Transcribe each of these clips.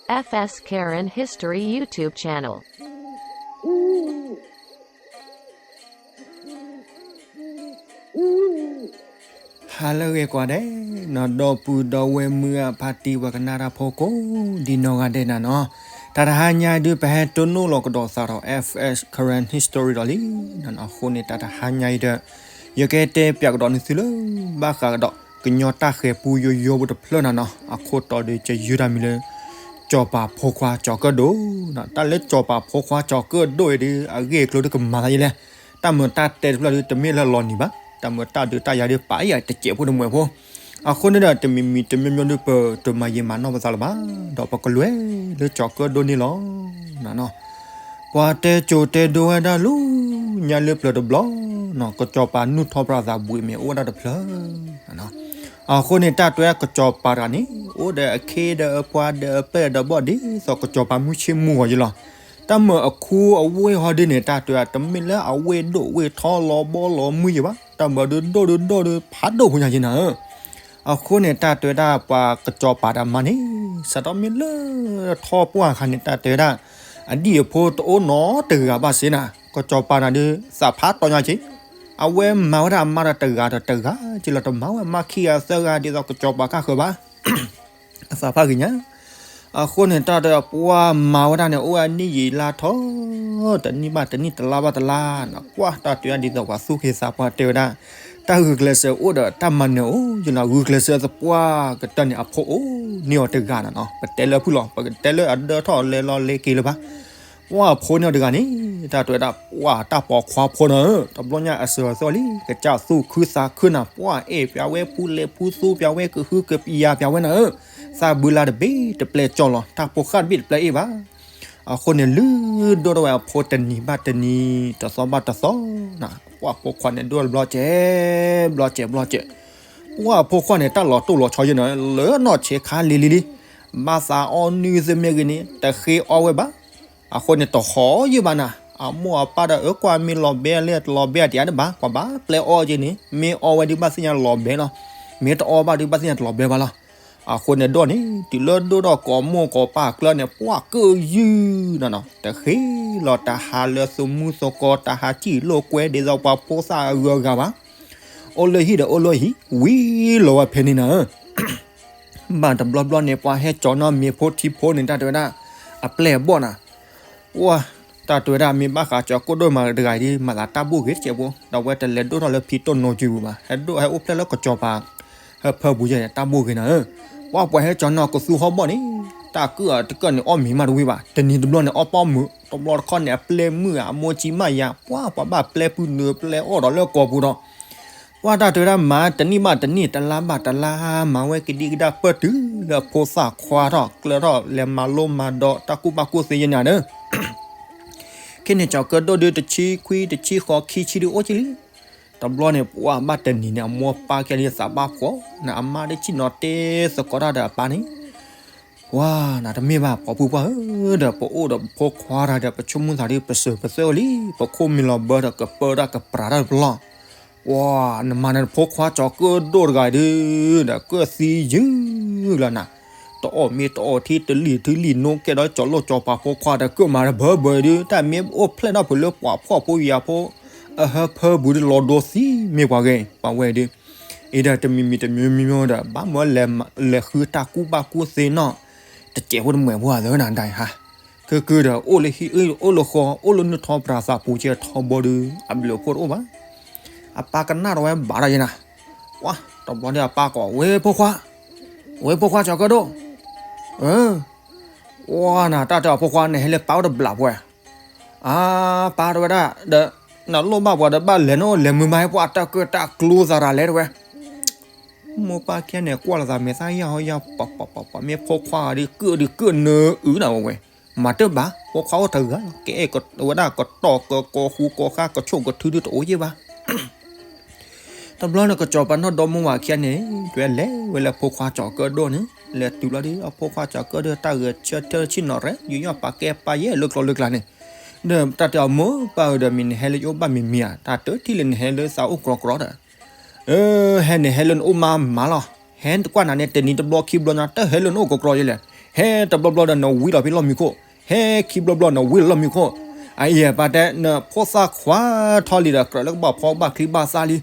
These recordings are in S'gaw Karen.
F S Karen History YouTube channel. ဟါလၢအဂ့ၤကိးဂၤဒဲး, နီၢ်ဒီပုၢ်ဒီဝဲၢ်မုၢ်အဖါတံၢ်ဝဲကနၣ်တၢ်ဖိကိးဒ်နီၢ်ဂၤဒဲးနၤနီၤ, တၢ်တဟါညါဒုး ပဟဲတိၢ်နီၣ်လီၤကဒီးသးဒီး F S Karen History ဒီးလံနၤနီၤ. အဃိန့ၣ် တၢ်တဟါညါအံၤဒီး ယကတဲပၠးကဒီးနသုလၢ ဘၣ်ဃးကဒီး ကညီတၢ်ဃဲၤပူယိယိဖိတဖျၢၣ်နၤနီၤ. အခိၣ်တီဒုး ယယုၢ်တၢ်မံၤလၢ ကၠီၤပၤဖိခွါကၠီၤကၢၣ်ဒိၣ်နၤ. တၢ်လၢကၠီၤပၤဖိခွါကၠီၤကၢၣ်ဒိၣ်အံၤဒုး အဂ့ၢ်အကျိၤဒုးကမၤသးယလဲၣ်. တၢ်မုာ်တၢ်တဲတဖျၢၣ်ဒုး တမ့ၢ်လၢလီၤနံၤဘၣ်. တၢ်မုာ်တၢ်ဒုးတၢ်ယၤဒုး ပာ်အါတစဲးဖိတမှဲးဖိ. အဃိန့ၣ်ဒီး တမံၤမံၤတမံၤမံၤဒုး ပတမၤယံာ်မၤနီၢ်ပသးလၢၤဘၣ်. ဒီးပကလဲၤလၢကၠီၤကၢၣ်ဒိၣ်န့ၣ်လီၤနၤနီၤ. ပှၤတဲကိၤတဲဒိဝဲဒၣ်လၢညါလၢပျၢၤတဘျီနီၤ, ကၠီၤပၤနုၢ်ထီၣ်ပြးသးဘှံးမ့ၢ်အိၣ်ဝဲဒၣ်တဖျၢၣ်. အဃိန့ၣ် တၢ်တဲကၠီၤပၤတဂၤန့ၣ် အိၣ်ဒီးအခ့ဒီးအပှၤဒီးအပဲၢ်ဒီးဘီၣ်ဒ်သိးကၠီၤပၤမုၢ်ဆ့ၣ်မုၢ်ဂီၤယဲလီၤ. တၢ်မုာ်အခူအဝ့ၢ်ဟီဒုးန့ၣ် တၢ်တဲတမ့ၢ်လၢအဝ့ၢ်ဒိၣ်ဝ့ၢ်ထီလီၤဘီလီၤမုၢ်ယဲဘၣ်. တၢ်မုာ်ဒုးဒိၣ်ဒုးဒိၣ်ဒုး ဖးဒိၣ်ဖိညါယဲနၤဧၢ. အဃိန့ၣ် တၢ်တဲဝဲဒၣ်ပှၤကၠီၤပၤတၢ်မါန့ၣ် စးထီၣ်မ့ၢ်လၢထီၣ်ပှၢ်အခါန့ၣ် တၢ်တဲဝဲဒၣ် အဒံၣ်အဖိတအိၣ်နီတဂၤဘၣ်စ့ၢ်နၤ. ကၠီၤပၤနၤဒုး သးဖးတီညါက့ၤ, အဝဲမၤဝဲဒၣ်အမါဒီးတဂၤဒီးတဂၤက့ၤလီၤ, တမၤဝဲအမါခံဂၤသၢဂၤဒ်သိးကၠီၤပၤကၢ်ဃၢၤဘၣ်. အသးဖးဂ့ၤညါ. အဃိန့ၣ် တၢ်တဲပှၤမၤဝဲဒၣ်န့ၣ် အိၣ်ဝဲအနံၣ်ယံာ်လါထီၣ်, တနံၣ်ဘၣ်တနံၣ် တလါဘၣ်တလါ, ကွၢ်တၢ်တဲဝဲဒ်သိးပှၤသူၣ်က့ၤသးပှၢ်တဲဝဲဒၣ် တၢ်ဂုာ်ကျဲးစၢးအိၣ်ဒီးတၢ်မၤနၢၤအိၣ်ယဲလီၤ. ဂုာ်ကျဲးစၢးသပှၢ်ကတၢၢ်န့ၣ် အဖိအိၣ်န့ၢ်အီၤတဂၤနၤနီၤ. ပတဲလၢဖုၣ်လီၤ, ပကတဲလၢအဒၢထီၣ်လဲၤလီၤလဲၤက့ၤလၢၤဘၣ်. ပှၤအဖိန့ၢ်အီၤတဂၤန့ၣ် တၢ်တဲဝဲဒၣ်ပှၤတၢ်ပိာ်ခွါဖိနၤဧၢ, တဘျီညါအစၢၤအသွဲၣ်လံ, ကစၢ်သူၣ်ခုသးခုနၤ, ပှၤအဲၣ်ပၠးဝဲ ဖူလဲၤဖူသူပၠးဝဲ ကဟုကပျးပၠးဝဲနၤဧၢ, သးဘုလါတဘ့ၣ်တပျဲၢ်ကၠီလီၤ, တၢ်ပိာ်ဃၢ်တဘ့ၣ်တပျဲၢ်အ့ၣ်ဘၣ်. အဃိန့ၣ် လုၢ်ဒိၣ်ထီၣ်ဝဲအဖိတနံၤဘၣ်တနံၤ တသီဘၣ်တသီနၤ, ပှၤဖိခွါန့ၣ်ဒိၣ်ဘျီစဲး ဘျီစဲး ဘျီစဲး, ပှၤဖိခွါန့ၣ် တၢ်လီၤတိၢ်လီၤဆီယဲနၤ လၢနီၢ်ဆဲးခါလံၤလံၤလံ, ဘၣ်သးအီနုၢ်သ့ၣ်မ့ၢ်ဂ့ၤန့ၣ် တဃ့အီဝဲဘၣ်. အဃိန့ၣ် တဟီၣ်ယုၢ်ဘၣ်နၤ, အမိၢ်အပၢ်ဒီးအၢကွၢ်မ့ၢ်လီၤဘဲလၢတလီၤဘဲအတယၤဒၣ်ဘၣ်, ပှၤဘၣ်ပျဲအီက့ၤန့ၣ် မ့ၢ်အီဝဲဒုးဘၣ်သ့ၣ်ညါလီၤဘဲလီၤ, မ့ၢ်တအီဘၣ်ဒုးဘၣ်သ့ၣ်ညါတလီၤဘဲဘၣ်လီၤ. အဃိန့ၣ်ဒီးန့ၣ် တုၤလၢဒိၣ်ထီၣ်ကိးမိၢ်ကိးပၢ်အကျါန့ၣ် ပှၤကၢၣ်ယုၢ်နၤနီၤ, တဃ့လီၤတၢ်ဟးလၢသူၣ်မူသကိး တၢ်ဟးစံၣ်လိာ်ကွဲဒ်သိးပှၤဖိသၣ်အဂုၤအဂၤဘၣ်. အိၣ်လၢဟံၣ်ဒီးအိၣ်လၢဟံၣ် ဝံၤလီၤဝဲဖဲန့ၣ်နၤဧၢ. ဘၣ်တဘျီဘျီန့ၣ် ပှၤဟဲကၠီၤနီၢ်မ့ၤဖိထံဖိန့ၣ် တၢ်တဲဝဲဒၣ် အပျဲၢ်အဘီၣ်နၤ, ပှၤ တၢ်တဲဝဲဒၣ် မ့ၢ်ဘၣ်ဃးကၠီၤကၢၣ်ဒိၣ်မးတဂၤအံၤဒုး မၤသးတၢ်ဘိၣ်ဂ့ၤတစဲးဖိ, ဒီးအဝဲတလဲၤဒိၣ်ထီၣ်လၢဖံတိၢ်နိကၠုပူၤဘၣ်, ဟဲဒိၣ်ဟဲအိၣ်ဖျဲၣ်လၢကၠီၤပၤ ဟၢဖၢပူၤယဲန့ၣ် တၢ်ဘိၣ်ဂ့ၤနၤဧၢ. ပှၤပှၤဟဲကၠီၤနီၢ်ကသူဟီၣ်ဘီၣ်န့ၣ် တၢ်ကုၢ်အတကၢၢ်န့ၣ် အီၣ်မ့ၤမးတဝံၤဘၣ်, တနံၤတဘျီန့ၣ် အီၣ်ပီၣ်မုာ်, တဘျီတခီၣ်န့ၣ် အပျဲၢ်မုာ်ဧါ အမိၢ်ကံမးယၤ, ပှၤ ပှၤဘၣ်ပျဲၢ်ပုၢ်နုာ်ပျဲၢ်အီၣ်ဒီးလၢကိာ်ပူၤဒီး ပှၤတၢ်တဲဝဲဒၣ်မၤ တနံၣ်ဘၣ်တနံၣ် တလါဘၣ်တလါ မၤဝဲကဒံကဒါပၢၢ်တုၤလၢအဖိသၣ်ခွါထီၣ် ကျၢၤထီၣ် လဲၤမၤလိမၤဒိးတၢ်ကူၣ်ဘၣ်ကူၣ်သ့ယဲန့ၣ်ဧါဒီး ခဲန့ၣ် ကၠီၤကၢၣ်ဒိၣ်ဒုး တဆံခွံ တဆံဃိး ခံဆံဒုးအိၣ်က့ၤလံ. တဘျီန့ၣ် ပှၤဘၣ်တနံၤန့ၣ် အမိၢ်ပၢ်ကဲဒ်သးဘၣ်ဖှီၣ်န့ၣ် အမါဒ်ဆ့ၣ်နီၤတဲသကိးတၢ်ဒီးအပၢ်န့ၣ် ပှၤနၤတမ့ၢ်ဘၣ် ပိာ်ဖုပှၢ်ဧၢ, ဒီးပအိၣ်ဒီးပဖိခွါတၢ်ဒီး ပဆိကမိၣ်သးဒုး ပစၢၤပသွဲၣ်အိၣ်လံ, ပခိၣ်မံၤလီၤဘၢဒီး ကပၢတၢ်ကပြးတၢ်တပျီ ပှၤ နမၤနၤတဖိခွါကၠီၤကၢၣ်ဒိၣ်တဂၤဒုး ဒီးကၢၣ်သံယုၢ်လီၤနၤ, တအီၣ်မ့ၤတအီၣ်ထံ တလံၣ်ထံလံၣ်နိကဲဒီး ကၠီၤလိၣ်ကၠီၤပၤဖိခွါဒီး ကၢၣ်မၤတဘၢဘၢဒုး တၢ်မ့ၢ်အိၣ်ဖျဲၣ်ထီၣ်ဖုးလၢပှၤဖှီၣ်ဖိယာ်ဖိ အဟၢဖၢပူၤဒုး လီၤဒိသံမ့ၢ်ပှၤဂ့ၤ ပှၤဝဲဒုး အံၤဒီးတမံၤမံၤတမံၤမံၤဒီး ဘၣ်မၢလဲၤဃုတၢ်ကူၣ်ဘၣ်ကူၣ်သ့နီၣ် တစဲးဖိတမှဲးဖိဧါသၢနၤဒၣ်ဟါ, ကၢကၢဒီး အိၣ်လၢဟံၣ်အုၣ်အိၣ်လၢဃီ အိၣ်လၢနုၢ်ထီၣ်ပြးသးပူၤကဲထီဘိဒုး အဘျုးအဖှိၣ်တအိၣ်ဘၣ်. အပၢ်ကနၣ်ဒီးဝဲဘၣ်ဒီးယဲနၤ, ပှၤတဘျီဒီးအပၢ်ကိး ဝဲဖိခွါ, ဝဲဖိခွါကၠီၤကၢၣ်ဒိၣ်, အၢ ပှၤနၤ တၢ်တဲအီၤဖိခွါ နဟဲလၢပၢ်အိၣ်တဘျးပှဲၤ, အါ ပၢ်တဲဝဲဒၣ် ဒီး နလိၣ်ဘၣ်ပှၤဒီးဘၣ်လဲၤနအိၣ်လဲၤမုာ်မး ပှၤတၢ်ကၢၣ်တၢ်ကျိသးရၤလဲၣ်တဲဝဲ မိၢ်ပၢ်ခဲန့ၣ် ကွၢ်လီၤသးမဲာ်သၣ်ယၢ်ဟီယၢ် ပှၤပှၤပှၤပှၤ မ့ၢ်ဖိခွါဂၤဒုး ကၢၣ်ဒုးကၢၣ်နၢအုၣ်နၤဝဲဝဲ, မၤတၢ်ဘၣ် ဖိခွါအိၣ်တဂၤလီၤ ကအဲၣ်ဝဲဒၣ်ကတီၢ်ကကိးဃူကိးဃါ ကဆိၣ်ကထုဒုးတအိၣ်ယဲၢ်ဘၣ်. တဘျီန့ၣ် ကစီၤပၤနီၢ်ဒီမါဝၤခံဂၤန့ၣ် တုၤလဲၤဝဲလၢဖိခွါကၠီၤကၢၣ်ဒိၣ်န့ၣ် လဲၤတုၤလီၤဒီး အဖိခွါကၠီၤကၢၣ်ဒိၣ် တၢ်ဂဲၤဆၢထၢၣ်ဆ့ၣ်နီၤရဲ ယူးယီၣ်ပာ်ကဲပာ်ယဲၢ်လၢကျိၤလၢကျါန့ၣ်, ဒီးတၢ်တဲအီၤ မိၢ်ပၢ်ဧၢ ဒီးမ့ၢ်နဟဲလၢယအိၣ်ဘၣ်မံၤမံၤဧါ, တၢ်တထံၣ်လၢနဟဲလၢသးအိၣ်ကြီကြီဒီး အၢ ဟဲန့ၣ်ဟဲလၢနအိၣ်မါမးလီၤ, ဟဲတကွၢ်နၤန့ၣ် တနံၤတဘျီခံဘျီညါ တဟဲလၢနအိၣ်ကြီကြီယဲလဲၣ်, ဟဲတဘျီဘျီဒီးနဝံလီၤဖဲလီၢ်မံခိၣ်, ဟဲခံဘျီဘျီနဝံလီၤလီၢ်မံခိၣ်, အအံၤပၢ်တဲ နဖိသၣ်ခွါထီၣ်လံဒီး ကြၢးလၢကဘၣ်ဖီကဘၣ်ချံဘၣ်သၣ်လံ,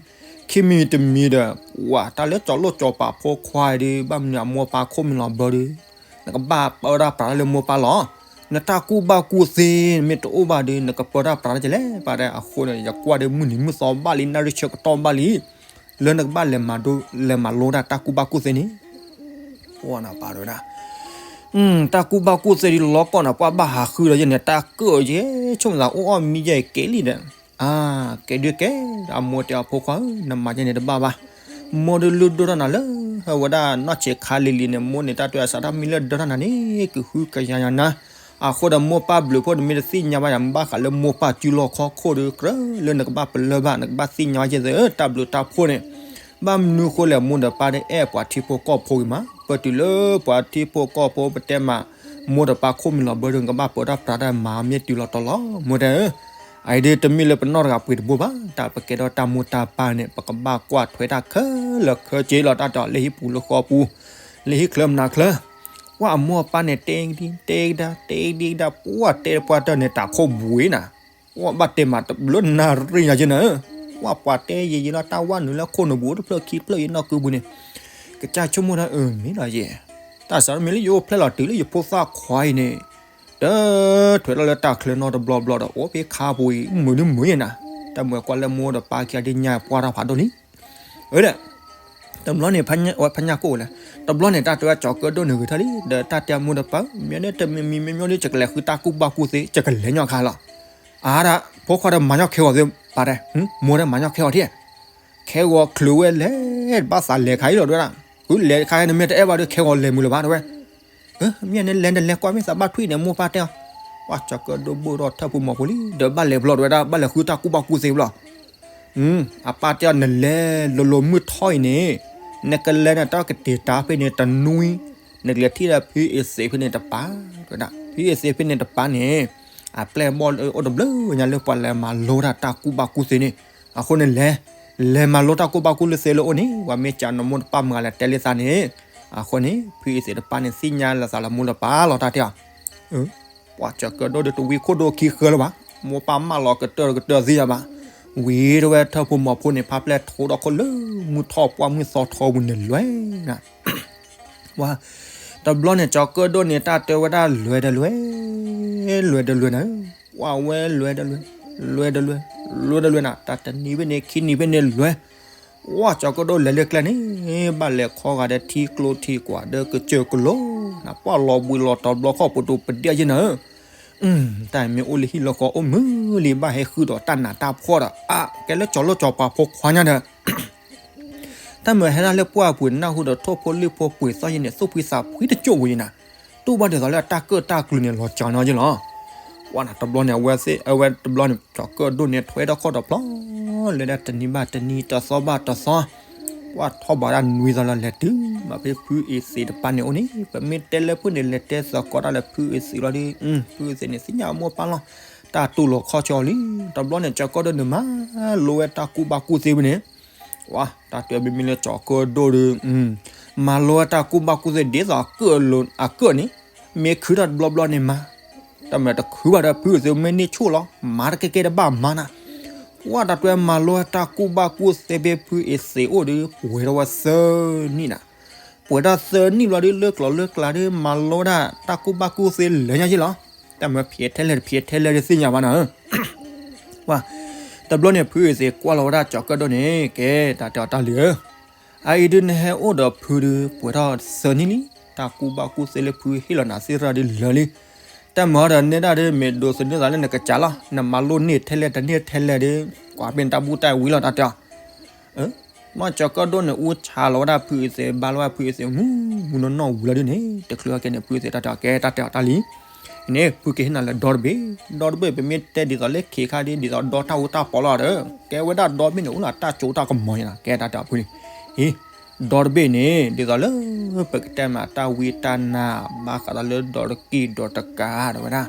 ခံမံၤတမံၤဒီး ဝဲတၢ်လၢကၠီၤလိၣ်ကၠီၤပာ်ဖိခွါအံၤဒီး ဘၣ်မနုၤအမိၢ်ပၢ်ခိၣ်မံလီၤဘၢဒီး နကဘၣ်ပၢတၢ်ပြးတၢ်လၢမိၢ်ပၢ်လီၤ. နတၢ်ကူၣ်ဘၣ်ကူၣ်သ့ မ့ၢ်တအိၣ်ဘၣ်ဒီး နကပၢတၢ်ပြးတၢ်ကလဲၣ် ပၢ်တဲ. အဃိန့ၣ် ယကွၢ်ဒီးမုၢ်နံၤမုၢ်သီဘၣ်လံ နၣ်ရံၣ်ဆၢကတီၢ်ဘၣ်လံ လၢနကဘၣ်လဲၤမၤလိ လဲၤမၤလိတၢ်တၢ်ကူၣ်ဘၣ်ကူၣ်သ့န့ၣ် ဝဲဒၣ် တၢ်ကူၣ်ဘၣ်ကူၣ်သ့ဒ်လီၤကီၢ်န့ၣ် ပှၤဘၣ်ဟးဃုဒီးယဲန့ၣ် တၢ်ကၢၣ်ယဲ ဆိကမိၣ်သးအိၣ်အီၣ်မံယဲၢ်ကဲလံဒီး အါ ကဲဒုးကဲ, အမိၢ်တဲအီၤ ဖိခွါဧၢ နမၤယဲန့ၣ်တဘၣ်ဘၣ်. မိၢ်ဒုးလုၢ်ဒိၣ်ထီၣ်နၤလၢ ဟဲဝဲဒၣ်နီၢ်ဆံးခါလံၤလံၤန့ၣ် မိၢ်န့ၣ် တၢ်တဲအစးထီၣ်မံလၢဒၢထီၣ်နၤန့ၣ် ကဟုကယာ်ယၤနၤ. အဃိဒီးမိၢ်ပၢ်ဘျုးဖှိၣ်တမ့ၢ်တသ့ၣ်ညါဘၣ်ယၤ ဘၣ်ဃးလၢမိၢ်ပၢ်စုလီၢ်ခီၣ်ခိၣ်ဒီး ကြၢးလၢနကဘၣ်ပလၢၢ်ဘၣ် နကဘၣ်သ့ၣ်ညါယဲသ့ တၢ်ဘျုးတၢ်ဖှိၣ်န့ၣ် ဘၣ်မနုၤဃိလဲၣ် မိၢ်ဒီးပၢ်တအဲၣ်ပှၤထံဖိကီၢ်ဖိဂ့ၤမး, ပတုၤလၢပှၤထံဖိကီၢ်ဖိပတဲမး မိၢ်ဒီးပၢ်ခိၣ်မံလီၤဘၢဒီး နကဘၣ်ပၢတၢ်ပြးတၢ်မၤမ့ၢ်တုၤလီၤတီၤလီၤ မိၢ်တဲဧၢ. အအံၤဒ်တမ့ၢ်လၢပနီၢ်တဂၤပှ့ၤတဘိဘၣ်, တၢ်ပကဲထီၣ်တၢ်မိၢ်တၢ်ပၢ်န့ၣ် ပကဘၣ်ကွၢ်ထွဲတၢ်ခဲလၢာ်ခဲဆ့လီၤ တၢ်တဲအီၤ လၢဟံၣ်ပူၤလၢဃီပူၤ, လၢဟံၣ်ချၢမနၤချၢ ပှၤအမိၢ်အပၢ်န့ၣ် တဲကဒံ တဲကဒါ တဲကဒံကဒါ ပှၤတဲပှၤတၢၢ်န့ၣ် တၢ်ခိၣ်ဘှံးနၤ, ပှၤဘၣ်တဲမးတဘျုးနၣ်ရံၣ်ညါက့နၤ, ပှၤပှၤတဲယံာ်ယံာ်လီၤ တၢ်ဝဲနုာ်လၢခိၣ်နူာ်ပူၤတဖျၢၣ်ခံဖျၢၣ်အံၤနီၢ်ကုပူၤန့ၣ်, ကစၢ်ဆိကမိၣ်တၢ်အၢမ့ၢ်လီၤယဲ, တၢ်စးထီၣ်မ့ၢ်လၢယအိၣ်ဖျဲၣ်လီၤတုၤလၢယဖိသၣ်ခွါအံၤန့ၣ် တထွဲလီၤလၢတၢ်ချၢနီတဘျီဘျီဒီး အိၣ်ဖဲခါပူၤအံၤ မုာ်ဒ်မုာ်ယဲနၤ, တၢ်မၤကွၢ်လၢမိၢ်ဒီးပၢ်ခံဂၤဒ်ညါပှၢ်တၢ်ဖးဒိၣ်လံ အၢဒီး တဘျီန့ၣ် ဝဲဖညၣ်ကိၣ်လဲၣ်, တဘျီန့ၣ် တၢ်တဲဝဲကၠီၤကၢၣ်ဒိၣ်န့ၣ်ဂ့ၤထီၣ်လံ ဒီးတၢ်တဲမိၢ်ဒီးပၢ် မ့ၢ်န့ၣ်တမံၤမံၤမ့ၢ်မ့ၢ်ဒ် ယကလဲၤဃုတၢ်ကူၣ်ဘၣ်ကူၣ်သ့ ယကလဲၤညီခါလီၤ, အါဒၣ် ဖိခွါဒီးမၤညီခဲဂီၤသ့ ပၢ်တဲ, မိၢ်ဒီးမၤညီခဲဂီၤထံၣ်, ခဲဂီၤချုးဝဲလဲၣ် ဘၣ်သးလဲၤခါအံၤလီၤ တဲဝဲဒၣ်, ဃုလဲၤခါအံၤနမ့ၢ်တအဲၣ်ဘၣ်ဒီး ခဲဂီၤလဲၤမုာ်လၢၤဘၣ် တဲဝဲ မ့ၢ်န့ၣ်လဲၤနလဲၤကွၢ်မ့ၢ်သးဘၣ်ထွံၣ်န့ၣ် မိၢ်ပၢ်တဲအီၤ, ပှၤကၠီၤကၢၣ်ဒိၣ်ဘၣ်ဒီးထၢၣ်ဖိမီၤဖိလံ ဒီးဘၣ်လဲၤဘျီ တဲဝဲဒၣ် ဘၣ်လဲၤဃုတၢ်ကူၣ်ဘၣ်ကူၣ်သ့ဘျီ, အပၢ်တဲအီၤ နလဲၤလိၤလိၤမုၢ်ထီၣ်အံၤန့ၣ် နကလဲၤန့ၣ် တၢ်ကတ့ၤတၢ်ဖဲန့ၣ်တနွံ နကလဲၤထံၣ်ဒီးဖုအ့ၣ်သ့းဖဲန့ၣ်တပၤ, တဲဝဲဒၣ် ဖုအ့ၣ်သ့းဖဲန့ၣ်တပၤန့ၣ် အပျဲၢ်အဘီၣ်အိၣ်တဘျုးညါလၢပှၤလဲၤမၤလိတၢ်တၢ်ကူၣ်ဘၣ်ကူၣ်သ့န့ၣ်, အဃိန့ၣ်လဲၤ လဲၤမၤလိတၢ်ကူၣ်ဘၣ်ကူၣ်သ့လၢအအိၣ်န့ၣ် ပှၤမ့ၢ်ကးနမိၢ်တပၢ်မုၢ်ဂၤလဲၤတဲလံသးန့ၣ်, အဃိန့ၣ် ဖုအ့ၣ်သ့းတပၤန့ၣ် သ့ၣ်ညါလီၤသးလၢမိၢ်လၢပၢ်လီၤ တၢ်တဲအီၤ ပှၤကၠီၤကၢၣ်ဒိၣ်ဒီးတဝံခိၣ်ဒိၣ်ခံဃၢလၢၤဘၣ်, မိၢ်ပၢ်မၢလီၤကတၢၢ်ကတၢၢ်သ့ၣ်ညါဘၣ်, ဝံၤတဲဝဲထၢၣ်ဖိမီၤဖိန့ၣ် ဖးဖျဲၣ်ထိဒီးခိၣ်လၢမုၢ်ထီၣ်ပှၢ်မုၢ်သီထီပူၤန့ၣ်လွဲၤနၤ ဝဲ တဘျီန့ၣ် ကၠီၤကၢၣ်ဒိၣ်န့ၣ် တၢ်တဲဝဲဒၣ်လွဲၤဒီးလွဲၤ, လွဲၤဒီးလွဲၤနၤ, ဝဲလွဲၤဒီးလွဲၤ, လွဲၤဒီးလွဲၤ, လွဲၤဒီးလွဲၤနၤ, တၢ်တနံၤဖဲန့ၣ် ခံနံၤဖဲန့ၣ်လွဲၤ, ဝဲကၠီၤကၢၣ်ဒိၣ်လဲၤလၢကျဲန့ၣ် ဘၣ်လဲၤခီဂာ်ဒီးထံကျိထံကွၢ်ဒီးကစၢၢ်ကလိနၤ, ပှၢ်လီၤဘှံးလီၤတီၤဘျီခီၣ်ပတူးပဒဲယဲနၤ တၢ်မ့ၢ်အိၣ်လၢဟံၣ်လၢဃီအိၣ်မုာ်လံ ဘၣ်ဟဲဃုဒီးတၢ်နးတၢ်ဖှီၣ်ဒီး အကဲလၢကၠီၤလိၣ်ကၠီၤပၤဖိခွါညါဒီး တၢ်မ့ၢ်ဟဲဒၣ်လၢပှၢ်ပူၤနၢ်ဟူဒီးထိၣ်ဖိလံၣ်ဖိပှ့ၤသီၣ်ယဲန့ၣ် သူၣ်ဖှံသးဖှံတကၠိၢ်ဝဲယဲနၤ, တူၢ်ဘၣ်ဒ်သိးလၢအတၢ်ကၢၣ်တၢ်ကျူၤန့ၣ် လီၤကၠီၤနီၤယဲလီၤ. ဝဲနၤတဘျီန့ၣ် အဝဲသ့ၣ် အဝဲတဘျီန့ၣ် ကၠီၤကၢၣ်ဒိၣ်န့ၣ် ထွဲထီၣ်ခီၣ်ဒီးဖျီ လဲၤဒၣ်တနံၤဘၣ်တနံၤ တသီဘၣ်တသီ ဝဲထီၣ်ဘးဒၣ်နွံသီလီၤ လဲၤတုၤမးဖဲဖုအ့ၣ်သ့းတပၤန့ၣ်အိၣ်န့ၣ် ပမ့ၢ်တဲလၢဖုန့ၣ် လဲၤတဲသကိးတၢ်လၢဖုအ့ၣ်သ့းလီၤဒီး ဖုအ့ၣ်သ့းန့ၣ် သ့ၣ်ညါအမိၢ်ပၢ်လီၤ. တၢ်တူၢ်လိာ်ခီၣ်ဆၢအီၤလံ. တဘျီန့ၣ် ကၠီၤကၢၣ်ဒိၣ်န့ၣ်မၤလိဝဲတၢ်ကူၣ်ဘၣ်ကူၣ်သ့ဖဲန့ၣ် ဝဲ တၢ်တဲမ့မ့ၢ်လၢကၠီၤကၢၣ်ဒိၣ်ဒီး မၤလိဝဲတၢ်ကူၣ်ဘၣ်ကူၣ်သ့ဒ်သိးအကၢၣ်န့ၣ် မ့ၢ်ခုထီၣ်တဘျီဘျီန့ၣ်မၤ တၢ်မၤတခုဘၣ်ဒီး ဖုအ့ၣ်သ့းမ့ၢ်န့ၢ်ဆိၣ်လီၤ မၤတကဲကဲတဘၣ်မၤနၤ. ဝဲတၢ်တဲမၤလိဝဲတၢ်ကူၣ်ဘၣ်ကူၣ်သ့ဖဲဖုအ့ၣ်သ့းအိၣ်ဒီး ပှဲၤထီၣ်ဝဲသၢနံၣ်နၤ. ပှဲၤထီၣ်သၢနံၣ်ဘျီဒီး လၢကျိၤလၢကျါဒီး မၤလိဝဲဒၣ်တၢ်ကူၣ်ဘၣ်ကူၣ်သ့လၢညါယဲလီၤ. တၢ်မၤဖျဲးထဲလဲၣ်တဖျဲးထဲလဲၣ်ဒီးသ့ၣ်ညါဘၣ်နၤဧၢ ဝဲ တဘျီန့ၣ် ဖုအ့ၣ်သ့းကွၢ်လီၤဝဲဒၣ်ကၠီၤကၢၣ်ဒိၣ်န့ၣ် ကဲတၢ်တဲအီၤတၢ်လံၤဧၢ, အအံၤဒုးနဟဲအိၣ်ဒီးဖုဒုး ပှဲၤထီၣ်သၢနံၣ်လံ, တၢ်ကူၣ်ဘၣ်ကူၣ်သ့လၢဖုဟ့ၣ်လီၤနၤသ့ၣ်တဖၣ်ဒုးလၢာ်လံ. တၢ်မၤဒီးနဲဒၣ်ဒုး မ့ၢ်ဒိးသန့ၤသးလၢနကစၢ်လီၤ. နမၤလိန့ၢ်ထဲလဲၣ်တန့ၢ်ထဲလဲၣ်ဒီး ကွၢ်ဖဲန့ၣ်တၢ်ဘူၣ်တၢ်ဝံလီၤတၢ်တဲအီၤ မ့ၢ်ကၠီၤကၢၣ်ဒိၣ်န့ၣ် အူဆါလီၤဝဲဒၣ်ဖုအ့ၣ်သ့း ဘါလီၤဝဲဖုအ့ၣ်သ့း မူမူနီၢ်နီၢ်ဝံၤလီၤဒုးန့ၣ် တချုးအကဲန့ၣ် ဖုအ့ၣ်သ့းတၢ်တဲအီၤ ကဲတၢ်တဲအီၤတၢ်လံၤန့ၣ် ဖုကဟ့ၣ်နၤလၢဒီတဘ့ၣ်, ဒီတဘ့ၣ် ပမ့ၢ်တဲဒ်သိးလၢခ့ခါဒ် ဒ်သိးဒီတၢ်အူတၢ်ပီးလီၤဒီး ကဲဝဲဒၣ်ဒီဘ့ၣ်န့ၣ် အိၣ်လၢတၢ်ကၠိတၢ်ကမီၤန့ၣ်လီၤ. ကဲတၢ်တဲအီၤဖုန့ၣ် ဟ့ၣ် ဒီတဘ့ၣ်န့ၣ် ဒ်သိးလၢပကတဲမးတၢ်ဝံတၢ်နါ ဘၣ်ဃးဒီးလၢဒီတကံၢ်ဒီတကးဒီးဝဲဒၣ်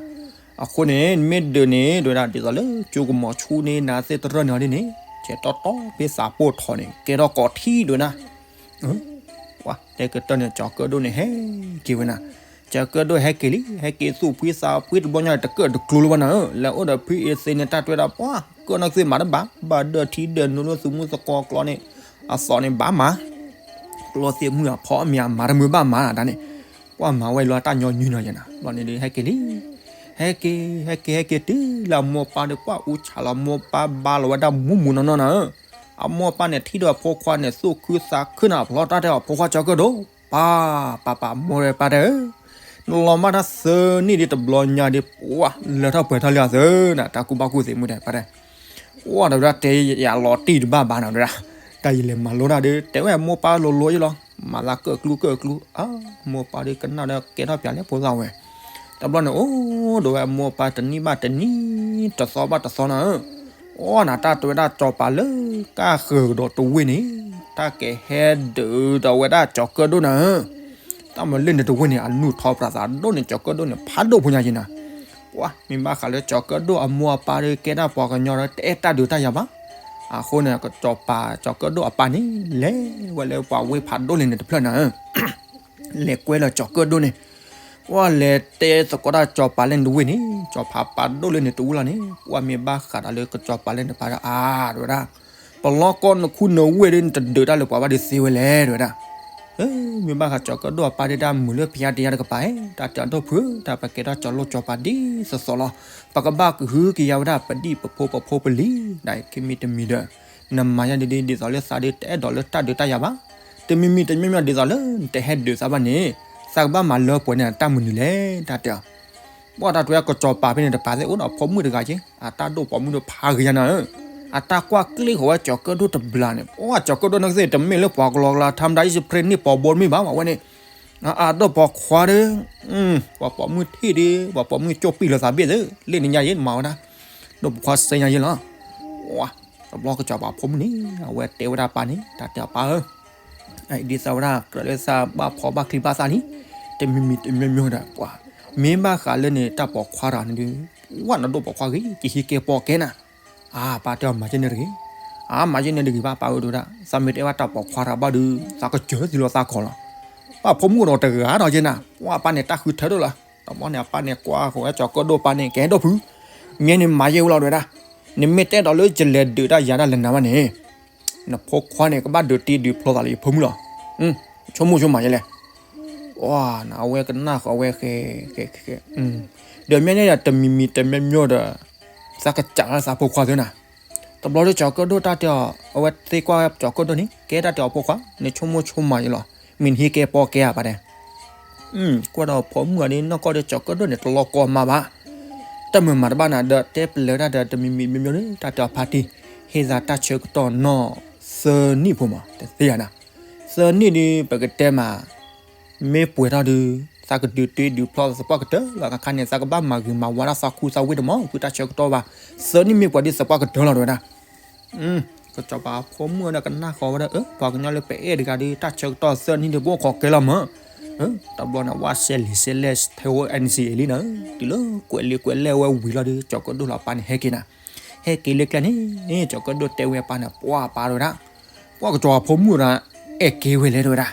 အဃိန့ၣ် မ့ၢ်ဒုးန့ၣ် ဒ်ဝဲဒၣ်ဒ်သိးလၢကၠိကမီၤဆူန့ၢ်နၤသ့ၣ်တရၢၣ်န့ၣ်အီၤဒ်န့ၣ် ဆဲးတီတီဖဲသးပိၢ်ထီၣ်န့ၣ် ကဲထီၣ်ကီးထံဒ်ဝဲဒၣ် ပှၤတဲကတၢၢ်န့ၣ် ကၠီၤကၢၣ်ဒိၣ်န့ၣ် ဟဲက့ၤဝဲနၤ ကၠီၤကၢၣ်ဒိၣ်ဟဲက့ၤလံ, ဟဲက့ၤသူၣ်ဖှံသးဖှံတဘျီညါ တကၢၣ်တကျိၤလၢၤဘၣ်နၤဧၢ, လဲၤအိၣ်ဒီးဖုအ့သ့န့ၣ် တၢ်တွဲဒၣ်ပှၤ ကၢၣ်နီၢ်ကသ့ၣ်မၤတဘၣ်, ဘၣ်ဒၢထံဒၢနူၤလၢသူၣ်မုၢ်သကိးကျီန့ၣ်, အသီန့ၣ်ဘၣ်မၤ, ကျီသ့ၣ်မုၢ်အဖီအမံၤအမၤတမုာ်ဘၣ်မၤတၢ်န့ၣ်, ပှၤမၤဝဲလီၤတၢ်ညီနုၢ်နီၤယဲနၤ, ဘျီန့ၣ်ဒီးဟဲက့ၤလံ, ဟဲက့ၤ ဟဲက့ၤ ဟဲက့ၤတုၤလၢအမိၢ်ပၢ်ဒီးပှၤအူဆးလီၤ, မိၢ်ပၢ်ဘါလီၤဝဲဒၣ်မူမူနီၢ်နီၢ်နၤဧၢ, အမိၢ်ပၢ်န့ၣ်ထံၣ်ဒီးအဖိခွါန့ၣ် သူၣ်ခုသးခုနၤဖျီတၢ်တဲအီၤ ဖိခွါကၠီၤကၢၣ်ဒိၣ် ပၢ်, ပၢ်ပၢ်မိၢ်ရဲပၢ်တဲဧၢ, နလီၤမၢ်တၢ်သၢနံၣ်ဒ်တဘျီညါဒ် ပှၤလၢထီၣ်ပှဲၤထီၣ်လံအသၢနၤ, တၢ်ကူၣ်ဘၣ်ကူၣ်သ့မုၢ်တဲပၢ်တဲ, အိၣ်ဒီးဝဲဒၣ်တဲယလီၤတံၢ်တဘၣ်ဘၣ်နၤတဲဒၣ်, တၢ်ယလဲၤမၤလိတၢ်ဒီး တဲဝဲမိၢ်ပၢ်လိၤလိၤယလီၤ, မၤသးကၢၣ်ကျူကၢၣ်ကျူ, အမိၢ်ပၢ်ဒီးကနၣ်ဒီးကဲထီၣ်ပၠးလဲၣ်ဖိသၣ်ဝဲ, တဘျီန့ၣ်အိၣ်ဒီးဝဲမိၢ်ပၢ်တနံၣ်ဘၣ်တနံၣ်, တသီဘၣ်တသီနၤဧၢ, အိၣ်နၤတၢ်တဲဝဲဒၣ်ကၠီၤပၤလၢကၢ်ဃၢၤကဒီးတဝ့ၢ်န့ၣ်, တၢ်ကဟဲဒုးဒီးဝဲဒၣ်ကၠီၤကၢၣ်ဒိၣ်နၤဧၢ, တၢ်မၤလၢန့ၣ်တဝ့ၢ်န့ၣ် အနူၢ်ထီပြးသးဒိၣ်န့ၣ် ကၠီၤကၢၣ်ဒိၣ်န့ၣ် ဖးဒိၣ်ဖိညါက့နၤ, ပှၤမ့ၢ်ဘၣ်ဃးလၢကၠီၤကၢၣ်ဒိၣ်အမိၢ်အပၢ်ဒီးကဲဒၣ်ပှၤကညီဒီးတအဲၣ်တၢ်ဒုးတၢ်ယၤဘၣ်, အဃိန့ၣ် ကၠီၤပၤ ကၠီၤကၢၣ်ဒိၣ်အပၢ်န့ၣ် လဲၤဝဲလၢပှၤဝ့ၢ်ဖးဒိၣ်လၢန့ၣ်တဖျၢၣ်နၤဧၢ လဲၤကွဲလီၤကၠီၤကၢၣ်ဒိၣ်န့ၣ်, ပှၤလဲၤတဲသကိးတၢ်ကၠီၤပၤလၢန့ၣ်တဝ့ၢ်န့ၣ်, ကၠီၤပၤဖးဒိၣ်လၢန့ၣ်တဝ့ၢ်လီၤန့ၣ်, ပှၤမ့ၢ်ဘၣ်ဃးဒီးလၢကၠီၤပၤလၢန့ၣ်တပၤဒီး အါ တဲဝဲဒၣ်, ပလီၢ်ကီၢ်နခူနဝ့ၢ်ဒီးနတဒုးတၢ်လၢပှၤဘၣ်ဒီးသ့ဝဲလဲၣ် တဲဝဲဒၣ်, မ့ၢ်ဘၣ်ဃးကၠီၤကၢၣ်ဒိၣ်အပၢ်ဒၣ်မုာ်လၢဖံးအါတယါတကပၤ, တၢ်တဲအဒိၣ်ဖု, တၢ်ပကဲထီၣ်ကၠီၤလိၣ်ကၠီၤပၤဒ်သိးသိးလီၤ, ပကဘၣ်ကဟုကယာ်ဝဲဒၣ်ပဒံၣ်ပဖိပဖိပလံၤ, ဒ်အံၤခံမံၤတမံၤဒီး, နမၤယါဒ်ဒ်သိးလၢသးဒီး တအဲၣ်ဒိးလၢတၢ်ဒုးတၢ်ယၤဘၣ်, တမံၤမံၤတမံၤမံၤဒ်သိးလၢ နတဟဲဒုးသးဘၣ်န့ၣ်, သးကဘၣ်မၤလၢပှဲၤန့ၣ် တၢ်မနုၤလဲၣ် တၢ်တဲအီၤ, ပှၤတၢ်တဲဝဲကၠီၤပၤဖဲန့ၣ်တပၤသ့ၣ်အိၣ်ဒီးဖိမုၣ်တဂၤက့, အတၢ်ဒိၣ်ပိာ်မုၣ်ဒီးဖးဂ့ၤညါနၤဧၢ, အတၢ်ကွၢ်ကျ့ၣ်ဃီၤဝဲကၠီၤကၢၣ်ဒိၣ်တဘျီန့ၣ်, ပှၤကၠီၤကၢၣ်ဒိၣ်န့ၣ်ကသ့ၣ်တမ့ၢ်လၢပှၤကလီကလီ ထါမတၤ ယစဖရ့န့ၢ်ပိာ်ဘိတမ့ၢ်ဘၣ် မၤဝဲန့ၣ်, အဒိၣ်ပိာ်ခွါဒီး, ပှၤပိာ်မုၣ်ထံၣ်ဒီး ပှၤပိာ်မုၣ်ကၠိၣ်ပံၣ်လၢသးဘ့ၣ်သ့ၣ်, လ့ၣ်န့ၣ်ညါယဲမၤဝဲဒၣ်, ဒိၣ်ပိာ်ခွါစ့ညါယဲလီၤ, တဘျီကၠီၤပၤဖိမုၣ်န့ၣ် အဝဲတဲဝဲဒၣ်ပၢ်န့ၣ် တၢ်တဲအီၤပၢ်ဧၢ ဒ်သိးဝဲဒၣ် ကြၢးလၢသးဘၣ်ဖီဘၣ်ချံဘၣ်သၣ်လံ, တမံၤမံၤတမံၤမံၤဒီး ပှၤမ့ၢ်ဘၣ်ဃးလၢန့ၣ် တၢ်ပိာ်ခွါတဂၤန့ၣ်ဒီး, ဝဲနဒိၣ်ပိာ်ခွါဂ့ၤ ကဟံးကဲပီၢ်ကဲနၤ, အပၢ်တဲအီၤမၤယဲန့ၣ်တဂ့ၤ, အမၤယဲန့ၣ်တဂ့ၤဘၣ် ပၢ်ဧၢ တဲဝဲဒၣ်, သးမ့ၢ်တအဲၣ်ဘၣ်တၢ်ပိာ်ခွါတဂၤဘၣ်ဒီး သးကစၢၤသံလီၤသးကီၢ်လီၤ, ပှၤဖိမုၣ်ဒီးတဂၤဒီးယဲနၤ, ပှၤအပၢ်န့ၣ်တၢ်ဃုထၢဒိၣ်လီၤ, တဘျီန့ၣ် အပၢ်န့ၣ်ကွၢ်ဃီၤဝဲကၠီၤကၢၣ်ဒိၣ်ပၢ်န့ၣ် ကဲဒိၣ်ဖု, မ့ၢ်န့ၣ်မၤယဲဝဲလီၤ တဲဝဲဒၣ်, နမ့ၢ်တအဲၣ်ဒိးလၢယလဲၤဒုးတၢ်ယၤတၢ်လဲၤနၤဘၣ်န့ၣ် နဖိခွါန့ၣ် ကဘၣ်ဒုးတ့ဒုးဖျီသးလၢယဖိမုၣ်လီၤ, ဆိကမိၣ်ဆိကမးယဲလဲၣ်, အဝဲကနၣ်ဃီၤဝဲဃဲ, ဃဲ, ဃဲ, ဒီးမ့ၢ်န့ၣ်ဒီးတမံၤမံၤတမံၤမံၤဒီး, သးကစးလၢသးဖိခွါသ့နၤ, တဘျီဒီးကၠီၤကၢၣ်ဒိၣ်တၢ်တဲအီၤ, အဝဲသ့ကွၢ်ကၠီၤကၢၣ်ဒိၣ်န့ၣ် ကဲတၢ်တဲအီၤဖိခွါ, နဆိကမိၣ်ဆိကမးယဲလီၤ, မ့ၢ်နဟံးကဲပီၢ်ကဲဧါ ပၢ်တဲ ကွၢ်ဒီးဖိမုၣ်အီၤဒ်နီၢ်ကီၢ်ဒီးကၠီၤကၢၣ်ဒိၣ်န့ၣ် တလီၤကီမးဘၣ်, တၢ်မုာ်မၤတဘၣ်နၤဒီး တဲပလၢတၢ်ဒီးတမံၤမံၤမံၤမံၤဒီး တၢ်တဲအီၤဖါတံၢ်, ဟ့ၣ်သးတၢ်ဆၢကတီၢ်နီၢ်သၢနံၣ်ဖိမး တသ့ဧါနၤ, သၢနံၣ်ဒီး ပကတဲမး မ့ၢ်ပှဲၤထီၣ်ဒီး သးကဒုးတ့ဒုးဖျီသပှၢ်ကတၢၢ်လီၤ, အခါန့ၣ် သးကဘၣ်မၤဂ့ၤမၤဝါဒၣ်သးခူသးဝ့ၢ်တမး ဃုတၢ်ဆၢကတီၢ်ဘၣ်, သၢနံၣ်မ့ၢ်ပှဲၤဒီးသပှၢ်ကတၢၢ်လီၤ တဲဝဲဒၣ် ကစီၤပၤဖိမုၣ်ဒီးကနၣ်ဃီၤဝဲဒၣ် ပှၤကညီလၢပအဲၣ်တဂၤဒီး တၢ်ဆၢကတီၢ်သၢနံၣ်ဒီး ပအိၣ်ခိးကဲလီၤမး, တဘျီန့ၣ် ဝဲစဲးလံာ်စဲးလဲၢ် ထဲဝဲ NCA လံနၤ, တုၤလၢကွဲးလံာ်ကွဲးလဲၢ်ဝဲဝံၤလီၤဒီး ကၠီၤကၢၣ်ဒိၣ်လီၤပၢ်န့ၣ်ဟဲက့ၤနၤ, ဟဲက့ၤလၢကျဲန့ၣ် ကၠီၤကၢၣ်ဒိၣ်တဲဝဲအပၢ်န့ၣ် ပှၤပၢ်တဲဝဲဒၣ်, ပှၤကစီၤပၤဖိမုၣ်ဒီး အဲၣ်ကဲဝဲလဲၣ်တဲဝဲဒၣ်,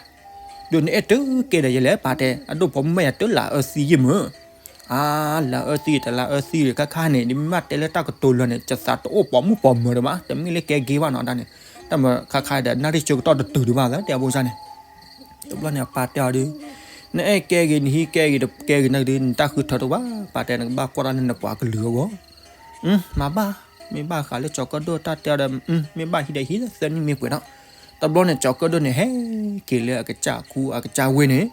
ဒီးနအဲၣ်တကဲဒီးယဲလဲၣ်ပၢ်တဲ, အဒိၣ်ဖိမုၣ်မ့ၢ်ယၤတလးအၢသံယဲမး အါ လးအၢသံတလးအၢသံခါခါန့ၣ် ဒ်မ့ၢ်ဘၣ်တဲလၢတၢ်ကတိၤလၢာ်န့ၣ် ယသးတအိၣ်ပိာ်မုၣ်ပိာ်မၢၤဒံးဘၣ်, တမ့ၢ်လၢကဲဂ့ၤဘၣ်နီၤဒၣ်န့ၣ်, တၢ်မၤခါခါဒီး နၣ်ရံၣ်ဆၢကတီၢ်တတုၤဒံးဘၣ်လၢတဲအဖိစၢ်န့ၣ်, တဘျီန့ၣ်အပၢ်တဲအီၤဒုး, နအဲၣ်ကဲဂ့ၤ နဟံးကဲဂ့ၤ တကဲဂ့ၤန့ၣ်ဒုး နတၢ်ဃုထၢတအိၣ်ဘၣ်, ပၢ်တဲနကဘၣ်ကွၢ်တၢ်လၢနပှၤကလုာ်အဂီၢ် မၤဘၣ်, မ့ၢ်ဘၣ်ဃးလၢကၠီၤကၢၣ်ဒိၣ်တၢ်တဲအီၤဒီး မ့ၢ်ဘၣ်ဟံးဒီးဟံး သၢနံၣ်မ့ၢ်ပှဲၤဒီး, တဘျီန့ၣ် ကၠီၤကၢၣ်ဒိၣ်န့ၣ် ဟဲက့ၤလၢအကစၢ်ခူအကစၢ်ဝ့ၢ်န့ၣ်,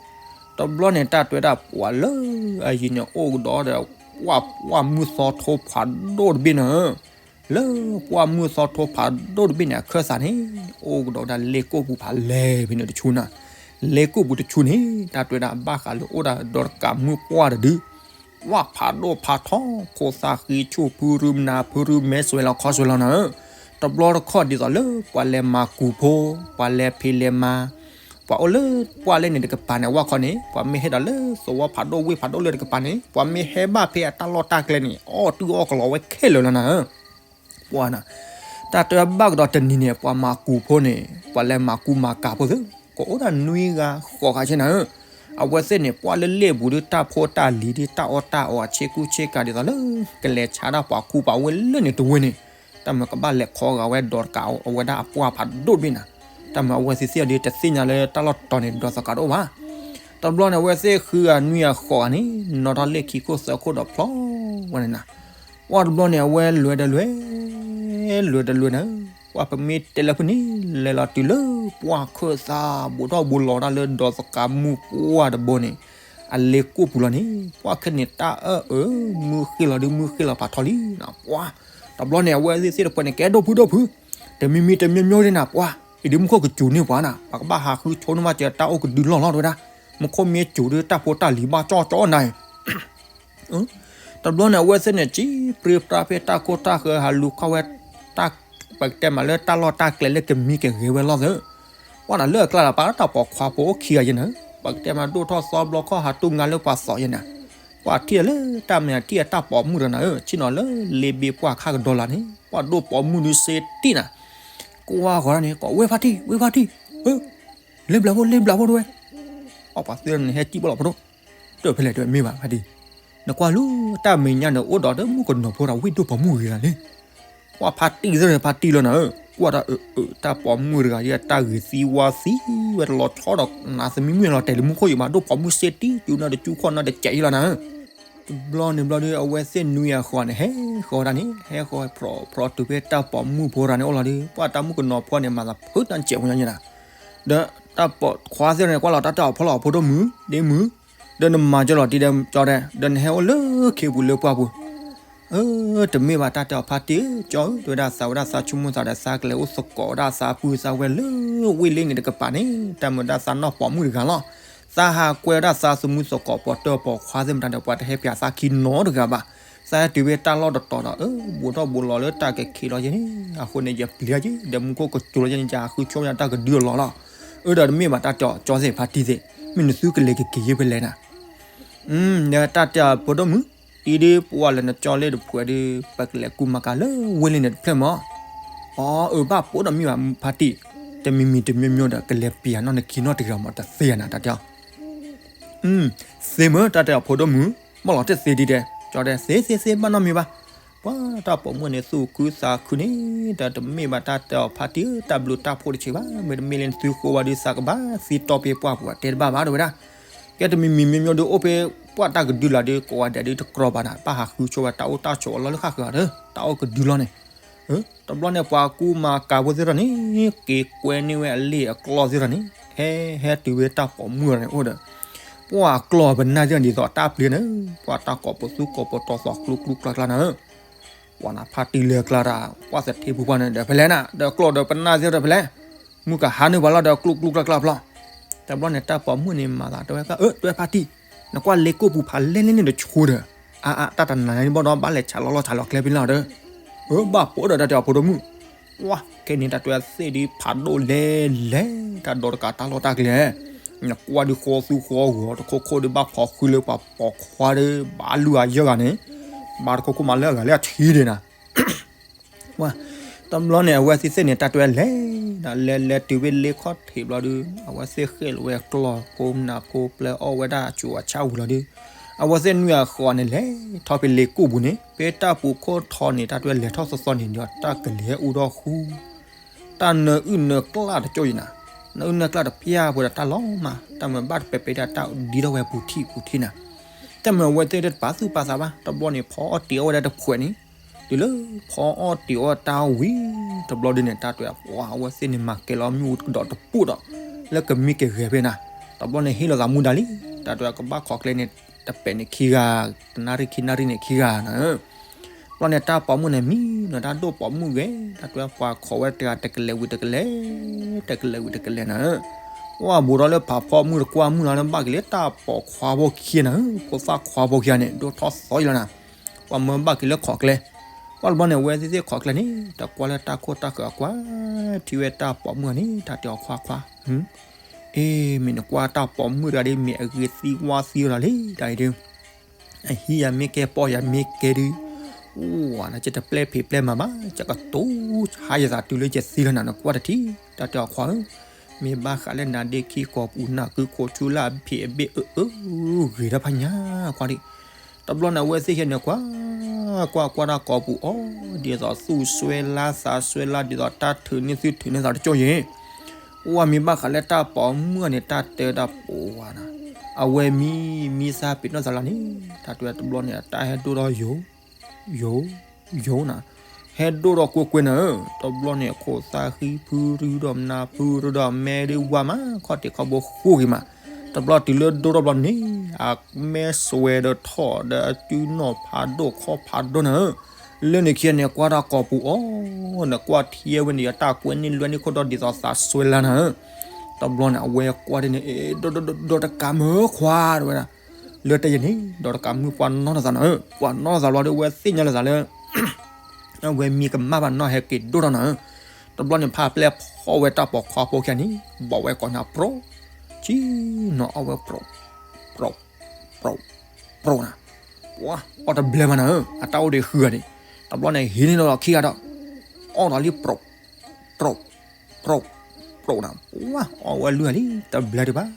တဘျီန့ၣ် တၢ်တဲဝဲဒၣ်ပှၤလၢအယံၤန့ၣ် အိၣ်ကဒီးဒီး ပှၢ်မုၢ်သီထိဖးဒိၣ်တဘ့ၣ်န့ၣ်, လၢပှၢ်မုၢ်သီထိဖးဒိၣ်တဘ့ၣ်န့ၣ် အခၢၣ်သးန့ၣ် အိၣ်ကဒီးဝဲဒၣ်လ့ကိၣ်ပူၤဖးလဲၢ်ဖဲန့ၣ်တဆူနၤ, လ့ကိၣ်ပူၤတဆူန့ၣ် တၢ်တဲဝဲဒၣ်ဘၣ်ဃးလၢအိၣ်ဒၣ်ဒီးတကးမုၢ်ပှၢ်တဒု ပှၢ်ဖးဒိၣ်ဖးထီ ခိၣ်သၣ်ဃံဆူၣ် ဖုရူမနၤ ဖုရူမဲဆွဲလီၤခီဆွဲလီၤနၤဧၢ, တဘျီတခီၣ်ဒ်သိးလၢ ပှၤလဲၤမၤကူးဖိ, ပှၤလဲၤဖံးလဲၤမၤ, ပှၤအိၣ်လၢပှၢ်လဲၣ်န့ၣ်တကပၤန့ၣ် အဝဲခီန့ၣ် ပှၤမ့ၢ်ဟဲဒီးလၢသဝီဖးဒိၣ်ဝ့ၢ်ဖးဒိၣ်လၢတကပၤန့ၣ် ပှၤမ့ၢ်ဟဲဘၣ်ဖဲအတၢ်လီၢ်တၢ်ကျဲန့ၣ် အီၣ်တုၢ်အီၣ်ကလီဝဲခဲလၢာ်လီၤနၤဧၢ ပှၤနၤ, တၢ်တဲဘၣ်ကဒီးတနံၤန့ၣ် ပှၤမၤကူးဖိန့ၣ် ပှၤလဲၤမၤကူးမၤကၤဖိသ့ၣ် ကအိၣ်ဒၣ်နွံဂၤဃိးဂၤဆ့နၤဧၢ, အဝဲသ့ၣ်န့ၣ် ပှၢ်လၢလ့ၣ်ပူၤဒုး တၢ်ဖိတၢ်လံၤဒုး တၢ်အီၣ်တၢ်အီအဆ့ကူဆ့ကၤဒ်သိးလၢ ကလဲၤဆါတၢ်ပှၤကူပှၤဝဲလၢန့ၣ်တဝဲန့ၣ်, တၢ်မၤကဘၣ်လဲၤခီဂာ်ဝဲဒီးတကးအဝဲဒၣ်အပှၢ်ဖးဒိၣ်တဘ့ၣ်နၤ, တၢ်မၤအဝဲသ့ၣ်သ့ၣ်အီၤဒုး တသ့ၣ်ညါလၢတၢ်လီၢ်တတီၤန့ၣ် ဒီးသကးတအိၣ်ဘၣ်. တဘျီန့ၣ် အဝဲသ့ၣ်ဃုဂၤနွံဂၤဃိးဂၤန့ၣ် နီၣ်ထီၣ်လ့ၣ်ခံခိၣ်သၢခိၣ်ဒီးဖျီဝဲန့ၣ်နၤ, ပှၢ်တဘျီန့ၣ် အဝဲလဲၤဒီးလဲၤ လဲၤဒီးလဲၤနၤ, ပှၢ်ပမ့ၢ်တဲလၢဖုန့ၣ် လဲၤလီၤတုၤလၢပှၢ်ခၢၣ်သး ဘူးထီၣ်ဘူးလီၤတၢ်လၢဒီးသကးမုၢ်ပှၢ်တဘိန့ၣ် အလ့ၣ်ကိၣ်ပူၤလီၤန့ၣ် ပှၢ်ခဲန့ၣ်တၢ်အၢၣ်အၢ မုၢ်ဃ့ၢ်လီၤဒုး မုၢ်ဃ့ၢ်လီၤဖးထီလံနၤ, ပှၢ် တဘျီန့ၣ် အဝဲသ့ၣ်သ့ၣ်တဖၣ်န့ၣ် ကဲဒိၣ်ဖုဒိၣ်ဖု, တမံၤမံၤတမံၤမံၤဒ်နၤ ပှၢ်, အံၤဒုးမူခိၣ်ကစူၤန့ၢ်ပှၤနၤ, ပှၤကဘၣ်ဟးဃုဆိန့ၢ်မးကဲတၢ်အိၣ်ကဒုလီၢ်လီၢ်တဝဲဒၣ်, မူခိၣ်မ့ၢ်စူၤဒုး တၢ်ဖိတၢ်လံၤဘၣ်ကၠီကၠီနၤအံၤ တဘျီန့ၣ် အဝဲသ့ၣ်န့ၣ် စံးပြ့ပြါဖဲတၢ်ခိၣ်တၢ်ဃၢၤ ဟးလူၤခီဝဲ တၢ်ပကတဲမးလၢတၢ်လီၢ်တၢ်ကျဲလၢကမံကဂဲၤဝဲလီၢ်သၢ, ပှၢ်နၤလၢအကျါလီၤ ပာ်တၢ်ပိာ်ခွါဖိအိၣ်ခံဂၤယဲနၤ, ပကတဲမးဒိၣ်ထီၣ်သီဘျီခီၣ်ဟးတူၢ်ငါလၢပှၤသီယဲနၤ, ပှၢ်ထံၣ်လၢတၢ်မဲာ်ထံၣ်အတၢ်ပိာ်မုၣ်တဂၤနၤဧၢ, ဆ့ၣ်နီၤလၢလ့ဘ့ပှၢ်ခါကဒီလါန့ၣ် ပှၢ်ဒိၣ်ပိာ်မုၣ်ဒုးစ့တံၢ်နၤ, ကွၢ်ဃီၤန့ၣ် ကိးဝဲဖါတံၢ် ဝဲဖါတံၢ်, လ့ဘျးဖိ လ့ဘျးဖိတဝဲ, အပှၤသ့ၣ်န့ၣ် ဟဲစံၣ်ဘၣ်လီၤဖိဒိၣ် တၢ်ဖဲလဲၣ်တမ့ၢ်ဘၣ်ဖါတံၢ်, နကွၢ်လူၤ တၢ်မဲာ်ညါန့ၣ် အိၣ်ဒီးတၢ်မုၣ်ကနီၤဖိဒီးဝ့ၢ်ဒိၣ်ပိာ်မုၣ်ဂ့ၤဂၤန့ၣ်, ကွၢ်ဖါတံၢ်သ့ၣ်န့ၣ် ဖါတံၢ်လီၤနၤဧၢ, ကွၢ်တၢ်အၢ တၢ်ပိာ်မုၣ်တဂၤဒ်တၢ်ဂ့ၤသံဝါသံဝဲတလီၤဆီဒီး နၤသမံမုၣ်လီၤတဲာ်လံမူခိၣ်ယံၤမး ဒိၣ်ပိာ်မုၣ်စ့တံၢ် စူၤနၤတစူခီၣ်နၤတစဲးယံၤလီၤနၤဧၢ တဘျီန့ၣ်ဘျီဒုး အဝဲသ့ၣ်နွံဂၤဃိးဂၤန့ၣ် ဟဲဃီၤဝဲဒၣ်န့ၣ် ဟဲဃီၤဖျိးဖျိးတုၤဖဲတၢ်ပိာ်မုၣ်ဖိတဂၤန့ၣ်အိၣ်လီၤဒုး ပှၢ်တၢ်မုၣ်ကနီၤဖိန့ၣ် မၤသးဖုတၢ်စဲးဖိညါန့ၣ်နၤ, ဒီးတၢ်ပိာ်ခွါသ့ၣ်န့ၣ် ကွၢ်လီၤတၢ်တဲအီၤဖီလီၤ ဖိဒိၣ်မုၣ် ဒ့မုၣ်, ဒီးနမၤကၠီလီၤတံၢ်ဒီးကၠီဒဲး ဒီးနဟဲအိၣ်လၢခ့ပူၤလၢပှၢ်ပူၤ အၢ တမ့ၢ်ဘၣ်တၢ်တဲအီၤဖါတံၢ်ဧၢ ကၠီဧၢ တဲဝဲဒၣ်သးဝဲဒၣ်သးဆိကမိၣ်သးဒီးသးကလဲၤအိၣ်သကိးဝဲဒၣ်သးပုၢ်သးဝဲၢ်လၢဝ့ၢ်လ့န့ၣ်တကပၤန့ၣ် တၢ်မုာ်ဒၣ်သးနီၢ်ပိာ်မုၣ်တဂၤလီၤ. သးဟးကွဲဝဲဒၣ်သးသမူသကိးပိာ်တၢၢ်ပိာ်ခွါသ့ၣ်မတၤဒီး ပှၤတဟဲပျးသးခံနီတဂၤဘၣ်. သးဟဲတုၤဖဲတၢ်လီၢ်တတီၤဒီး အၢ ဘူးထီၣ်ဘူးလီၤလၢတၢ်ကခံးလီၤယဲန့ၣ် အဃိန့ၣ် ယပျံၤယဲ ဒီးမူခိၣ်ကစူၤလီၤယဲန့ၣ် ယဃုဆိကမိၣ်တၢ်ကဒုအလီၢ်လီၤ. အၢ ဒီးတမ့ၢ်ဘၣ်တၢ်တဲအီၤကၠီသ့ၣ်ဖါတံၢ်သ့ၣ် မ့ၢ်နသုကလဲၤကက့ၤယဲဖဲလဲၣ်နၤ ဒီးတၢ်တဲအီၤဖိဒိၣ်မုၣ် အံၤဒုးပှၤလၢနကၠီလ့တဖုဒုး ပကလဲၤကူမၤကၤလၢဝ့ၢ်လ့န့ၣ်တဖျၢၣ်မး. အီ အၢ ဘၣ်ပိာ်ဒီးမ့ၢ်ဘၣ်ဖါတံၢ် တမံၤမံၤတမံၤမံၤဒီး ကလဲၤပျံၤနီၢ်နခံနီတဂၤမး တသ့ဧါနၤ တၢ်တဲအီၤ သ့မ့ၢ်တၢ်တဲအီၤဖိဒိၣ်မုၣ် ဘၣ်လီၤတသ့ဒ်ဒဲး ကၠီဒဲး သ့သ့သ့ ဘၣ်နီတမံၤဘၣ်. ပှၤတၢ်ပိာ်မုၣ်န့ၣ် သူၣ်ခုသးခုန့ၣ် ဒီးတမ့ၢ်ဘၣ်တၢ်တဲအီၤဖါတံၢ်ဧၢ တၢ်ဘျုးတၢ်ဖှိၣ်တဆံးဘၣ် မ့တမ့ၢ်လၢနသုဃိဝဲဒုးသးကဘၣ်သံတီၢ်ဖဲပှၢ်ပူၤ တဲတဘၣ်ဘၣ် တဲဝဲဒၣ်. ကဲတမံၤမံၤမံၤမံၤဒုးအိၣ်ဖဲပှၢ်တၢ်ကဒုလာ်ဒုး ကိးဂၤဒဲးဒုးတကြီဘၣ်နၤ ဘၣ်ဟးဃုဆိဝဲတၢ်အိၣ်တၢ်ဆိးအလီၢ်လၢဃၣ်ဃၢၤဒီး တၢ်အိၣ်ကဒုလီၤန့ၣ် တဘျီန့ၣ် ပှၤကူမၤကၤဖိသ့ၣ်တဖၣ်န့ၣ် က့ၤကွဲန့ၢ်ဝဲအလ့ၣ်အကျီၢ်သ့ၣ်တဖၣ်န့ၣ် ဟဲ ဟဲတုၤဝဲတၢ်ပိာ်မုၣ်န့ၣ်အိၣ်ဒီး ပှၤအကျီၢ်ပနၢ်သ့ၣ်တဖၣ်ဒ်သိးတၢ်ပျ့ၤန့ၣ် ပှၤတၢ်ကိးပသူကိးပတီၤသိးကျူကျူကျါကျါနၤဧၢ ပှၤနၤဖါတံၢ်လၢအကျါတၢ် ပှၢ်သထ့ဖုပှၢ်န့ၣ်ဒီး ဖဲလဲၣ်နၤ ဒီးကျီၢ်ဒီးပနၢ်သ့ၣ်တဖၣ်ဖဲလဲၣ် မုၢ်ကဟါန့ၢ်ပှၤလီၤဒီးကျူကျူကျါကျါဖျီ တဘျီန့ၣ် တၢ်ပိာ်မုၣ်န့ၣ်မၤသးတဲဝဲ အၢ တဲဝဲဖါတံၢ် နကွၢ်လ့ကိၣ်ပူၤဖးလဲၢ်လၢ်န့ၣ်တဆိဒီး အါအါ တၢ်တနၤန့ၣ်ဘၣ်ဒီး ဘၣ်လဲၤဆးလီၤလီၢ်ဆးလီၤကျဲဖဲလဲၣ်ဒီး အၢ ဘၣ်ပိာ်ဒီးတၢ်တဲအီၤဖိဒိၣ်မုၣ် ပှၢ် ခဲန့ၣ်တၢ်တဲသ့ၣ်ဒုးဖးဒိၣ်လဲၣ်လဲၣ် တၢ်ဒီတကးတၢ်လီၢ်တၢ်ကျဲ နကွၢ်ဒုးဃီသူဃီဂီၤတခိၣ်ခိၣ်ဒုး ဘၣ်ဖီၣ်ဃုလၢပှၤပိာ်ခွါဒီး ဘၣ်လုၢ်အယၢၢ်ဂၤန့ၣ် ဘၣ်တခိၣ်ခိၣ်မးလၢအဂၤလၢအထံဒၣ်နၤ ပှၢ် တဘျီန့ၣ် အဝဲသ့ၣ်သ့ၣ်န့ၣ် တၢ်တဲလဲၤ လဲၤလဲၤတုၤဖဲလ့ခီၣ်ထံးဘျီဒုး အဝဲသ့ၣ်ဃ့ၢ်လီၤဝဲကျီၢ်ဖိနၢ်ဖိပျဲအီၣ်ဝဲဒၣ်အဆူးအဆါဝံၤလီၤဒုး အဝဲသ့ၣ်နွံဂၤဃိးဂၤန့ၣ် လဲၤထီၣ်ဖဲလ့ကိၣ်ပူၤန့ၣ် ဖဲတၢ်ပူၤခိၣ်ထီန့ၣ် တၢ်တဲလဲၤထီၣ်သီသီန့ၣ်ဒီး တၢ်ကလဲၤဟဲအူထီၣ်ဃူ တၢ်နၢအုၣ်နၢကျၢ်တကၠိယံၤနၤ နၢအုၣ်နၢကျၢ်တဖျၢၣ်ပှဲၤဒီးတၢ်လီၤမး တၢ်မၤဘၣ်တပဲာ်ပဲာ်ဒၣ်တၢ်ဒ်ထီၣ်ဝဲပူၤထံၣ်ပူၤထံၣ်နၤ တၢ်မၤအဝဲသ့ၣ်တပာ်သူၣ်ပာ်သးဘၣ် တဘျီန့ၣ် ဖီအီၣ်တ့ၤအီၣ်ဝဲဒၣ်တဖှဲးန့ၣ် တုၤလၢဖီအီၣ်တ့ၤအီၣ်တၢ်ဝံၤ တဘျီဒုးန့ၣ် တၢ်တဲအဝဲသ့ၣ်န့ၣ် မၤကဲလီၤမ့ၣ်အူကဒီးတပူၣ်ဒီး လၢကမံကဂဲၤဖဲနၤ တဘျီန့ၣ် ဟ့ၣ်လီၤသးမူဒါလံ တၢ်တဲကဘၣ်ခိးကျဲန့ၣ် တပဲာ်န့ၣ်ခံဂၤ တနၣ်ရံၣ်ခံနၣ်ရံၣ်န့ၣ်ခံဂၤနၤ တဘျီန့ၣ် တၢ်ပိာ်မုၣ်န့ၣ်မံနီၤ တၢ်ဒိၣ်ပိာ်မုၣ်ဂ့ၤ တၢ်တဲပှၤခိးဝဲတဂၤတကလဲၤဝံၤတကလဲၤ တကလဲၤဝံၤတကလဲၤနၤ ပှၢ်ဘူးထီၣ်လၢဖးဖီမုၢ်တကွၢ်မုၢ်လီၤလၢဘၣ်က့ၤလၢတၢ်ပိာ်ခွါဖိခံဂၤနၤ ဖိသၣ်ခွါဖိခံဂၤန့ၣ် ဒိၣ်ထီၣ်သီအံၤလီၤနၤ ပှၢ်မၢဘၣ်က့ၤလၢခိးကျဲ ပှၢ်တဘျီန့ၣ် အဝဲသ့ၣ်သ့ၣ်ခိးကျဲန့ၣ် တကွၢ်လၢတၢ်ခိၣ်တၢ်ဃၢၤအကွၢ် ထံၣ်ဝဲတၢ်ပိာ်မုၣ်န့ၣ် တၢ်တဲအီၤခွါခွါ အ့ မ့ၢ်နကွၢ်တၢ်ပိာ်မုၣ်တဂၤဒ် မ့ၢ်အဂ့ၤသံဝါသံဝဲလီၤလံ တၢ်အံၤဒုး အဟံးယၤမ့ၢ်ကဲ ပီၢ်ယၤမ့ၢ်ကဲဒုး အိၣ်နကတပျဲၢ်ဖံးပျဲၢ်မၤဘၣ် ကကတိၤဟါယသးတုၤလၢယသံလီၤနၤ နကွၢ်တထံၣ် တၢ်တဲအီၤခွါဧၢ မ့ၢ်ဘၣ်ဃးလၢနၤဒ့ခံကိာ်ပူၤ နၢ်ကုခိၣ်ဆူလၢအဖံးအဘ့ၣ်အၢအၢ ဂ့ၤတၢ်ဖးညါခွါဒံး. တဘျီန့ၣ် အဝဲသ့ၣ်ခံဂၤန့ၣ် ကွၢ်ကွၢ်ကွၢ်တၢ်ကိာ်ပူၤအီၤ ဒ်သိးသူၣ်စွဲလၢသးစွဲလၢ ဒ်သိးတၢ်ထုးန့ၢ်သူၣ်ထုးန့ၢ်သးတကၠိၢ်ယဲၢ် ပှၢ်မ့ၢ်ဘၣ်ဃးလၢတၢ်ပိာ်မုၣ်န့ၣ် တၢ်တဲတၢ်ပှၤနၤ, အဝဲမံမံစၢ်ပ့ၤနီၣ်သးလၢန့ၣ် တၢ်တဲတဘျီန့ၣ် အတၢ်ဟဲဒိၣ်ထီၣ်ယိာ် ယိာ် ယိာ်နၤ, ဟဲဒိၣ်ထီၣ်ကွ့ၢ်ကွ့ၢ်နၤဧၢ, တဘျီန့ၣ် ခိၣ်သၣ်ဃံဖုရူဒီးမနၤဖုရူဒီးမဲဒ်ဝါမး ခီၣ်ထံးခီၣ်ဘိဃိဂ့ၤမး, တဘျီတုၤလၢဒိၣ်ထီၣ်ဘျီန့ၣ် အမဲာ်စွဲဒီးထီၣ်ဒီးအစုနီၢ်ဖးဒိၣ်ခီၣ်ဖးဒိၣ်နၤဧၢ, လၢန့ၣ်ခံဂၤန့ၣ် ကွၢ်တၢ်ကိာ်ပူၤအီၤ နကွၢ်ထံဝဲန့ၣ် အတၢ်ကွဲန့ၢ်လွဲန့ၢ်ခိၣ်ဒီးဒ်သိးသးစွဲလၢနၤဧၢ, တဘျီန့ၣ် အဝဲကွၢ်ဒ်န့ၣ် ဒီးတကးမၢခွါတဝဲဒၣ် လၢတယဲၢ်န့ၣ် ဒီးတကးမုၣ်ပှၢ်နီၣ်ထီၣ်သးနၤဧၢ, ပှၢ်နီၣ်ထီၣ်သးလီၤဒီး အဝဲသ့ၣ်ညါလၢသးလၢ အဝဲမံကမၣ်ဘၣ်နီၣ်ဟဲက့ၤဒိၣ်ထီၣ်နၤဧၢ, တဘျီန့ၣ် ဖးပျဲၢ်ဖီၣ်ဝဲတၢ်ပိာ်ခွါဖိခံဂၤန့ၣ် ဘၣ်ဝဲကိးညါပြီ, ကံနီၤအီၣ်ဝဲပြီ, ပြီ, ပြီ, ပြီနၤ, ပှၢ်အီၣ်တဘျဲၣ်မးနၤဧၢ, အတၢ်အိၣ်ဒံးဃုဂၤန့ၣ်, တဘျီန့ၣ် ဟံးန့ၢ်ဒီးခံဂၤဒီး အီၣ်ဒီးလံ ပြီ, ပြီ, ပြီ, ပြီနၤ, ပှၢ်အီၣ်ဝဲလွံၢ်ဂၤလံ တဘျဲၣ်ဒံးဘၣ်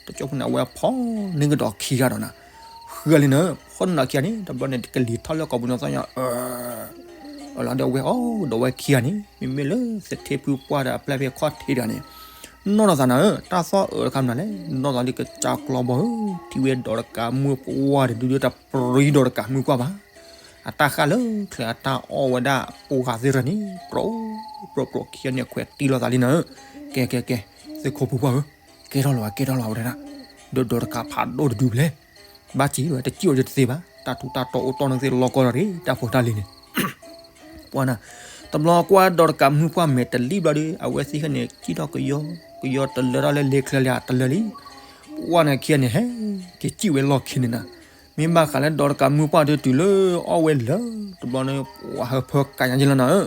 တကၠိဖိန့ၣ် အဝဲဖီၣ်န့ၢ်ကဒီးခံဂၤဒီးနၤ, ဃုဂၤလံနၤ, ဖီၣ်န့ၢ်ဒီးခံဂၤန့ၣ် တဘျီန့ၣ် ကလံၤထီၣ်လၢကိာ်ပူၤနီၢ်သီၣ်ညါ အၢ လီၤဒီးအဝဲအီၣ်ဒီးဝဲခံဂၤန့ၣ် မ့မ့ၢ်လၢသထ့ဖုပှၢ်ဒီးအပျဲၢ်ဖဲခီၣ်ထံးတဂၤန့ၣ် နီၣ်ထီၣ်သးနၤဧၢ, တၢ်သီၣ်အၢတခါမနုၤလဲၣ်, နီၣ်သးလံကစၢ်ကျီဘီဧၢ, ထံၣ်ဝဲဒီးတကးမုၣ်ပှၢ်တဒုဒီးတပြံဒီးတကးမုၣ်ပှၢ်ဘၣ်, အတၢ်ဃၣ်လၢချၢးအတၢ်အီၣ်ဝဲဒၣ်ပှၤသ့ၣ်တဖၣ်န့ၣ် ပြီ ပြီ ပြီ ခံဂၤန့ၣ်ခွဲးတံၢ်လိာ်သးလံနၤဧၢ, ကဲ ကဲ ကဲ သ့ၣ်ခိၣ်ဖိပှၢ်ဧၢ, ကဲထီၣ်လီၤဝဲ ကဲထီၣ်လီၤဝဲဒၣ်, ဒီးဒီးတကးဖးဒိၣ်တဒုဖျဲၣ် ဘၣ်စံးဝဲ တစံးဝဲယတသ့ဘၣ်, တၢ်ထူးတၢ်တီၤအိၣ်တီၢ်န့ၣ်သ့ၣ်လီၤကီၢ်ဒီးရ့ၣ် တၢ်ဖိတၢ်လံၤန့ၣ် ပှၢ်နၤ, တဘျီကွၢ်ဒီးတကးမုၣ်ပှၢ်မဲာ်တလံဘျီဒီး အဝဲသ့ၣ်ခံဂၤန့ၣ် စံၣ်ထီၣ်ကယီ ကယီတလၢထီၣ်လၢလ့ချၢလၢတလၢလံ, ပှၢ်န့ၣ်ခံဂၤန့ၣ် ဟဲက့ၤစံၣ်ဝဲလီၢ်ခံန့ၣ်နၤ, မ့ၢ်ဘၣ်ဃးလၢဒီးတကးမုၣ်ပှၢ်ဒုးတုၤလၢအီၣ်ဝဲလၢ တဘျီန့ၣ် ပှၢ်ဟၢဖၢကးညါယ့လီၤနၤဧၢ,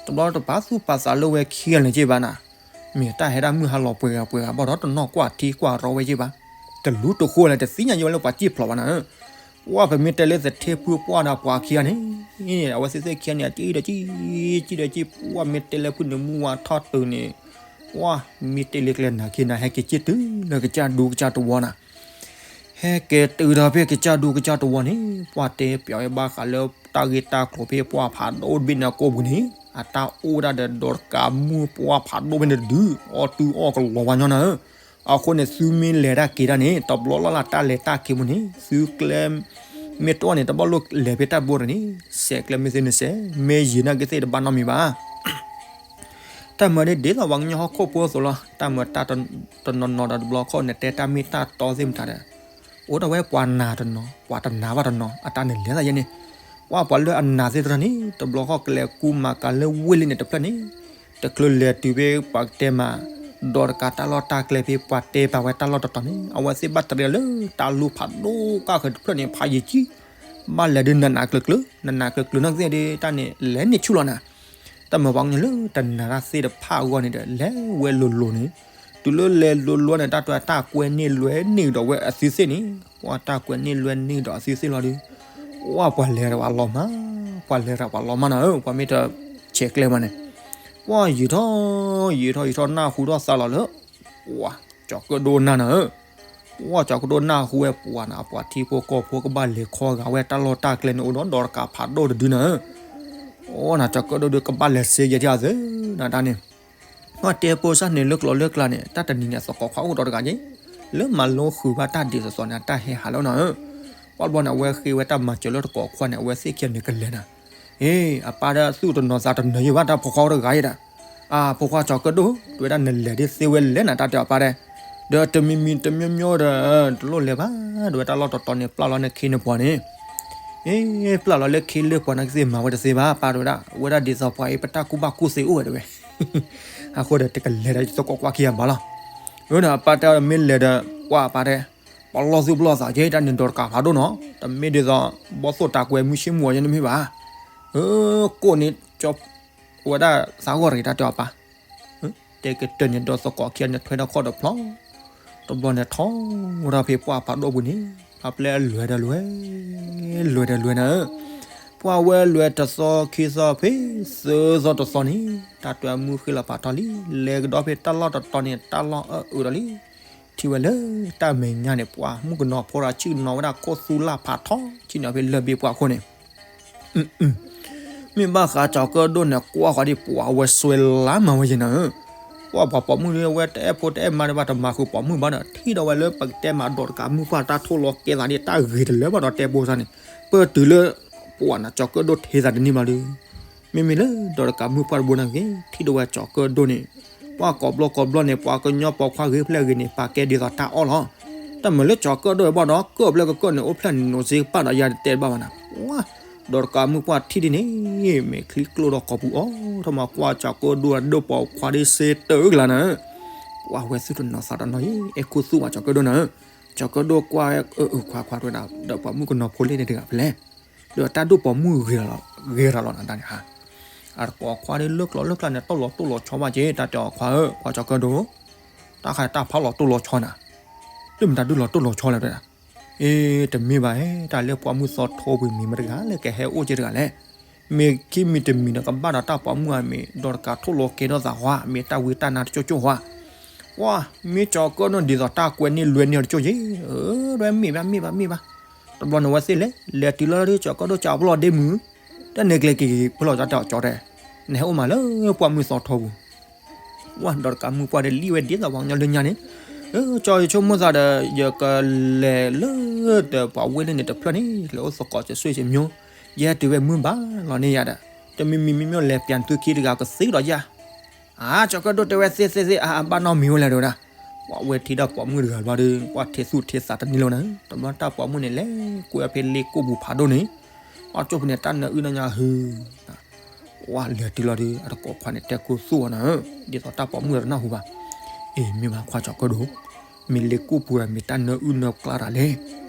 တဘျီတပာ်သူၣ်ပာ်သးလၢဝဲခံဂၤလၢၤက့ဘၣ်နၤ, မ့ၢ်တၢ်ဟဲဒၣ်မုၢ်ဟါလီၤပှဲၤဂၤပှဲၤဂၤဘၣ်ဒီးတနီၣ်ကွၢ်ထံကွၢ်ရီဝဲက့ဘၣ်, တလူတဃိလၢၤ တသ့ၣ်ညါယ့ဝဲလၢပှၤစံၣ်ဖျိးဘၣ်နၤဧၢ, ပှၢ်ပမ့ၢ်တဲလၢသထ့ဖုပှၢ်ဒီးပှၤခံဂၤန့ၣ် အဝဲသ့ၣ်သ့ၣ်ခံဂၤန့ၣ် အစံၣ်ဒီးစံၣ် စံၣ်ဒီးစံၣ် ပှၢ်မ့ၢ်တဲလၢဖုနုာ်မူဝါထီၣ်တုၤန့ၣ် ပှၢ်မ့ၢ်တဲလၢကျဲနၤခံနၤ ဟဲက့ၤစံၣ်တုၤလၢကစၢ်ဒူကစၢ်တဝီနၤ ဟဲက့ၤတုၤဒီးဖဲကစၢ်ဒူကစၢ်တဝီန့ၣ် ပှၢ်တဲပျးဝဲဘၣ်ဃးလၢတၢ်ဂ့ၢ်တၢ်ကျိၤဖဲပှၢ်ဖးဒိၣ်တဘ့ၣ်န့ၣ်အကိာ်ပူၤန့ၣ် အတၢ်အိၣ်ဒၣ်ဒီးဒီးတကးမုၢ်ပှၢ်ဖးဒိၣ်ဖဲန့ၣ်တဒု အီၣ်တုၤအီၣ်ကလီၤဝါညီနၤဧၢ, အဃိန့ၣ် သုမ့ၢ်လဲၤတၢ်က့ၤတၢ်န့ၣ် တဘျီလၢ်လၢ်တၢ်လဲၤတၢ်က့ၤပူၤန့ၣ် သုကျဲ မ့ၢ်တအိၣ်န့ၣ် တဘၣ်လိၣ်လဲၤဖဲတၢ်ဘိတန့ၣ် စဲးကျဲမ့ၢ်သ့န့ၣ်စဲး မ့ၢ်ယံာ်နာ်က့သ့ၣ်တဘၣ်နီတမံၤဘၣ် တၢ်မၤဒ်ဒ်သိးပှၤကညီဟီၣ်ခိၣ်ဖိအသိးလီၤ. တၢ်မၤတၢ်တနီၤနီၤဒီးတဘျီခီၣ်န့ၣ် တဲတၢ်မ့ၢ်တၢ်တီသ့ၣ်မတၤဒီး အိၣ်ဒၣ်ဝဲပှၤနာ်တနီၤ ပှၤတနာ်ဘၣ်တနီၤ အတၢ်န့ၣ်လဲၤသးယဲန့ၣ် ပှၤပှၤလၢအနာ်သ့ၣ်တဖၣ်န့ၣ် တဘျီခီၣ်ကလဲၤကူမၤကၤလၢဝ့ၢ်လံန့ၣ်တဖျၢၣ်န့ၣ် တချုးလဲၤတုၤဖဲပှၤကတဲမၤ ဒီးတကးတၢ်လီၢ်တၢ်ကျဲဖဲပှၤတဲပာ်ဝဲတၢ်လီၢ်တတီၤန့ၣ် အဝဲသ့ၣ်ဘၣ်တရံးလၢတၢ်လူဖးဒိၣ်ကၢ်ဃၢၤတဖျၢၣ်န့ၣ် ဖးယံာ်ကံ ဘၣ်လဲၤဒုးနးနးကျၢၤကျၢၤ နးနးကျၢၤကျၢၤနီၢ်ကသ့ၣ်ဒ်တၢ်န့ၣ် လဲၤန့ၢ်ဆူၣ်လီၤနၤ တၢ်မၤပှၤကညီလၢတနာ်တၢ်သ့ၣ်တဖၣ်အဂီၢ်န့ၣ်ဒီး လဲၤဝဲလိၤလိၤန့ၣ် တုၤလၢလဲၤလိၤလိၤန့ၣ် တၢ်တၢ်ကွဲန့ၢ်လွဲန့ၢ်ဒီးဝဲအသုသ့ၣ်န့ၣ် ပှၤတၢ်ကွဲန့ၢ်လွဲန့ၢ်ဒီးအသုသ့ၣ်လီၤဒီး ပှၤလဲၤရၤပှၤလီၤမး ပှၤလဲၤရၤပှၤလီၤမးနၤဧၢ ပှၤမ့ၢ်တဆဲးကျဲမးန့ၣ် ပှၤယံာ်ထီၣ် ယံာ်ထီၣ်ယံာ်ထီၣ်နၢ်ဟူထီၣ်သးလီၤလၢ ပှၤကၠီၤကၢၣ်ဒိၣ်နၢ်နၤဧၢ ပှၤကၠီၤကၢၣ်ဒိၣ်နၢ်ဟူဝဲပှၤနၤ ပှၤထံဖိကီၢ်ဖိကဘၣ်လဲၤခီဂာ်ဝဲတၢ်လီၢ်တၢ်ကျဲန့ၣ် အိၣ်ဒီးဒီးတကးဖးဒိၣ်တဒုနၤဧၢ အိၣ်နၤ ကၠီၤကၢၣ်ဒိၣ်ဒုးကဘၣ်လဲၤစ့ယဲၢ်ထံအသုနၤတၢ်န့ၣ် ပှၤတဲပိာ်စၢ်န့ၣ်လၢကျိၤလၢကျါန့ၣ် တၢ်တနံၤန့ၣ် သကိးခွါအိၣ်ဒီးတဂၤက့ လၢမၤလိဃုာ်ဘၣ်တၢ်ဒ်သိးသိးန့ၣ် အတၢ်ဟဲဟးလၢနၤဧၢ ပှၤဘျီန့ၣ် အဝဲဃ့ဝဲတၢ်မၤစၢၤလၢသကိးခွါန့ၣ် အဝဲသ့ၣ်ခံဂၤန့ၣ်ကလဲၤနၤ အ့ အပၢ်ဒီးသူၣ်တနီၤသးတနီၤယံၤဘၣ် တၢ်ဖိခွါအိၣ်တဂၤအံၤဒီး အဖိခွါကၠီၤကၢၣ်ဒိၣ် တဲဝဲဒၣ်နလဲၤဒ်သ့ဝဲလဲၣ်နၤ တၢ်တဲအပၢ်တဲ ဒီးတမံၤမံၤတမံၤမံၤဒီး တလိၣ်လဲၤဘၣ် တဲဝဲတၢ်လီၢ်တတီၤန့ၣ် ပျၢ်လီၤလၢခ့န့ၣ်ပှၤန့ၣ် အ့ ပျၢ်လီၤလၢခ့လၢပှၤန့ၣ်ကသ့မၤဝဲတသ့ဘၣ် ပၢ်တဲဝဲဒၣ် ဝဲဒၣ်ဒ်သိးပှၤအံၤ ပတၢ်ကူၣ်ဘၣ်ကူၣ်သ့အိၣ်ဝဲတဲဝဲ အဃိဒီးတကလဲၤဒီးသကိးကွၢ်ခံဂၤဘၣ်လီၤ အၢဒီးအပၢ်တဲမ့ၢ်လဲၤဒီး ကွၢ်အပၢ်တဲ ပလီၢ်သူၣ်ပလီၢ်သးက့ တၢ်န့ၣ်ဒီးတကးဖးဒိၣ်နီၤ တမ့ၢ်ဒ်သိး ဘီၣ်သိၣ်တၢ်ကွဲမုၢ်ဆ့ၣ်မူၤအီၤယဲန့ၣ်မ့ၢ်ဘၣ် အၢ ကိၣ်န့ၣ် ကၠီ ဝဲဒၣ်သးဂီၢ်တဂ့ၤ တၢ်တဲအပၢ် တဲကတၢၢ်န့ၣ်ဒီးသကိးခံဂၤန့ၣ်ထွဲထီၣ်ခီၣ်တဖျီ တဘျီန့ၣ်ထီၣ်ဝဲဒၣ်ဖဲပှၢ်ဖးဒိၣ်ပူၤန့ၣ် အပျဲၢ်လွဲၤဒီးလွဲၤ လွဲၤဒီးလွဲၤနၤဧၢ ပှၢ်ဝဲလွဲၢ်တသီခံသီဖဲ သၢသီတသီန့ၣ် တၢ်တွဲမုၢ်ဃ့လီၤဖးထီလံ, လဲၤကဒီးဖဲတၢ်လီၢ်တတီၤန့ၣ် တၢ်လီၢ်အၢအုးဒီးလံ. ထံၣ်ဝဲလၢတၢ်မဲာ်ညါန့ၣ် ပှၤမုၣ်ကနီၤဖိဒီးဆ့ၣ်နီၤဝဲဒၣ်ခိၣ်သူလၢ်ဖးထီ ဆ့ၣ်နီၤဖဲလၢၢ်ဘ့ၣ်ပှၢ်ခိၣ်န့ၣ် မ့ၢ်ဘၣ်ဃးကၠီၤကၢၣ်ဒိၣ်န့ၣ် ကွၢ်ဃီၤဒ်ပှၤဝဲ ဆွဲလါမၤဝဲယဲၢ်နၤဧၢ, ပှၢ်ပှၤပိာ်မုၣ်ဒ်ဝဲတအဲၣ်ဖိတအဲၣ်မါဒံးဘၣ် တမၤဃုာ်ပိာ်မုၣ်ဘၣ်ဒီး ထံၣ်ဒီးဝဲလၢပကတဲမးဒီးတကးမုၢ်ပှၢ်တၢ်ထိၣ်လီၤကဲသးဒ်တၢ်ဂ့ၤတလၢဘၣ်ဒီးတဲပိစါန့ၣ်, ပၢၢ်တုၤလၢ ပှၢ်နၤကၠီၤကၢၣ်ဒိၣ်ထဲသးတန့ၢ်ဘၣ်ဒီး မ့မ့ၢ်လၢဒီးတကးမုၢ်ပှၢ်တဘိန့ၣ်ဂ့ၤ ထံၣ်ဒီးဝဲကၠီၤကၢၣ်ဒိၣ်န့ၣ် ပှၢ်ကိးဘျီကိးဘျီန့ၣ် ပှၤကညီပိာ်ခွါဂ့ၤဖျဲၣ်ဂ့ၤန့ၣ် ပာ်ကဲဒ်သိးတၢ်အီၣ်လီၤ. တၢ်မၤလၢကၠီၤကၢၣ်ဒိၣ်ဘၣ်ဒီး ကၢၣ်ဖျဲၣ်ကကၢၣ်န့ၣ် အိၣ်ဖျဲၣ်န့ၣ် နိးစ့ကပၣ်ဒီးယၤတတဲဘၣ်ဘၣ်နၤ, ပှၢ် ဒီးတကးမုၢ်ပှၢ်ထံၣ်ဒ်န့ၣ် မ့ၢ်ချံကျိၣ်ဒီးကိာ်ပူၤအီၤ ထီၣ်မၤကွၢ်ကၠီၤကၢၣ်ဒိၣ်အဒိၣ်ပိာ်ခွါဒ်စ့တၢ်အုၣ်ကလၤနၤဧၢ, ပှၢ်ဝဲသူၣ်တနီၤသးတနီၤအံၤ အဲၣ်ခူသူၣ်ဘၣ်ကၠီၤကၢၣ်ဒိၣ်နၤဧၢ, ကၠီၤကၢၣ်ဒိၣ်ကွၢ်အၢအုးခွါခွါတဝဲဒၣ် ဒီးပှၤမုၣ်ကနီၤဖိလ့ၣ်န့ၣ်တဂၤဖဲလဲၣ် ဒီးတၢ်ဒိၣ်ပိာ်မုၣ်ဂ့ၤရၤလီၤနၤဒၣ်န့ၣ်ဧါ, အတကိးခွါဒ်လၢကျိၤလၢကျါန့ၣ် တၢ်လီၤတိၢ်လီၤဆီဘၣ်က့ၤ တၢ်တဲအီၤခွါဧၢ ခွါကၠီၤကၢၣ်ဒိၣ်, တၢ်ခါတၢ်ဖးလီၤတိၢ်လီၤဆီနၤ, လၢမတၤဒုးလီၤတိၢ်လီၤဆီလဲၣ်တဒၣ်, အ့ တမ့ၢ်ဘၣ်ဧၢ တၢ်လၢပှၢ်မုၢ်သီထိပူၤမံၤမတၤတဂၤလၢကဟဲအိၣ်က့ၤတဂၤလဲၣ်, မ့ၢ်ခံမံၤတမံၤဒီးကဘၣ်ဒီးတၢ်ပှၢ်မုၣ်အမံၤ ဒီးတကးထိၣ်လီၤကဲထီၣ်သးဟါ မ့ၢ်တၢ်ဝံတၢ်နါတကၠိၢ်ကၠိၢ်ဟါ ဝါ မ့ၢ်ကၠီၤကၢၣ်ဒိၣ်ဒ်သိးတၢ်ကွဲန့ၢ်လွဲန့ၢ်အီၤတကၠိၢ်ယ့ၣ်, အၢ ဒွဲမ့ၢ်ဘၣ်မ့ၢ်ဘၣ်မ့ၢ်ဘၣ်, တဘျီန့ၣ်ဝဲသ့ၣ်လဲၤ လဲၤတုၤလီၤလၢကၠီၤကၢၣ်ဒိၣ်ကၠီၤပလီၢ်ဒ့မုၣ်, တၢ်န့ၣ်ကျဲၤက့ၤဖဲလီၤတၢ်တဲအီၤကၠီၤတဲ, နဟဲအိၣ်မးလၢပှၢ်မုၢ်သီထိပူၤ ဝါ ဒီးတကးမုၢ်ပှၢ်ဒီးလံၣ်ဝဲဒ်သိးပှၤကညီလၢညါန့ၣ်, အၢ ကၠီၤယဆိကမိၣ်သးဒီး ယကလဲၤလၢတပှၤဝ့ၢ်လၢန့ၣ်တဖျၢၣ်န့ၣ် လဲၤအိၣ်သကိးကဆွ့ၣ်ကမျိ, ယဟဲတုၤဝဲမုၢ်ဘၣ်လီၤန့ၢ်ယၤဒီး, တမံၤမံၤမ့မ့ၢ်လဲၤပၠးသုခံတဂၤကသ့ဒီးယၤ, အၢ ကၠီၤကၢၣ်ဒိၣ်တဲဝဲသ့သ့သ့ အဘၣ်နီတမံၤဝဲလဲၣ်တဝဲဒၣ်, ပှၢ်ဝဲထံၣ်ဒၣ်ပိာ်မုၣ်တဂၤဘျီဒီး ပှၢ်ထဲသူၣ်ထဲသးတန့ၢ်လီၤနၤ, တဘျီတၢ်ပိာ်မုၣ်န့ၣ်လဲၤကွဲဖဲလ့ကိၢ်ပူၤဖးဒိၣ်န့ၣ်, ပှၢ်ကၠိၣ်ပူၤန့ၣ် တၢ်နၢအုၣ်နၢညါဟု ဝါ လဲၤတုၤလီၤဒီး အတကိးခွါန့ၣ် တဲခိသူၣ်အီၤနၤဧၢ, ဒ်သိးတၢ်ပိာ်မုၣ်တနၢ်ဟူဘၣ်, အ့ မ့ၢ်ဘၣ်ခွါကၠီၤကၢၣ်ဒိၣ်, မ့ၢ်လ့ကိၢ်ပူၤဒီးမ့ၢ်တၢ်နၢအုၣ်နၢကျါတၢ်လဲၣ်,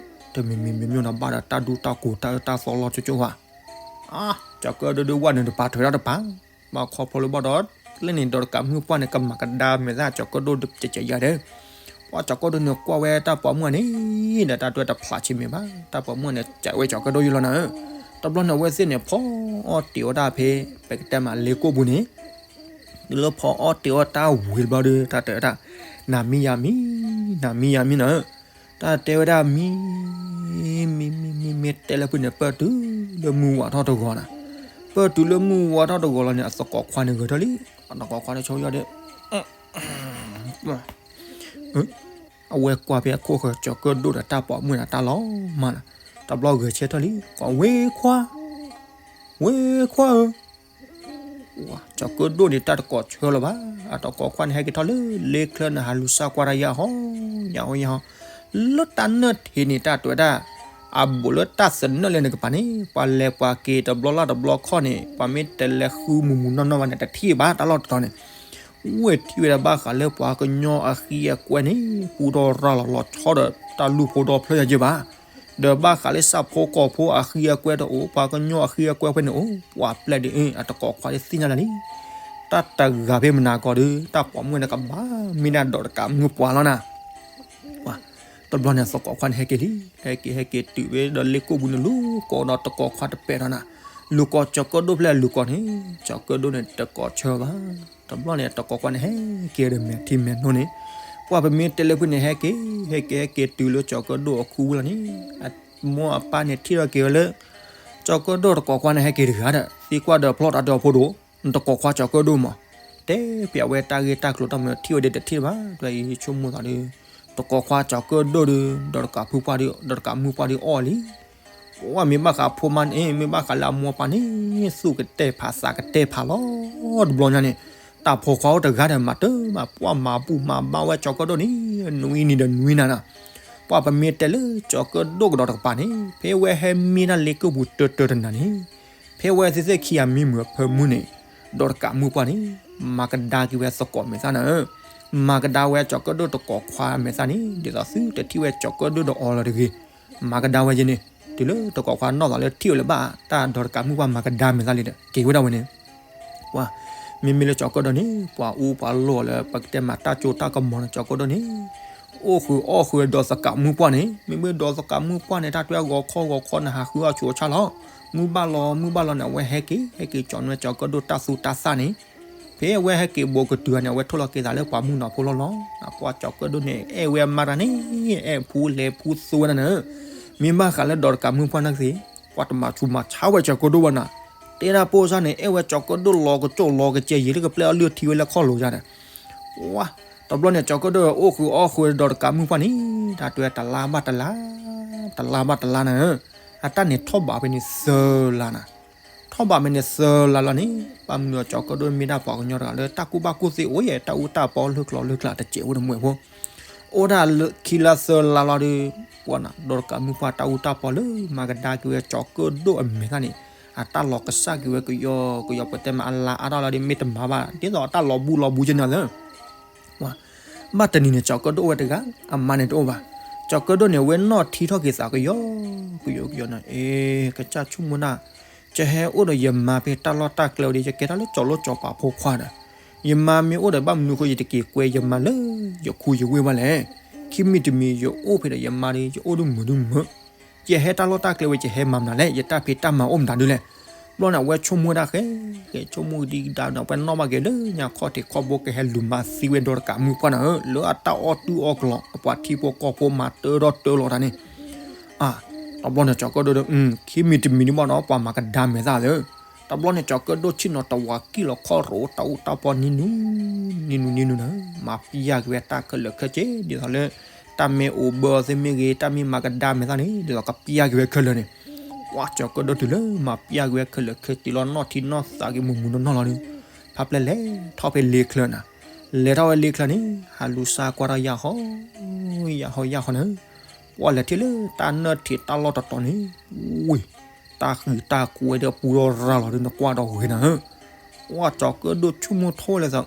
တမံၤမံၤမ့မ့ၢ်နဘၣ်ဒီးတၢ်ဒူတၢ်ကိၤတၢ်အၢတၢ်သီလီၤကၠိၢ်ကၠိၢ်ဧါ, အါ ကၠီၤကၢၣ်ဒိၣ်ဒုးဝဲနုာ်တပၤထွဲဒၣ်တပၤ, ဘၣ်ခီဖျိလၢဘၣ်ဒီး လၢန့ၣ်ဒီးတကးမုၢ်ပှၢ်န့ၣ် ကမၤကဒါမဲာ်သၣ်ကၠီၤကၢၣ်ဒိၣ်တကဲးကဲးယၤဒီး ပှၢ်ကၠီၤကၢၣ်ဒိၣ်န့ၣ်ကွၢ်ဝဲတၢ်ပိာ်မုၣ်န့ၣ်ဒီး တၢ်တွဲတဖျးဆံးမ့ၢ်ဘၣ်, တၢ်ပိာ်မုၣ်န့ၣ် ကးဝဲကၠီၤကၢၣ်ဒိၣ်ယိလီၤနၤဧၢ, တဘျီန့ၣ်အဝဲသ့ၣ်န့ၣ် ဖီအီၣ်တ့ၤအီၣ်တၢ်ဖဲ ပကတဲမးလ့ကိၢ်ပူၤန့ၣ်, တုၤလၢဖီအီၣ်တ့ၤအီၣ်တၢ်ဝံၤတဘျီဒီး တၢ်တဲဝဲဒၣ်, နၤမံယၤမံ, နၤမံယၤမံနၤဧၢ, တၢ်တဲဝဲဒၣ်မံ မံ မံ မံ မ့ၢ်တဲလၢဖုၣ်န့ၣ် ပၢၢ်တုၤလၢမုၢ်ဝးထီၣ်တဂီၤနၤ, ပၢၢ်တုၤလၢမုၢ်ဝးထီၣ်တဂီၤလီၤန့ၣ် အသကိးခွါန့ၣ်ဂဲၤထီၣ်လံ, အသကိးခွါန့ၣ်ဆိယီၢ်ဒီး အဝဲကွၢ်ဖဲအခိၣ်ဃၢၤ ကၠီၤကၢၣ်ဒိၣ်ဒီးတၢ်ပိာ်မုၣ်န့ၣ် တၢ်လီၤမၢ်နၤ, တဘျီဂဲၤဆၢထၢၣ်လံ, ကွၢ်ဝ့ခွါ, ဝ့ခွါဧၢ, ကၠီၤကၢၣ်ဒိၣ်န့ၣ် တၢ်တကိးဆၢလၢၤဘၣ်, အတကိးခွါန့ၣ် ဟဲက့ၤထီၣ်လၢလ့ချၢန့ၣ် ဟးလူၤစၢ်ကွၢ်တၢ်ယၢ်ဟီ, ယၢ်ဟီယၢ်ဟီ, လၢတၢ်နၢၣ်ထံးန့ၣ် တၢ်တဲဝဲဒၣ်, အဘူးလၢတၢ်သနၢၣ်လၢနကပၤန့ၣ် ပှၤလဲၤပှၤက့ၤတဘျီလၢ်တဘျီခီၣ်န့ၣ် ပှၤမ့ၢ်တဲလဲၤဃုမူးမူးနီၢ်နီၢ်ဘၣ်န့ၣ် တထံၣ်ဘၣ်တၢ်လီၢ်တတီၤန့ၣ် ဝ့ၢ်ထံၣ်ဝဲဒၣ်ဘၣ်ဃးလၢပှၤကညီအဃံအကွဲန့ၣ် ပူထီၣ်ရၤလီၤလီၤဆီဒီးတၢ်လူၢ်ဖိဒီဖျၢၣ်ညါက့ဘၣ်, ဒီးဘၣ်ဃးလၢဆၣ်ဖိကီၢ်ဖိအဃံအကွဲတအိၣ် ပှၤကညီအဃံအကွဲဖဲန့ၣ်အိၣ် ပှၤပျဲၢ်ဒ်အံၤ အတကိးခွါဒ်သ့ၣ်ညါလၢာ်လံ, တၢ်တဂၤဖဲမနၤကီးဒီး တၢ်ပိာ်မုၣ်န့ၣ်ကဘၣ်မ့ၢ်ဒၣ်ဒီးတကးမုၢ်ပှၢ်လီၤနၤ တဘျီန့ၣ် သကိးခွါန့ၣ်ဟဲက့ၤလံ, ဟဲက့ၤဟဲက့ၤတုၤဝဲဒီးလ့ကိၢ်ပူၤန့ၣ် လူၤကိးဒီးတကိးခွါတပဲာ်ထီၣ်နၤ, လူၤကိးကၠီၤကၢၣ်ဒိၣ်ဖျဲၣ်လူၤကိးန့ၣ် ကၠီၤကၢၣ်ဒိၣ်န့ၣ် တကိးဆၢဘၣ်, တဘျီန့ၣ် တကိးခွါန့ၣ်ဟဲက့ၤဒီးမဲာ်ထံမဲာ်နိန့ၣ်, ပှၢ်ပမ့ၢ်တဲလၢဖုၣ်န့ၣ် ဟဲက့ၤ ဟဲက့ၤဟဲက့ၤတုၤလၢကၠီၤကၢၣ်ဒိၣ်အခိၣ်ဝံၤလီၤန့ၣ်, အမိၢ်အပၢ်န့ၣ်ထံၣ်ထီၣ်က့ၤဝဲလၢ ကၠီၤကၢၣ်ဒိၣ်တကိးခွါန့ၣ်ဟဲက့ၤတဂၤဒီး သံကွၢ်ဒီးဖျီၣ်တၢ်ဒီးဖိဒိၣ် နတကိးခွါကၠီၤကၢၣ်ဒိၣ်မး, တဲပျးဝဲတၢ်ဂ့ၢ်တၢ်ကျိၤတၢ်မနုၤထံၣ်ဝဲဒၣ်တထံၣ်ဘၣ်, ဒီးအံၤဆိကမိၣ်သးဒီး တကိးခွါကၠီၤကၢၣ်ဒိၣ်ဒီး ဒီးတကးဖုပှၢ်ဒီး ဒီးတကးမုၢ်ပှၢ်ဒီးအီၣ်လံ, ပှၢ်မ့ၢ်ဘၣ်ဃးဖိမါန့ၣ် မ့ၢ်ဘၣ်ဃးလၢအမိၢ်ပၢ်န့ၣ် သူၣ်ကတဲာ်ဖးသးကတဲာ်ဖးလီၤ, တဘျီညါန့ၣ် တၢ်ဖိခွါအိၣ်တဂၤဒီးမၤတၢ်မၤပှၢ်မၤဘူၣ်မၤဘါဝဲကၠီၤကၢၣ်ဒိၣ်န့ၣ် နွံနံၤဒီးနွံနၤနၤ, ပှၢ်ပမ့ၢ်တဲလၢကၠီၤကၢၣ်ဒိၣ်ကဒီးတကပၤန့ၣ် ဖဲဝဲဟဲမံဒၣ်လ့ကိၢ်ပူၤတၢၢ်တၢၢ်တနၤန့ၣ် ဖဲဝဲသ့ၣ်သ့ၣ်ခံဂၤမံမုာ်အဖၢမုၢ်န့ၣ် ဒီးတကးမုၢ်ပှၢ်န့ၣ် မၤကဒါက့ၤဝဲသကိးမဲာ်သၣ်နၤဧၢ, မၤကဒါဝဲကၠီၤကၢၣ်ဒိၣ်တကိးခွါမဲာ်သၣ်န့ၣ် ဒ်သိးသုတထံၣ်ဝဲကၠီၤကၢၣ်ဒိၣ်ဒီးအီၤလီၤတဂ့ၤ, မၤကဒါဝဲယဲန့ၣ်, တုၤလၢတကိးခွါနီၢ်သးလၢထံၣ်ဝဲလၢၤဘၣ် တၢ်ဒီးတကးမုၢ်ပှၢ်မၤကဒါမဲာ်သၣ်လံဒီး က့ၤဝဲဒၣ်ဝဲန့ၣ် ပှၢ် မ့မ့ၢ်လၢကၠီၤကၢၣ်ဒိၣ်န့ၣ် ပှၤအူပှၤလိာ်အီၤလၢပကတဲမးတၢ်ကၠိတၢ်ကမီၤန့ၣ် ကၠီၤကၢၣ်ဒိၣ်န့ၣ် အိၣ်ဃုာ်အီၣ်ဃုာ်ဒီးသကးမုၢ်ပှၢ်န့ၣ်, မ့မ့ၢ်ဒီးသကးမုၢ်ပှၢ်န့ၣ် တၢ်တွဲဂီၤခီဂီၤခီန့ၣ် ဟးဃုအီၣ်ဆူးအီၣ်ဆၣ်လီၤ. မုၢ်ဘၣ်လီၤ မုၢ်ဘၣ်လီၤန့ၣ် အဝဲဟဲက့ၤ ဟဲက့ၤကၠီၤနွဲၣ်ကၠီၤကၢၣ်ဒိၣ်တၢ်သူတၢ်သၣ်န့ၣ်, ဖဲအဝဲဟဲက့ၤဘူးကတုၤဧါန့ၣ် အဝဲထိၣ်လီၤက့ၤသးလၢပှၤမုၣ်နီၤဖိလီၢ်လီၤ. ပှၤကၠီၤကၢၣ်ဒိၣ်န့ၣ် အဲၣ်ဝဲအမါတၢ်န့ၣ် အဲၣ်ဖူလဲၤဖူသိဝဲဒၣ်န့ၣ်, မ့ၢ်ဘၣ်ဃးလၢဒီးသကးမုၢ်ပှၢ်န့ၣ်သ့ၣ်, ပှၤတမၤဆူးမၤဆါဝဲကၠီၤကၢၣ်ဒိၣ်ဘၣ်နၤ, တဲဒၣ်ပိၢ်စၢ်န့ၣ် အဲၣ်ဝဲကၠီၤကၢၣ်ဒိၣ်လီၤကစိၣ်လီၤကစဲး ယံာ်လၢကပျဲအီလုၢ်ထံဝဲလၢခီၣ်လိၤယါန့ၣ် ဝါ, တဘျီန့ၣ် ကၠီၤကၢၣ်ဒိၣ်အိၣ်ဃုာ်အီၣ်ဃုာ်ဒီးသကးမုၢ်ပှၢ်န့ၣ် တၢ်တွဲတလါဘၣ်တလါ, တလါဘၣ်တလါန့ၣ်, အတၢ်န့ၣ်ထီၣ်ဘးဖဲန့ၣ်သၢလါနၤ, ထီၣ်ဘးဖဲန့ၣ်သၢလါလီၤန့ၣ် ဘၣ်မနုၤအကၠီၤကၢၣ်ဒိၣ်မ့ၢ်ဒၣ်ပှၤကညီတဂၤလၢတၢ်ကူၣ်ဘၣ်ကူၣ်သ့အိၣ်ယဲၢ် တၢ်အူတၢ်ပီလၢကျိၤလၢကျါတစဲးဖိတမှဲးဖိ အိၣ်ဒၣ်လၢခံလါသၢလါလီၤဒီး, ပှၤနၤ ဒီးသကးမုၢ်ပှၢ်တၢ်အူတၢ်ပီလၢမၤကဒါက့ၤဝဲကၠီၤကၢၣ်ဒိၣ်အမဲာ်သၣ်န့ၣ်, အတၢ်လီၤကစၢ်က့ၤဝဲကယီကယီ ပတဲမးအလါအါထီၣ်လီၤဒီး မ့ၢ်တမၤဘၣ် ဒ်သိးအတၢ်လီၤဘူးလီၤဘူးကန့ၣ်လၢ ဘၣ်တနံၤန့ၣ် ကၠီၤကၢၣ်ဒိၣ်အိၣ်ဝဲတဂၤ, အမါန့ၣ်တအိၣ်ဘၣ်. ကၠီၤကၢၣ်ဒိၣ်န့ၣ် အဝဲနီၣ်ထံထီၣ်က့ၤသးကယီကယီကယီန့ၣ်, အ့ ကစၢ်ဆိကမိၣ်ဒၣ်, ကဟဲအိၣ်ဒီးယမါဖဲတၢ်လီၢ်တၢ်ကျဲဝဲဒီး ယကဲထီၣ်လၢကၠီၤလိကၠီၤပၤဖိခွါဒီး, ယမါမ့ၢ်အိၣ်ဒီး ဘၣ်မနုၤဃိယတက့ၤကွဲယမါလၢယခူယဝ့ၢ်ဘၣ်လဲၣ်. ခံမံၤတမံၤ ယအိၣ်ဖဲဒီးယမါဒီး ယအိၣ်ဒုးမုာ်ဒုးမုာ် ယဟဲတၢ်လီၢ်တၢ်ကျဲဝဲ ယဟဲမၤမနုၤလဲၣ်, ယတၢ်ဖံးတၢ်မၤအိၣ်မတၤဒုလဲၣ်. ဘျီန့ၣ် အဝဲဆိကမိၣ်ဒၣ်ဃဲ, ဃဲဆိကမိၣ်ဒံးကဒါန့ၣ် အဝဲနီၣ်ဘၣ်က့ၤလၢညါခီၣ်ထံးခီၣ်ဘိ ကဟဲလူၤမၤသံဝဲဒီးသကးမုၢ်ပှၢ်န့ၣ်ဧၢ, လၢအတၢ်အီၣ်တူၢ်အီၣ်ကလီၤ အပှၤထံဖိကီၢ်ဖိမၤတၢထီၣ်တၢလီၤတၢ်န့ၣ်, အါ, တဘျီန့ၣ် ကၠီၤကၢၣ်ဒိၣ်ဒီး ခံမံၤတမံၤဒံးဘၣ်ဒီး ပှၤမၤကဒါမဲာ်သၣ်သၢ, တဘျီန့ၣ် ကၠီၤကၢၣ်ဒိၣ်ဆ့ၣ်နီၤတဝးကံၣ်လီၤခီၣ်ရိၤ တၢ်အူတၢ်ပီနံၤနုၤ, နံၤနုၤနံၤနုၤန့ၣ်, မၤပျၢ်က့ၤဝဲတၢ်ခဲလၢာ်ခဲဆ့ ဒ်သိးလၢ တၢ်မ့ၢ်အိၣ်ဘၢအီၤသ့မ့ၢ်ဂ့ၤ တၢ်မ့ၢ်မၤကဒါမဲာ်သၣ်န့ၣ် ဒ်သိးကပျၢ်က့ၤဝဲခဲလၢာ်န့ၣ်, ပှၤကၠီၤကၢၣ်ဒိၣ်တုၤလၢမၤပျၢ်က့ၤဝဲခဲလၢာ်ခဲဆ့လီၤ နီၣ်ထံနီၣ်သးက့ၤမုာ်မုာ်နီၢ်နီၢ်လီၤဒီး, ဖးပျဲလဲၤထီၣ်ဖဲလ့ချၢနၤ, လဲၤထီၣ်ဝဲလ့ချၢန့ၣ် ဟးလူၤစါကွၢ်တၢ်ယၢ်ဟီၣ်, ယၢ်ဟီၣ်ယၢ်ဟီၣ်န့ၣ်, ပှၤလဲၤထံၣ်လၢတၢ်နၢၣ်ထံးတၢ်လီၢ်တတီၤန့ၣ်, ဝ့ၢ်, တၢ်ဃံးတၢ်ကွဲဒီးပူထီၣ်ရၤလီၤဒီး နကွၢ်ဒီးဂ့ၤနၤဧၢ, ပှၤကၠီၤကၢၣ်ဒိၣ်ဆိကမိၣ်ထီၣ်ဝဲလၢသး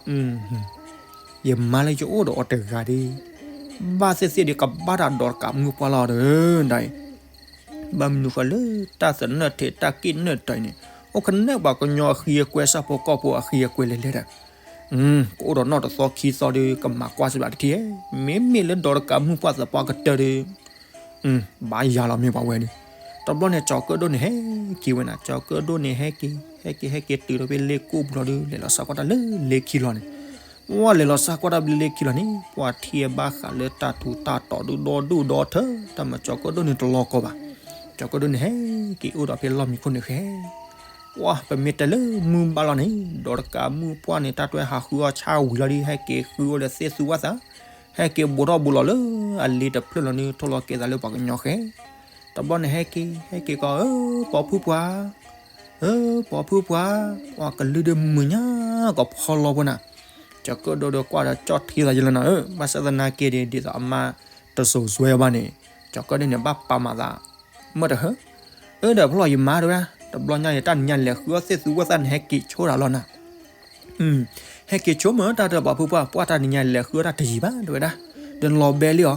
ယမါလၢယအိၣ်ဒီးအီၤတဂၤဒီး, ဘၣ်သ့ၣ်သ့ၣ်ဒီးကဘၣ်တၢ်ဒီးသကးမုၢ်ပှၢ်လီၤဒီး, ဒ်အံၤ, ဘၣ်မနုၤဃိလၢတၢ်သနၢၣ်ထံးတၢ်ကံၣ်နၢၣ်တၢ်အံၤန့ၣ်, အိၣ်ခနဲပှၤကညီအဃံအကွဲ ဆၣ်ဖိကီၢ်ဖိအဃံအကွဲလဲၤလဲၤဒီး, ကအိၣ်ဒီးနီၢ်တသီခံသီဒီး ကမၤကွၢ်စှၤတထံၣ်, မ့မ့ၢ်လၢဒီးသကးမုၢ်ပှၢ်သးပှၢ်ကတၢၢ်ဒီး ဘၣ်ယၤလီၤမ့ၢ်ပှၤဝဲဒီး, တဘျီန့ၣ် ကၠီၤကၢၣ်ဒိၣ်န့ၣ်ဟဲက့ၤဝဲနၤ, ကၠီၤကၢၣ်ဒိၣ်န့ၣ်ဟဲက့ၤ, ဟဲက့ၤဟဲက့ၤတုၤဒီးဖဲလ့ကိၢ်ပူၤလီၤဒီး လဲၤလီၤစါကွၢ်တၢ်လၢလ့ခံလီၤန့ၣ်, ဝဲလဲၤလီၤစါကွၢ်တၢ်လၢလ့ခံလီၤန့ၣ် ပှၤထံၣ်ဘၣ်ဃးလၢတၢ်ထူးတၢ်တီၤဒုဒီဒူၣ်ဒီထၢ, တၢ်မၤကၠီၤကၢၣ်ဒိၣ်န့ၣ်တလီၤကီဘၣ်, ကၠီၤကၢၣ်ဒိၣ်န့ၣ်ဟဲက့ၤအိၣ်ဒီးဖဲလီၢ်မံခိၣ်န့ၣ်ဃဲ ပှၤပမ့ၢ်တဲလၢမုၢ်ဘၣ်လီၤန့ၣ် ဒီးသကးမုၢ်ပှၢ်န့ၣ် တၢ်တွဲဟးဃုအီၣ်ဆၣ်ဝံၤလီၤဒီး ဟဲက့ၤဃုအိၣ်ဒီးသ့ၣ်သူဝဲသး, ဟဲက့ၤဘူးထီၣ်ဘူးလီၤလၢအလ့တဖျၢၣ်လီၤန့ၣ် ထိၣ်လီၤကဲသးလၢပှၤကညီဃဲ, တဘျီန့ၣ်ဟဲက့ၤ ဟဲက့ၤကီး ဧၢ ပိာ်ဖုပှၢ်, ဧၢ ပိာ်ဖုပှၢ်, ပှၤကလုၢ်ဒုးမုာ်ညါကီးဖီလီၤဖိနၤ, ကၠီၤကၢၣ်ဒိၣ်ဒီးကွၢ်ဒီးကၠီၣ်ထံသးယလီၤနၤဧၢ, ဘၣ်ဆၣ်သနာ်က့ဒီး ဒ်သိးအမါတစိၤစွဲဘၣ်န့ၣ်, ကၠီၤကၢၣ်ဒိၣ်န့ၣ် ဘၣ်ပာ်မၤသး မ့ၢ်တဟၢ, အၢ ဒီးဖျီၣ်ယမါတဲဝဲဒၣ်, တဘျီညါယတၢ်နံၤညါလဲၤဃုအီၣ်သ့ၣ်သူဝဲသးန့ၣ် ဟဲက့ၤဆိဒၣ်လီၤနၤ, ဟဲက့ၤဆိမ့ၢ်တၢ်တၢ်ပိာ်ဖုပှၢ်, ပှၢ်တၢ်နံၤညါလဲၤဃုအီၣ်တၢ်တယံာ်ဘၣ်တဲဝဲဒၣ်, ဒီးလီၤဘဲလံအီၤ,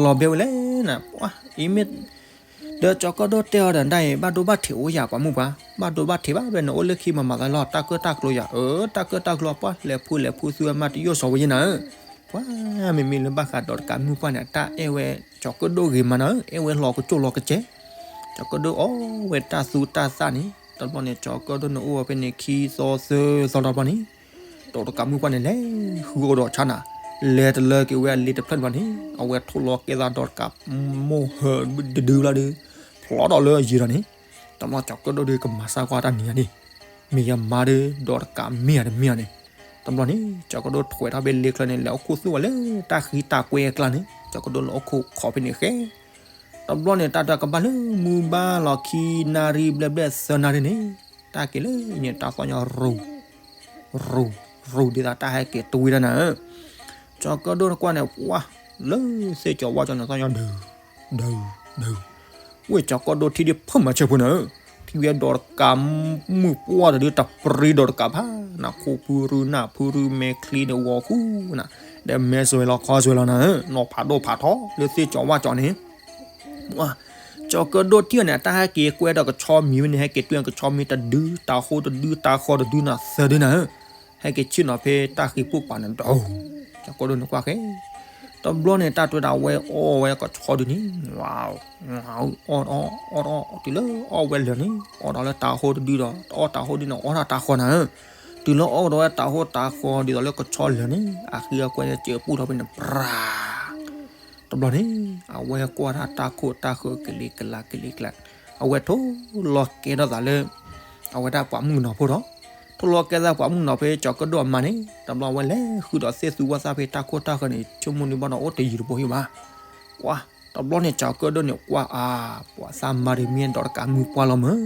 လီၤဘဲဝဲလဲၣ်နၤ, ပှၤအံၤမ့ၢ် ဒီးကၠီၤကၢၣ်ဒိၣ်တဲအီၤဒီးဒ်အံၤ ဘၣ်ဒိဘၣ်ထံးအိၣ်ယၤပှၤမုၣ်ပှၢ်, ဘၣ်ဒိဘၣ်ထံးဘၣ် ဖဲနအိၣ်လၢခံမၤမၤသးလီၤ တၢ်ကၢၣ်တၢ်ကျိၤယၤ, အၢ တၢ်ကၢၣ်တၢ်ကျိၤပှၤ လဲၤဖူလဲၤဖူသူဝဲမးတယိၣ်စီၤဝဲယဲနၤဧၢ, ပှၤမ့မ့ၢ်လၢဘၣ်ဃးဒီးသကးမုၢ်ပှၢ်န့ၣ် တၢ်အဲၣ်ဝဲ ကၠီၤကၢၣ်ဒိၣ်ဂ့ၤမးနၤဧၢ, အဲၣ်ဝဲလီၤကစိၣ်လီၤကစဲး, ကၠီၤကၢၣ်ဒိၣ်အီၣ်ဝဲတၢ်သူတၢ်သၣ်န့ၣ် တဘျီန့ၣ် ကၠီၤကၢၣ်ဒိၣ်န့ၣ်အိၣ်ဝဲဖဲန့ၣ်ခံသီသၢသီတဘျီန့ၣ် ဒီးသကးမုၢ်ပှၢ်န့ၣ် လဲၤဃုအိၣ်ဒီးဆၣ်နၤ, လဲၤတလၢက့ၤဝဲအလ့တဖျၢၣ်တဘျီန့ၣ် အဝဲထိၣ်လီၤကဲသးဒီးသကးမိၢ်ဟၢဒုဒုလီၤဒီး ဖျီဒီးလၢအယံၤဒီးန့ၣ်, တဘျီကၠီၤကၢၣ်ဒိၣ်ဒီးကမၤစၢ်ကွၢ်တၢ်နံၤညါန့ၣ်, မ့ၢ်ယမါဒီး ဒီးသကးမ့ၢ်ဧါတမ့ၢ်ဧါန့ၣ်, တဘျီန့ၣ် ကၠီၤကၢၣ်ဒိၣ်ထွဲထီၣ်ဖဲလ့ချၢန့ၣ် လဲၤအိၣ်ခိၣ်သူၣ်ဝဲလၢတၢ်ဃံတၢ်ကွဲအကျါန့ၣ် ကၠီၤကၢၣ်ဒိၣ်လဲၤအိၣ်ခိၣ်ခီဖဲန့ၣ်ဃဲ တဘျီန့ၣ် တၢ်တၢ်ကဘၣ်လၢမုၢ်ဘၣ်လီၤခံနၣ်ရံၣ်ဘျဲၣ်ဘျဲၣ်သၢနၣ်ရံၣ်န့ၣ်, တၢ်က့ၤလၢညါတၢ်သီၣ်ညီရူၤ, ရူၤ, ရူၤဒ်သိးတၢ်ဟဲက့ၤတဝံၤတၢ်နၤဧၢ, ကၠီၤကၢၣ်ဒိၣ်နကွၢ်န့ၣ် ပှၤ, လၢသ့ၣ်ကၠီၤဝါကၠီၤန့ၣ်သီၣ်ညီဒုး, ဒုး, ဒုး, ဝဲကၠီၤကၢၣ်ဒိၣ်ထံၣ်ဒ်ဖုမၤဆၢဖိနၤဧၢ, ထံၣ်ဝဲဒီးတကးမုၢ်ပှၢ်တဒုတပြံဒီးတကးဖး, နခိၣ်ဖုရူနၢ်ဖုရူမဲာ်ချံန့ၣ်ဂီၤဃူနၤ, ဒီးမဲာ်စွဲလီၤခီစွဲလီၤနၤဧၢ, နီၢ်ဖးဒိၣ်ဖးထီလၢသ့ၣ်ကၠီၤဝါကၠီၤန့ၣ် ကၠီၤကၢၣ်ဒိၣ်ထံၣ်အီၤန့ၣ် တၢ်ဟဲက့ၤကွဲဒီးကဆီမံၤဝဲန့ၣ် ဟဲက့ၤတွၢ်ကဆီမံၤတဒု တၤဟိတဒု တၤဃီတဒုနၤ သၢဒုနၤဧၢ, ဟဲက့ၤဆ့ၣ်နီၤဖဲတၢ်ဃံးပူၣ်ပာ်န့ၣ်ဒီး, ကၠီၤကၢၣ်ဒိၣ်န့ၣ်ကွၢ်ဃဲ, တဘျီန့ၣ် တၢ်တဲဝဲဒၣ် အဝဲအီၣ်ဝဲကဆီဒုန့ၣ်, အီၣ်အီၣ်အီၣ်အီၣ်တုၤလၢအီၣ်ဝဲလၢာ်န့ၣ် အီၣ်ဒီးလၢတၤဟီၣ်တဒုဒီး တအီၣ်တၤဟီၣ်ဒုန့ၣ် အီၣ်တၢ်တၤဃီနၤဧၢ, တုၤလၢအီၣ်ဒီးဝဲတၤဟီၣ်တၤဃီဒ်သိးလၢကဆီလၢာ်န့ၣ် အဃံအကွဲန့ၣ် စဲးပူၣ်ထီၣ်ဖဲန့ၣ် ပြၤ တဘျီန့ၣ် အဝဲကွၢ်တၢ်တၢ်ခိၣ်တၢ်ဃၢၤ ကလံၤကလၤကလံၤကလၤ, အဝဲထိၣ်လီၤကဲထီၣ်သးလၢ အဝဲဒၣ်ပှၤမုၣ်ကနီၤဖိဒီး ထိၣ်လီၤကဲသးပှၤမုၣ်ကနီၤဖဲကၠီၤကၢၣ်ဒိၣ်အမါန့ၣ် တဘျီအဝဲလဲၤဃုာ်ဒီးသ့ၣ်သူဝၣ်သၣ်ဖဲတၢ်ခိၣ်တၢ်ဃၢၤန့ၣ် ဆိကမိၣ်န့ၢ်ဘၣ်ဒီးအိၣ်တယံၤတဘိဟံၣ်ဘၣ်. ပှၤ တဘျီန့ၣ် ကၠီၤကၢၣ်ဒိၣ်န့ၣ်ကွၢ်အါ, ပှၤသးမါတမ့ၢ်ဒီးတကးမုၢ်ပှၢ်လီၤမၢ်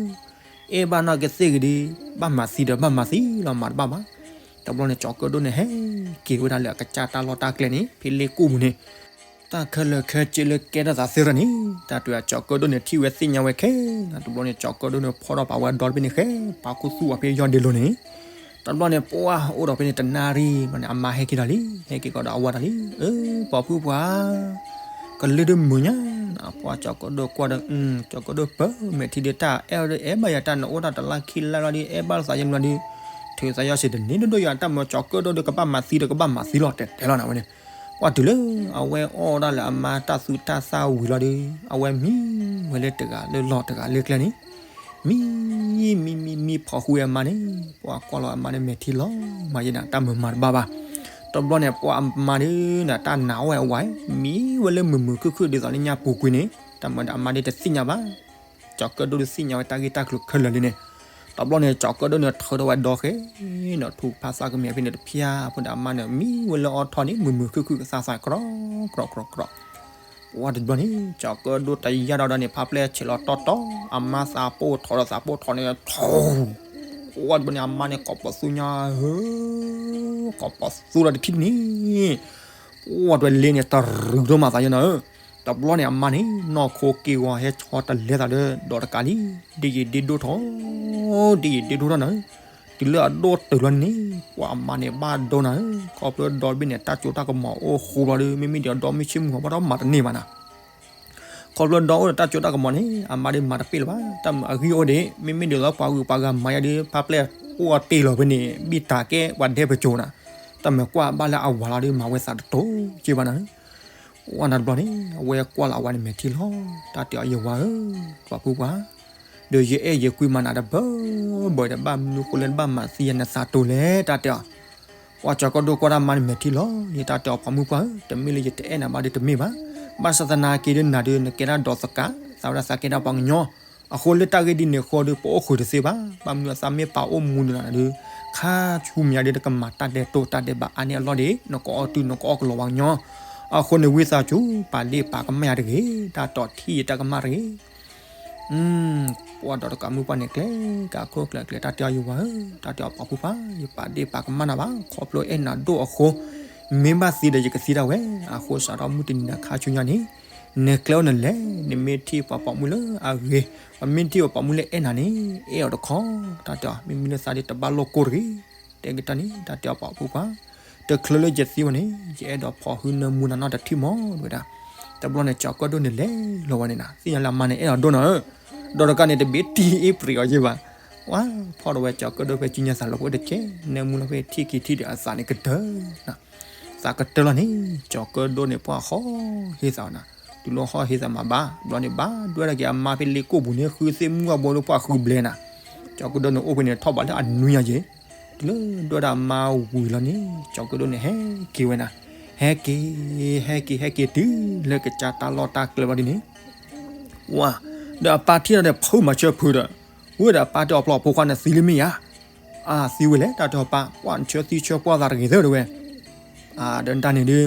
အဲၣ်ဘၣ်နီၢ်ကသ့ၣ်ဂ့ၤဒီး ဘၣ်မၤသံဒီးဘၣ်မၤသံလီၤ မၤတဘၣ်ဘၣ်. တဘျီန့ၣ် ကၠီၤကၢၣ်ဒိၣ်န့ၣ် ဟဲက့ၤဝဲဒၣ်လၢအကစၢ်တၢ်လီၢ်တၢ်ကျဲန့ၣ် ဖဲလ့ကိၣ်ပူၤန့ၣ် တၢ်ခဲလၢာ်ခဲဆ့လၢကဲထီၣ်သးသ့ၣ်ရၢန့ၣ် တၢ်တဲအကၠီၤကၢၣ်ဒိၣ်န့ၣ် ထံၣ်ဝဲသ့ၣ်ညါဝဲခဲ တဘျီန့ၣ် ကၠီၤကၢၣ်ဒိၣ်န့ၣ် ဖီၣ်ထီၣ်ပာ်ဝဲအဒီတဘ့ၣ်န့ၣ်ဃဲ ပာ်ခူသူၣ်ဝဲဖဲယီၢ်ဒ့လိၤန့ၣ် တဘျီန့ၣ် ပှၤအိၣ်ဒီးဖဲန့ၣ်တနၣ်ရံၣ်ဘျီန့ၣ် အမါဟဲက့ၤဒီးလံ ဟဲက့ၤကဒီးအဝၤဒီးလံ အၢ ပှၤဖုပှၤ ကလုၢ်ဒုးမုာ်ညါ ပှၤကၠီၤကၢၣ်ဒိၣ်ကွၢ်ဒီး ကၠီၤကၢၣ်ဒိၣ်ပၢ မဲာ်ထံဒုးတၢ်အဲၣ်ဒုးအဲၣ်ဘၣ်ယၤတၢ်နအိၣ်တၢ်တလါခံလါလီၤဒီး အဲၣ်ဘၣ်လၢသးယဲၢ်မံၤလီၤဒီး ထုးသးယီၢ်စ့ၢ်တန့ၢ်ဒိၣ်ဒိၣ်ယၤတၢ်မၢကၠီၤကၢၣ်ဒိၣ်ဒီး ကဘၣ်မၤသံဒီးကဘၣ်မၤသံလီၤ တဲတဲလီၤနၤဝဲန့ၣ် ပှၤတုၤလၢ အဝဲအီၣ်ဒၣ်လၢအမါတၢ်သူတၢ်သၣ်ဝံၤလီၤဒီး အဝဲမံဝဲလၢတဂၤလၢလီၢ်တဂၤလၢကျဲန့ၣ် မံ မံ မံ မံဖီၣ်ဃုာ်ဝဲအမါန့ၣ် ပှၤကွၢ်လီၤအမါန့ၣ် မဲာ်ထံလီၤမးယဲၢ်နၤ တၢ်မုာ်မၤတဘၣ်ဘၣ်. တဘျီန့ၣ် ပှၤအမါန့ၣ် တၢ်နာ်အိၣ်ဝဲအဝၤ မံဝဲလၢမုာ်မုာ်ခုၣ်ခုၣ်ဒ်သိးလၢညါပူၤကွံာ်န့ၣ် တၢ်မၤဒီးအမါဒ်တသ့ၣ်ညါဘၣ်. ကၠီၤကၢၣ်ဒိၣ်ဒုးသ့ၣ်ညါဝဲတၢ်ဂ့ၢ်တၢ်ကျိၤခဲလၢာ်လံန့ၣ် တဘျီန့ၣ် ကၠီၤကၢၣ်ဒိၣ်န့ၣ် ထုးထီၣ်ဝဲဒီဃဲ ဒီးထူဖးသးကမံၤဖဲန့ၣ်တဖျၢၣ်ဖိဒီးအမါန့ၣ် မံဝဲလၢအီထီန့ၣ် မုာ်မုာ်ခုၣ်ခုၣ်ကသးသး ကြီ ကြီ ကြီ ကြီ ပှၤတဘျီန့ၣ် ကၠီၤကၢၣ်ဒိၣ်တယာ်ဒီးဒီးန့ၣ် ဖးပျဲၢ်ဆဲးလီၤတီတီ အမါသးပိၢ်ထီၣ်ဒီးသးပိၢ်ထီၣ်န့ၣ် ထူ ပှၤတဘျီန့ၣ် အမါန့ၣ် ကိးပသူညါဧၢ ကိးပသူဒီးတထံၣ်န့ၣ် ပှၤတဝဲလ့န့ၣ် တရုၤဒိၣ်မးသးယဲၢ်နၤဧၢ တဘျီန့ၣ် အမါန့ၣ် နီၢ်ခိက့ၢ်ဂီၤဟဲဆီတလဲသးလၢဒီးတကးလံ ဒ်ယံာ်ဒ့ဒိၣ်ထီၣ် ဒ်ယံာ်ဒ့ဒိၣ်ထီၣ်နၤဧၢ တုၤလၢအဒိၣ်တုာ်လီၤန့ၣ် ပှၤအမါန့ၣ်ဘၣ်ဒိနၤဧၢ ခီဖျိဒီဘ့ၣ်န့ၣ် တၢ်စိတၢ်ကမီၤအိၣ်ဃိလီၤဒီး မ့မ့ၢ်ဒီးဒီမုၢ်ဆ့ၣ်မုၢ်ဂီၤဘၣ်ဒီးမၤတန့ၢ်ဘၣ်နၤ ခီဖျိဒီအိၣ်ဒီးတၢ်စိတၢ်ကမီၤန့ၣ် အမါဒုးမၤတပ့ၢ်လၢၤဘၣ် တၢ်မုာ်အဂံၢ်အိၣ်ဒံး မ့မ့ၢ်ဒ်သိးပှၤဂုၤပှၤဂၤမၤယါဒီး ဖးပျဲၢ်အိၣ်အတ့ၢ်လီၤဖဲန့ၣ် ဘံၣ်တၢ်ကဲပှၤဒဲပစိၤနၤ တၢ်မၤကွၢ်ဘၣ်လၢအဝၤလီၤဒီး မၤဝဲသးတတိၤက့ဘၣ်နၤဧၢ ဝဲနၤတဘျီန့ၣ် အဝဲကွၢ်လီၤအဝၤန့ၣ်မဲာ်ထံလီၤ တၢ်တဲအီၤယဝၤဧၢ ပှၤဖုပှၢ် ဒီးယအဲၣ်ယကွံမၤနၤတဘၢဘၢဒီး ဘၣ်မနုၤဃိလၢနဘၣ်မၤသံယၤနသးတိၤလဲၣ် တၢ်တဲအီၤ ပှၤကၠီၤကၢၣ်ဒိၣ်ကွၢ်တၢ်မါန့ၣ်မဲာ်ထံလီၤန့ၣ် တၢ်တဲအီၤပှၤမုၣ်ပှၢ်ဧၢ တမ့ၢ်လၢယတအဲၣ်နၤဘၣ်ဒီးတမ့ၢ်ဘၣ် ဘၣ်ဆၣ်သနာ်က့ဒီးနၤဒီး နကဲဒၣ်ဒီးသကး သးဝဲဒၣ်သးကဲဒၣ်ပှၤကညီ အဃိလၢတၢ်ဂ့ၢ်ဒ်န့ၣ်အဃိဒီး ပအိၣ်ဃုာ်တသ့ဘၣ် ဘၣ်မနုၤအသးမ့ၢ်ပာ်အိၣ်မူဒီးနၤဒီး ခါဆူမဲာ်ညါဒီး နကမၤတၢ်ဒဲးတိၢ်တၢ်ဒဲးဘးအါန့ၢ်အလီၢ်ဒီး နကအီၣ်တုၤနကအီၣ်ကလီၤဝဲကညီ အဃိန့ၣ်ဝံသးစူၤ ပာ်ဒ့ၣ်ပာ်ကမၣ်ယၤတဂ့ၤ တၢ်တီၢ်ထံၣ်ယတၢ်ကမၣ်တဂ့ၤ ပှၤဒီးတကးမုၢ်ပှၢ်န့ၣ်ကျဲ ကးခိၣ်ကျဲကျဲ တၢ်တဲအီၤယဝၤဧၢ တၢ်တဲအီၤပှၤဖုပှၢ် ယပာ်ဒ့ၣ်ပာ်ကမၣ်နၤဘၣ် ခီဖျိအဲၣ်နၤဒိၣ်အဃိ မ့ၢ်ဘၣ်သံဒီးယကသံဒၣ်ဝဲ အဃိစးထီၣ်မုၢ်တနံၤနၤခါဆူညါန့ၣ် နကျဲအိၣ်နလဲၤ နမ့ၢ်ထံၣ်ပှၤပိာ်မုၣ်လၢအဂ့ၤ ပမ့ၢ်ထံၣ်ပှၤပိာ်မုၣ်လၢအဲၣ်နၤန့ၣ် အဲၣ်အီၤတခီ တၢ်တဲအီၤ မ့မ့ၢ်လၢသးဒီးတဘၣ်လိာ်ကိၢ်တဂ့ၤ တဲက့ၤတၢ်န့ၣ် တၢ်တဲအီၤပှၤဖုပှၢ် တချုးလၢယသံဝဲန့ၣ် ယအဲၣ်ဒိးဖီၣ်ဟုနၢမူနၤနီၢ်တထံၣ်မီၢ်ဝဲဒၣ် တဘျီန့ၣ် ကၠီၤကၢၣ်ဒိၣ်န့ၣ်လဲၤလီၤဝဲန့ၣ်နၤ သ့ၣ်ညါလၢအမါန့ၣ်အဲၣ်အီၤဒိၣ်နၤဧၢ ဒီးတကးန့ၣ် တဘ့ၣ်တံၢ်အ့ၣ်ပြံးအီၤယဲၢ်ဘၣ် ဝါ ဖီၣ်ဒီးဝဲကၠီၤကၢၣ်ဒိၣ်ဖဲကံညါသးလီၤ ပအိၣ်တကဲ နၢမူလီၤဖဲထံၣ်က့ၤထံၣ်ဒီးအသးန့ၣ်ကတၢၢ် သးကတၢၢ်လီၤန့ၣ် ကၠီၤကၢၣ်ဒိၣ်န့ၣ် ပှၤဟီၣ်ဟ့သးနၤ တုၤလီၤဟီၣ်ဟ့သးမၤဘၣ် ဘျီန့ၣ် ဘၣ်ဒွဲဒၣ်က့ၤအမါဖဲလ့ကိၣ်ပူၤန့ၣ် ဃုသ့ၣ်မုၢ်ဂီၢ်ဘိလၢပှၤဃုဘျဲနၤ ကၠီၤကၢၣ်ဒိၣ်န့ၣ်အိၣ်ဖဲန့ၣ်ထီၣ်ဘးလၢအနွံညါယဲၢ် တုၤလၢဒွဲဒၣ်အမါဝံၤလီၤန့ၣ် ကၠီၤကၢၣ်ဒိၣ်န့ၣ် ဟဲက့ၤဝဲနၤ ဟဲက့ၤ ဟဲက့ၤ ဟဲက့ၤတုၤလၢကစၢ်တၢ်လီၢ်တၢ်ကျဲဘျီဒ်န့ၣ် ဝါ ဒီးအပၢ်ထံၣ်ဒီးဖုမၤဆၢဖုဒီး ဝဲဒီးအပၢ်တဲအီၤပျီဖိခွါန့ၣ်သံလံမ့ၢ်ဧါ အသံဝဲလဲၣ် တၢ်တဲအီၤပၢ် ပှၤနဆၢသံဆၢပှၢ်သးတဂ့ၤသၢတဝဲ ဒီးတၢ်န့ၣ်ဒုး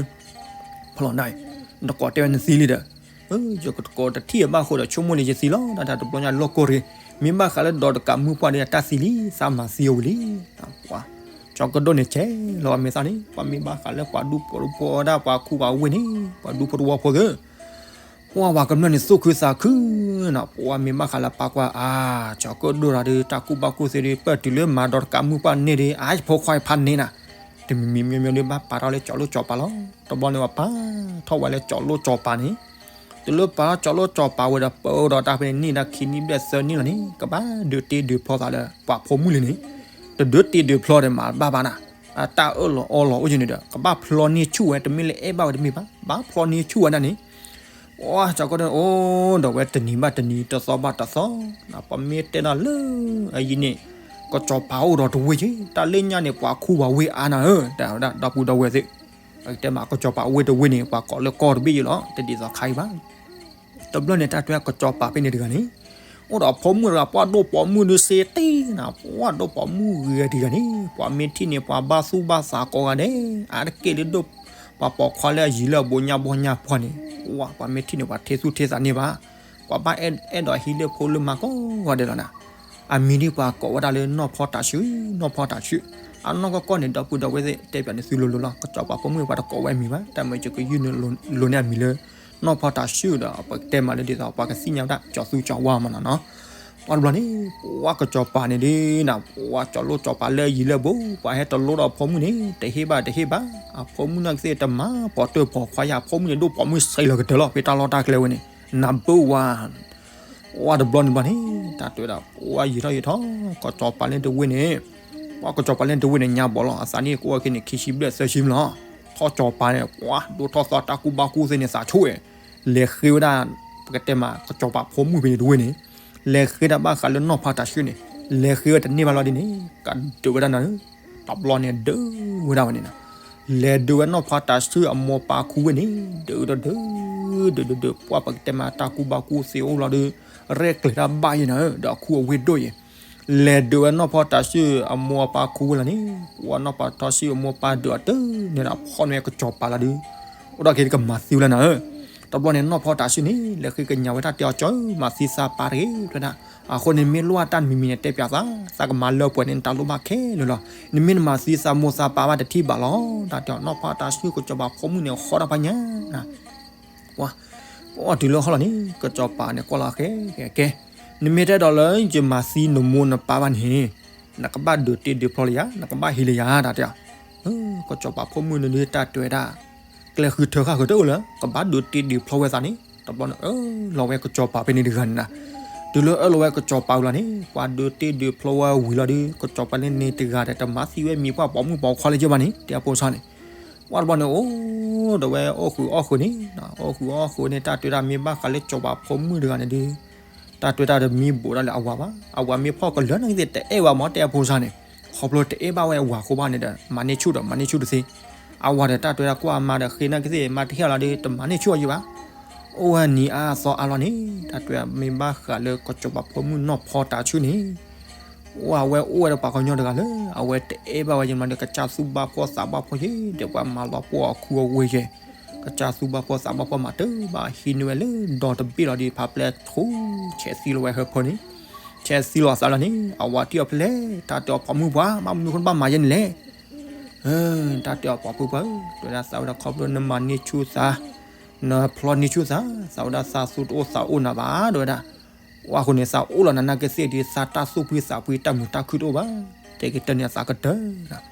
ဖလီၤနၤ နတကိးတဲဝဲနသံလံဒီး ယကတကိးတထံၣ်အဘၣ်ဃိဒီး ဆိကမိၣ်န့ၣ်ယသံလီၤ တၢ်တဘျီညါလိာ်ကိၢ်တဂ့ၤ မ့ၢ်ဘၣ်ဃးလၢဒီးတကးမုၢ်ပှၢ်ဒီးတၢ်သံလံ သးမၤသံအီၤဝံၤလံ ပှၤ ကၠီၤကၢၣ်ဒိၣ်န့ၣ် ကဲလီၤမ့ၢ်သးန့ၣ် ပှၤမ့ၢ်ဘၣ်ဃးလၢပှၤဒူဖိတဝီဒၣ် ပှၤခူပှၤဝ့ၢ်န့ၣ် ပှၤဒူဖိတဝီဖိသၢ ပှၤဝၤကမျၢၢ်န့ၣ် သူၣ်ခုသးခုနီၤ ပှၤမ့ၢ်ဘၣ်ဃးလၢပၢ်ကွၢ် အါ ကၠီၤကၢၣ်ဒိၣ်တၢ်ဒီး တၢ်ကူၣ်ဘၣ်ကူၣ်သ့ဒီး ပၢၢ်တုၤလၢမၤဒီးတကးမုၢ်ပှၢ်န့ၣ်ဒီး အါ ယဖိခွါယဖးန့ၢ်နၤ တမံၤမံၤမံၤမံၤဒီး ဘၣ်ပာ်ထီၣ်လၢကၠီၤလိၣ်ကၠီၤပၤလီၤ တဘျီန့ၣ် ပှၤပာ်ထီၣ်ဝဲလၢကၠီၤလိၣ်ကၠီၤပၤန့ၣ် တုၤလၢပာ်ထီၣ်ကၠီၤလိၣ်ကၠီၤပၤဝဲဒီး ပၢၢ်ဒီးတၢ်ဖဲန့ၣ် နံၣ်ဒၣ်ခံနံၣ်ဘျဲၣ်သၢနံၣ်လီၤန့ၣ် ကဘၣ်ဒုးတ့ဒုးဖျီသးလၢ ပှၤဖိမုၣ်လံန့ၣ် တဒုးတ့ဒုးဖျီဒီးမၤဘၣ်ဘၣ်နၤ အတၢ်အၢၣ်လီၤအီလီၤအိၣ်က့ၤန့ၣ်ဒီး ကဘၣ်ဖျီန့ၢ်ဆူၣ်ဝဲ တမ့ၢ်လၢအဲၣ်ဘၣ်ဝဲတမ့ၢ်ဘၣ်, ဘၣ်ဖျီန့ၢ်ဆူၣ်ဝဲဒၣ်န့ၣ်, ပှၤကၠီၤကီၢ်ဒဲး အိၣ်ဒီးဝဲတနံၤဘၣ်တနံၤ တသီဘၣ်တသီ, ပှၤမ့ၢ်တဲဒီးလၢ အယံၤန့ၣ် ကစီၤပၤအိၣ်ဒီးတဝ့ၢ်က့ၤ, တၢ်လၢညါန့ၣ် ပှၤခူပှၤဝ့ၢ်အါနၤဧၢ, တဲဝဲဒၣ် ဒီပုၢ်ဒီဝဲၢ်သ့ၣ်, ပကတဲမး ကစီၤပၤအိၣ်ဝ့ၢ်တဝ့ၢ်န့ၣ် ပှၤကိးလၢကီၢ်တဘ့ၣ်ယ့လီၤ, တဒ်သိးခါအံၤဘၣ်. တဘျီန့ၣ် တၢ်တဲကစီၤပၤဖဲန့ၣ်တဂၤန့ၣ် အိၣ်ဒီးအဖိမုၣ်တဂၤ ပှၢ်ဒိၣ်ပိာ်မုၣ်ဒုးစ့တ့ၢ်နၤ, ပှၢ်ဒိၣ်ပိာ်မုၣ်ဂ့ၤတဂၤန့ၣ် ပှၤမ့ၢ်ထံၣ်န့ၣ် ပှၤဘၣ်သူၣ်ဘၣ်သးကိးဂၤဒဲး, အါတက့ၢ်လၢဒိၣ်ပှၤပိာ်ခွါလၢအယံၤလၢအဘူးညါဘီညါပှၢ်န့ၣ်, ပှၤမ့ၢ်ထံၣ်န့ၣ် ပှၤထဲသူၣ်ထဲသးန့ၢ်ဘၣ်, ပှၤဘၣ်အဲၣ်ဒိးဟံးလၢဖိလၢမါကိးဂၤဒဲးလီၤနၤ. အမံၤဒ်ပှၤကိးဝဲဒၣ်လၢနီၢ်ဖီတၤဆှု, နီၢ်ဖီတၤဆှု, အနီၢ်ကီၢ်ကီၢ်န့ၣ် ဒီပုၢ်ဒီဝဲၢ်သ့ၣ် တဲပၠးန့ၣ်သုလိၤလိၤလီၤ, ကစီၤပၤဖိမုၣ်ပှၤတကိးဝဲအမံၤဘၣ်, တၢ်မ့ၢ်ကကယုၢ်လိန့ၢ်အမံၤလၢ နီၢ်ဖီတၤဆှုဒီး ပကတဲမးလၢဒ်သိး ပှၤကသ့ၣ်ညါဝဲဒၣ် ကၠီၤသူကၠီၤဝါမးနီၤနီၤ. ပှၤတဘျီန့ၣ် ပှၤကစီၤပၤန့ၣ်ဒ်နၤ ပှၤကၠီၤလိၣ်ကၠီၤပၤလၢအယံၤလၢအဘူး, ပှၤဟဲတလိဒီးအဖိမုၣ်န့ၣ် တဟ့ၣ်ဘၣ်တဟ့ၣ်ဘၣ်, အဖိမုၣ်နာ်ကသ့ၣ်တမၤပိာ်တၢၢ်ပိာ်ခွါယါ, အဖိမုၣ်န့ၣ် ဒိၣ်ပိာ်မုၣ်ဆဲးလီၤကတၢၢ်လီၤ, ဖဲတၢ်လီၢ်တၢ်ကျဲဝဲန့ၣ် နဘၢဝါ ပှၤတဘျီန့ၣ်ဘျီန့ၣ် တၢ်တဲဝဲဒၣ် ပှၤယံာ်ထီၣ်ယံာ်ထီၣ် ကစီၤပၤလၢတဝ့ၢ်န့ၣ်, ပှၤကစီၤပၤလၢတဝ့ၢ်န့ၣ် ညါဘီလီၤ, အသးန့ၣ်ကအိၣ်ဝဲခဲန့ၣ် ခံဆံဘျဲၣ်သၢဆံမးလီၤ. ထီၣ်ကစီၤပၤန့ၣ် ပှၤဒိၣ်ထီၣ်သီတၢ်ကူၣ်ဘၣ်ကူၣ်သ့န့ၣ် သးဆိၣ်ဝဲ, လဲၤဃ့ဝဲဒၣ် ပကတဲမး ကစီၤပၤဖိမုၣ်ဖဲန့ၣ်တဝ့ၢ်န့ၣ်, လဲၤဃ့တၢ်ဘၣ်ဃးလၢနီၢ်ဖီတၤဆှုန့ၣ်, လဲၤဃ့ဝဲတန့ၢ်ဘၣ်လီၤဒ်န့ၣ် ကဒုးဝဲဒၣ်နၤဧၢ, တဘျီန့ၣ်ဒုးဝဲဒၣ်ဝဲန့ၣ်နၤ, လဲၤဒုးဝဲနီၢ်ဖီတၤဆှုအမိၢ်ပၢ်ခူဝ့ၢ်န့ၣ် ဒုးဒီးဒုး, ဒုးဒုးဒုး ပှၤပကတဲမးတၢ်ကူၣ်ဘၣ်ကူၣ်သ့အိၣ်လီၤဒီး ရဲၣ်ကျဲၤတၢ်ဘၣ်ယဲနၤဧၢ, ဒီးအခူအဝ့ၢ်ဒိၣ်ယဲ လဲၤဒုးဝဲနီၢ်ဖီတၤဆှုအမိၢ်အပၢ်ခူဝ့ၢ်လီၤန့ၣ်, ပှၤနီၢ်ဖီတၤဆှုအမိၢ်ပၢ်ဒုးအီၤတန့ၢ်ဒီးဖီၣ်န့ၢ်ဝဲကစီၤပၤလီၤဒုး, အိၣ်ဒီးက့ၤကမၤသံဝဲလၢနၤဧၢ. တဘျီန့ၣ် နီၢ်ဖီတၤဆှုန့ၣ် လဲၤဃ့ကညးဝဲတၢ်တဲအီၤ ကၠီၤဧၢ မၤသံသးပာ်တဂ့ၤ တဲဝဲဒၣ်, အဃိန့ၣ်မ့ၢ်လိၣ်အတၢ်တမံၤမံၤန့ၣ် တဲပၠးသး, သးကမၤလၢပှဲၤန့ၣ် နတၢ်လိၣ်ဘၣ်ခဲလၢာ်လီၤ. နမ့ၢ်နမၤသံသးမိၢ်သးပၢ်ဘၣ်တထံၣ်ဘၣ်လီၤ. တၢ်တဲအီၤ နီၢ်ဖီတၤဆှုကစီၤပၤဖိမုၣ်န့ၣ် ဃီတၢ်ဖးညါ ပှၤ ပှၤတုၤလၢဟီၣ်လီၤန့ၣ် ကစီၤပၤန့ၣ်ကွၢ်လီၤဃဲ ကဲ, နမ့ၢ်တဲဒီးလၢယမၤသံနမိၢ်နပၢ်ဘၣ်န့ၣ် နကဘၣ်ဒုးတ့ဒုးဖျီလၢယၤ, နကဘၣ်ဟံးလၢယၤ တၢ်တဲအီၤ. ကစီၤပၤဖိမုၣ်န့ၣ်ဒုးတၢ်တဲဝဲဒၣ် ကျဲဃုထၢဃာ်ဃုတအိၣ်လၢၤ, ကဘၣ်ဒုးတ့ဒုးဖျီဝဲသးန့ၣ် တဘျီန့ၣ် အၢၣ်လီၤဝဲကစီၤပၤဖဲန့ၣ်တဂၤန့ၣ်နၤ. တုၤလၢအၢၣ်လီၤဝဲကစီၤပၤဝံၤလီၤန့ၣ် ပှၤဒုးတ့ဒုးဖျီဝဲဝံၤလီၤဒီး ကစီၤပၤန့ၣ်န့ၣ်တဂၤဒီးတမၤသံဝဲမံၤပှၢ်ပိာ်မုၣ်ပိာ်ခွါလၢၤဘၣ်န့ၣ် တဲအဖိဆါန့ၣ် ပှၤတဘျီန့ၣ် အိၣ်ဒီးဝဲအိၣ်ဃုာ်အီၣ်ဃုာ်န့ၣ်, အိၣ်ဃုာ်အီၣ်ဃုာ်န့ၣ် တၢ်တဲဝဲဒၣ်မ့ၢ်ဘၣ်ဃးလၢကစီၤပၤဖိမုၣ်တဂၤန့ၣ်ဒုး တၢ်တဲဝဲဒၣ်တမံဘိးဒၣ်လၢအဝၤဘၣ်. အဝၤမ့ၢ်ဖီၣ်ကလၢာ်နာ်က့သ့ၣ် တအဲၣ်ဝဲမ့ၢ် တဲအဖိဆါန့ၣ်, ခီဖျိတအဲၣ်ဘၣ်ဝဲအဝၤအဃိဘၣ်န့ၣ်ဒီး မၤန့ၢ်ဆူၣ်ဒီးမၤန့ၢ်ဆူၣ်တသ့. အဝၤဒီးတၢ်တဲဝဲဒၣ်ကွၢ်အမါဒီးဃ့နာ်က့သ့ၣ် မါတဟ့ၣ်လီၤဒီး တမၤန့ၢ်ဆူၣ်အီၤယံၤဘၣ်. အိၣ်ဝဲနံၤအါအသီအါလီၤန့ၣ် တၢ်တဲဝဲဒၣ်မ့ၢ်ဘၣ်ဃးလၢကစီၤပၤဖိမုၣ်နီၢ်ဖီတၤဆှုၣ်န့ၣ် အဝဲအိၣ်ဝဲဒီးပှၤကညီတဂၤလၢ အဝဲတအဲၣ်ဘၣ်ဝဲယံၤမးဒီး ကစၢ်သူၣ်ဘၣ်ဖှီၣ်သးဘၣ်ဖှီၣ်ယဲ ဒီးပှၤမၤလီၤပှီၢ်အခူအဝ့ၢ်ယဲ ကစၢ်သူၣ်ဘၣ်ဖှီၣ်သးဘၣ်ဖှီၣ်မးတဘၣ် ဟံးန့ၢ်ဝဲလၢဒီတဘ့ၣ်လီၤဒီး ဖးပျဲၢ်ထူ ဆဲးသံလီၤဝဲဟၢဖၢန့ၣ်, ဆဲးသံလီၤအသးလီၤန့ၣ် အဝၤတံၢ်အီၤဖဲလဲၣ် တၢ်တဲအီၤပိာ်မုၣ်ပှၤ ဘၣ်မနုၤဃိနဘၣ်မၤယဲန့ၣ်လဲၣ်. တၢ်တဲအီၤပိာ်မုၣ်ပှၤဧၢ တဲဝဲဒၣ်သးဝဲဒၣ်ခီဖျိနမၤန့ၢ်ဆူၣ်သး, နဖျီန့ၢ်ဆူၣ်သး, သးဝဲဒၣ်သးသူတအိၣ်သးအိၣ်နၤဘၣ် တဲဝဲဒၣ် ပှၤအဃိန့ၣ် သးအိၣ်လီၤနၤနာ်က့သ့ၣ်ဒီး သးတၢ်သူၣ်ဖှံသးဖှံတၢ်မုာ်တၢ်ခုၣ်တအိၣ်ဘၣ်. တဲက့ၤတၢၢ်န့ၣ်အသးကတၢၢ်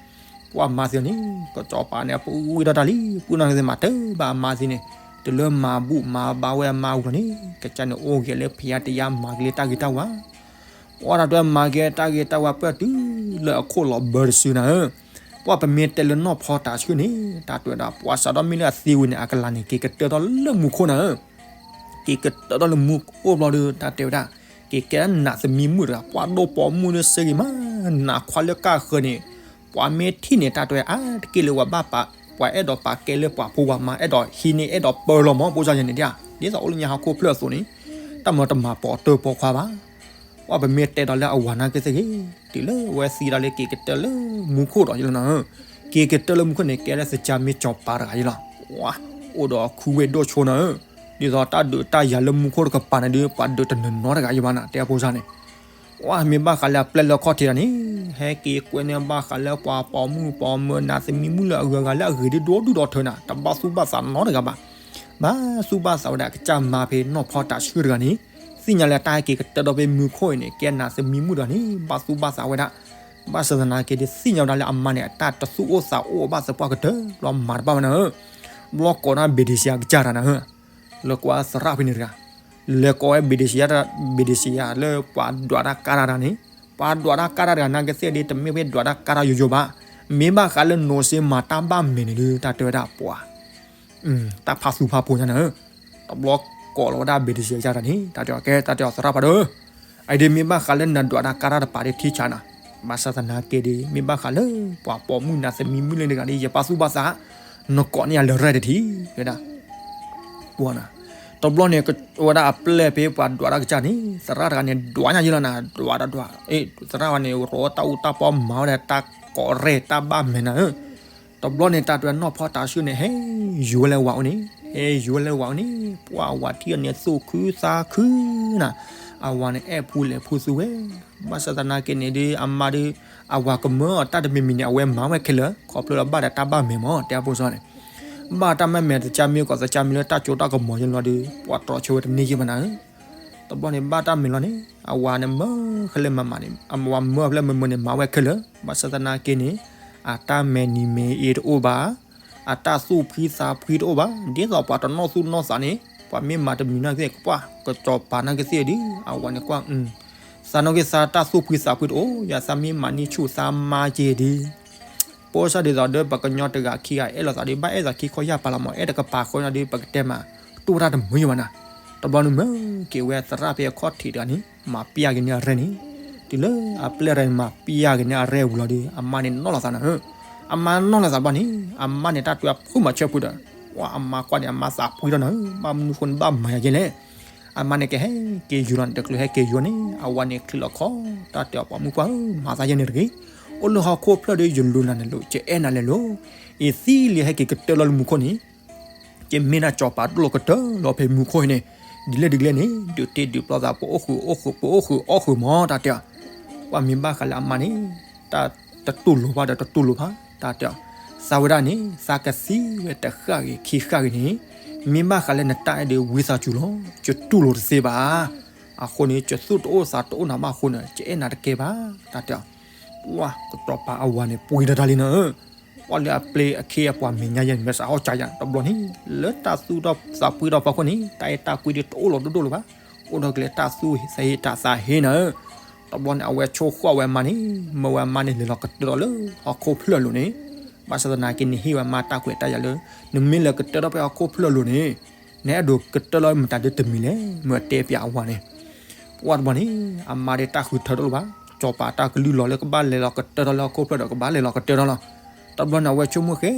ပှၤမၤသံန့ၣ် ကစီၤပၤန့ၣ် အပူၤဝံၤဒီးတၢ်လံ ပူၤနီၢ်ကသ့ၣ်မၤတၢ်ဘၣ်အမါသံန့ၣ် တုၤလၢမၤဘူၣ်မၤဘါဝဲအမါဝံၤလီၤန့ၣ် ကစၢ်န့ၣ်အိၣ်ဂဲၤလၢဖံးယါတယါမၤကလံတၢ်ဂ့ၤတၢ်ဝါ ပှၤတၢ်တဲမၤက့ၤတၢ်ဂ့ၤတၢ်ဝါပၢၢ်တုၤလၢအခိၣ်လီၤဘၢတစုနၤဧၢ, ပှၤပမ့ၢ်တဲလၢနီၢ်ဖီတၤဆှုၣ်န့ၣ် တၢ်တဲဝဲဒၣ် ပှၤစးထီၣ်မ့ၢ်လၢအသံဝံၤန့ၣ် အကလၤန့ၣ် က့ၤကတၢၢ်ထီၣ်လၢမူခိၣ်နၤဧၢ က့ၤကတၢၢ်ထီၣ်လၢမူခိၣ်ဘျီဒီး တၢ်တဲဝဲဒၣ် က့ၤကဲဒၣ်နးသမံမုၣ်တဂၤ ပှၤဒိၣ်ပိာ်မုၣ်လၢစ့ဂ့ၤမး နးခွါလၢကၢ်ဃၢၤန့ၣ် ပှၤမ့ၢ်ထံၣ်န့ၣ် တၢ်တဲဝဲအါတက့ၢ်လၢပှၤဘၣ်ပာ် ပှၤအဲၣ်ဒိးပာ်ကဲလၢပှၤဖိပှၤမါ အဲၣ်ဒိးဟံးန့ၢ်အဲၣ်ဒိးပၢလီၤမး ဖိစၢ်ယဲန့ၣ်ဒ် ဒ်သိးအိၣ်လၢညါဟီၣ်ခိၣ်ဖျၢၣ်အသိးန့ၣ် တၢ်မၤတမၤပိာ်တၢၢ်ပိာ်ခွါဘၣ် ပှၤပမ့ၢ်တဲဒီးလၢအဝၤနာ်က့သ့ၣ်ဂ့ၤ တုၤလၢအဝဲသံဒၣ်လၢက့ၤကတၢၢ်လၢမူခိၣ်ဒီးယလီၤနၤဧၢ, က့ၤကတၢၢ်လၢမူခိၣ်န့ၣ် ကဲလၢသကၢ်မ့ၢ်စီၤပၤတဂၤယလီၤ, အိၣ်ဒီးအခူဝ့ၢ်ဒိၣ်ဆိနၤဧၢ, ဒ်သိးတၢ်ဒုးတၢ်ယၤလၢမူခိၣ်တကပၤန့ၣ်ဒုး ပှၤဒုးတနီၤနီၤတဂၤယဘၣ်နၤ တဲအဖိစၢ်န့ၣ် ပှၤမ့ၢ်ဘၣ်ဃးလၢအပျဲၢ်လၢအခီၣ်ထံးတၢ်န့ၣ် ဟဲက့ၤကွဲန့ၢ်ဘၣ်ဃးလၢပှၤပိာ်မုၣ်ပိာ်မၢၤ နးသမံမုၣ်လၢအဂုၤအဂၤလၢအဂ့ၤဒုးဒိၣ်ဒုးဒီးထၢနၤ တဘၣ်သူၣ်ဘၣ်သးနီတဂၤဘၣ်, ဘၣ်သူၣ်ဘၣ်သးဝဲဒၣ်ကစၢ်မါဖဲနီၢ်ဖီတၤဆှုၣ်တဂၤန့ၣ်, သ့ၣ်ညါလၢတၢ်ဟဲက့ၤကတၢၢ်ဒီးဖဲမူခိၣ်အံၤန့ၣ် ကဲနးသမံမုၣ်တဂၤန့ၣ် ဘၣ်သူၣ်ဘၣ်သးဝဲဒၣ်, ဘၣ်ဆၣ်သနာ်က့ဒီး သ့ၣ်ညါဝဲဒၣ်လၢအမါန့ၣ် အတၢ်တသူၣ်အိၣ်သးအိၣ်ဘၣ်သပှၢ်ကတၢၢ် ဘျီမၤတဘၣ်ဝဲနၤဧၢ, ဘျီကိးဒၣ်ဘ့းဒ့စံယၤကစၢ်တၢ်နၤဧၢ, လၢကွၢ်သရၣ်ဖဲန့ၣ်တဂၤ လဲၤကိးဝဲဘ့းဒ့စံယၤ, ဘ့းဒ့စံယၤလၢပှၤဒွးတၢ်ကါတၢ်တဂၤန့ၣ်, ပှၤဒွးတၢ်ကါတၢ်တဂၤနာ်က့သ့ၣ်ဒီး တမ့ၢ်ဖဲဒွးတၢ်ကါတၢ်ယိယိဘၣ်, မ့ၢ်ဘၣ်ဃးလၢနီၢ်စ့မၤတၢ်ဘၣ်မဲာ်န့ၣ်ဒုး တၢ်တဲဝဲဒၣ်ပှၤ တၢ်ဖးသူဖးဖိညါန့ၣ်, တဘျီကိးလီၤဝဲဒၣ်ဘ့ၣ်တစဲးကၢ်တၢ်န့ၣ် တၢ်တဲအီၤကဲ တၢ်တဲအီၤသရၣ်ဖးဒိၣ်, အအံၤဒုးမ့ၢ်ဘၣ်ဃးလၢနဒွးတၢ်ကါတၢ်တပၤဒ်ထံဆးနၤ, ဘၣ်ဆၣ်သနာ်က့ဒီး မ့ၢ်ဘၣ်ဃးလၢပှၤပိာ်မုၣ်နၤသမံမုၣ်လၢနဂၤဒ် ယပာ်သူၣ်ပာ်သး, နကိးန့ၢ်ယၤလၢရဲၣ်တထံၣ်, ဝဲဒၣ် ပှၤနၤ, တဘျီန့ၣ် ဝဲဒၣ်အပျဲၢ်ဖဲပှၤဒွးတၢ်ကစၢ်န့ၣ် သရၣ်တဂၤန့ၣ် ဒွးညါယဲလီၤနၤ ဒွးဒီးဒွး, သရၣ်ဝဲန့ၣ် ရီတၢ်အူတၢ်ပီမၤဝဲဒၣ်တၢ်ကိးရဲၣ်တၢ်ဘၣ်မဲာ်နၤဧၢ, တဘျီန့ၣ် တၢ်တဲနီၢ်ဖီတၤဆှုၣ်န့ၣ် ဟဲယူၤဝဲလၢဝၤအိၣ်န့ၣ်, ဟဲယူၤဝဲလၢဝၤအိၣ်န့ၣ် ပှၤဝၤထံၣ်အီၤန့ၣ်သူၣ်ခုသးခုနၤ, အဝၤန့ၣ်အဲၣ်ဖူလဲၤဖူသူဝဲ, ဘၣ်ဆၣ်သနာ်က့န့ၣ်ဒုး အမါဒုး အဝၤကမၢအီၤတၢ်တမံၤမံၤန့ၣ် အဝဲမၤဝဲခဲလၢာ် ခီဖျိလၢဘၣ်ဒီးတၢ်ဘၣ်မဲာ်မး တဲအဖိစီန့ၣ်, ဘၣ်တၢ်မၢမဲာ်တကၢ်မ့ၢ်ကီးသကၢ်မ့ၢ်လၢတၢ်ကၠိတၢ်ကမီၤယဲလီၤဒီး ပှၤတြီဆၢဝဲတန့ၢ်ယဲဘၣ်နၤဧၢ, တဘျီန့ၣ် ဘၣ်တၢ်မဲာ်လီၤန့ၣ် အဝၤန့ၣ်မၢဃဲလၢမၤမၤန့ၣ် အဝၤမၢအီၤဖဲလၢမၢမၢန့ၣ် မၤဝဲခဲလၢာ် ဘၣ်ဆၣ်သနာ်က့န့ၣ် အတၢ်မဲာ်နံၤမဲာ်အ့တအိၣ်ဘၣ်, အတၢ်သူၣ်ဖှံသးဖှံတအိၣ်ဘၣ်, ဒ်သိးပှၤတနီၢ်သူၣ်နီၢ်သးန့ၣ် ပှၤမ့ၢ်မၤတမံၤနာ်ကသ့ၣ် ကပှၢ် ကစီၤပၤနာ်ကသ့ၣ်ဒုး အဝၤန့ၣ်ကွၢ် သးနီၢ်က့သးတၢ်သူၣ်ဖှံသးဖှံတအိၣ် ယသးမ့ၢ်မၤန့ၢ်ဆူၣ်သးမါက့ၤဒုး ပအိၣ်စၢ်ဒ်သိးဒီး ပှၤကညီတဂၤခံဂၤအဲၣ်လိာ်သးဒီး ဘၣ်အဲၣ်သးခံခီယၢ်ပၤလီၤမး အဲၣ်တကပၤဃီညါဒီး ပကတဲမး တူၢ်တၢ်တမုာ်ယဘၣ်နၤ, တဘျီန့ၣ်မၢက့ၤဝဲသရၣ်ဖဲအခီၣ်ထံးတဂၤန့ၣ် မၤပျၢ်က့ၤန့ၢ်အရဲၣ်န့ၣ်, တုၤလၢအပျဲၢ်ရဲၣ်န့ၣ် မၤပျၢ်က့ၤန့ၢ်အရဲၣ်ဝံၤလီၤဒီး အမါန့ၣ်နီၢ်လီၤသးနၤဧၢ, အမါနီၢ်လီၤသးဘျီန့ၣ် အမါန့ၣ် တၢ်တွဲဖုမၤဆၢဖုဒီး ပှၤအမါကွၢ်န့ၣ် အမါသးဖှံထီၣ်နၤဧၢ, ဘၣ်မနုၤဃိန့ၣ် ဘၣ်မၤယၤကဲလဲၣ် အမါန့ၣ်ကဟဲက့ၤယူၤလီၤန့ၣ် တချုးဟဲက့ၤယူၤန့ၣ် အဝၤန့ၣ်ချံးလီၤခီ တၢ်တဲအီၤပှၤမုၣ်ပှၢ်ဧၢ မၤသးယဲန့ၣ်တဂ့ၤ, အိၣ်လၢဟီၣ်ခိၣ်ဖျၢၣ်ဒီး ယလိၤနၤန့ၣ်လိၤ ယအဲၣ်နၤလဲၤလိၤ, ယသံလံဟဲက့ၤကတၢၢ်လီၤလၢမူခိၣ်န့ၣ်, ယမ့ၢ်ဒၣ်စီၤပၤဒိၣ်လီၤကတၢၢ်လီၤဖဲမူခိၣ်အံၤန့ၣ်, ဒ်လဲၣ်ဒ်လဲၣ်န့ၣ် ဒုးတ့ဒုးပျီသး ပအိၣ်ဃုာ်အိၣ်ဃုာ် ပအိၣ်ဃုာ်အီၣ်ဃုာ်မး တၢ်တဲအီၤ, ပှၤမ့ၢ်ဘၣ်ဃးလၢအမါန့ၣ် တၢ်တတူၢ်လိာ်ဘၣ်ဒီးတတူၢ်လိာ်ဘၣ် တၢ်တဲအီၤ, သးဝဲဒၣ်န့ၣ် သးကသံဝဲတဃၣ်ဂ့ၤခံဃၣ်ဂ့ၤန့ၣ်, မ့ၢ်ဘၣ်ဃးလၢနတၢ်အဲၣ်ဒုးဝံသးစူၤလီၤ, ယတူၢ်လိာ်တသ့ဘၣ်, အဃိန့ၣ် ယသူၣ်တအိၣ်သးတအိၣ်နၤဘၣ်အဃိန့ၣ် ယအဲၣ်နၤတကဲဘၣ် တၢ်တဲအီၤ, ပှၤကစီၤပၤအဝၤန့ၣ် ပှ့ၤဒီးတၢ်လံနၤဧၢ, ပှၤလၢအပျဲၢ်အခ့အပှၤမဲာ်ညါယဲန့ၣ် မ့ၢ်စးဟီၣ်ကၢယၤ တဘျီန့ၣ် လၢတၢ်သူၣ်ထီၣ်သးဖှံထီၣ်ဖီခိၣ်န့ၣ် တၢ်အဲၣ်တၢ်ကွံဒုးတအိၣ်လီၤဒိၣ်ဒိၣ်လၢၤဘၣ်, အိၣ်ဒီးကလဲၤတၢ်သူၣ်ဟ့သးဟ့တၢ်သးဟ့နၤဧၢ, တဘျီန့ၣ် အဝဲဆိၣ်ဃီၣ်ဝဲအမါန့ၣ် မၢဝဲအမါန့ၣ်လဲၤလီၤကတၢၢ်ထီၣ်လၢဟီၣ်ခိၣ်ဖျၢၣ်လိၤန့ၣ်, ဘၣ်ဆၣ်သနာ်က့န့ၣ် ဟ့ၣ်ဝဲအမါတၢ်ကွဲးတၢ်ယာ်လၢ နမ့ၢ်လဲၤကတၢၢ်ထီၣ်ဖဲဟီၣ်ခိၣ်ဖျၢၣ်လိၤန့ၣ် နအဲၣ်ဒိးကတၢၢ်ထီၣ်မတၤဒုးတမံၤလဲၣ် မၢတဲပၠးအဝၤန့ၣ်, ပှၤတဘျီန့ၣ် အမါဒုးတၢ်ဃုထၢတအိၣ်လၢၤဘၣ်, စီၤပၤတၢ်ကလုၢ်လီၤလၢကဘၣ်လဲၤလီၤကတၢၢ်ထီၣ်လၢဟီၣ်ခိၣ်ဖျၢၣ်ဒီး ကဘၣ်လဲၤလီၤကတၢၢ်ထီၣ်လီၤ, တဘျီန့ၣ် အဝဲဆိကမိၣ်ဃဲ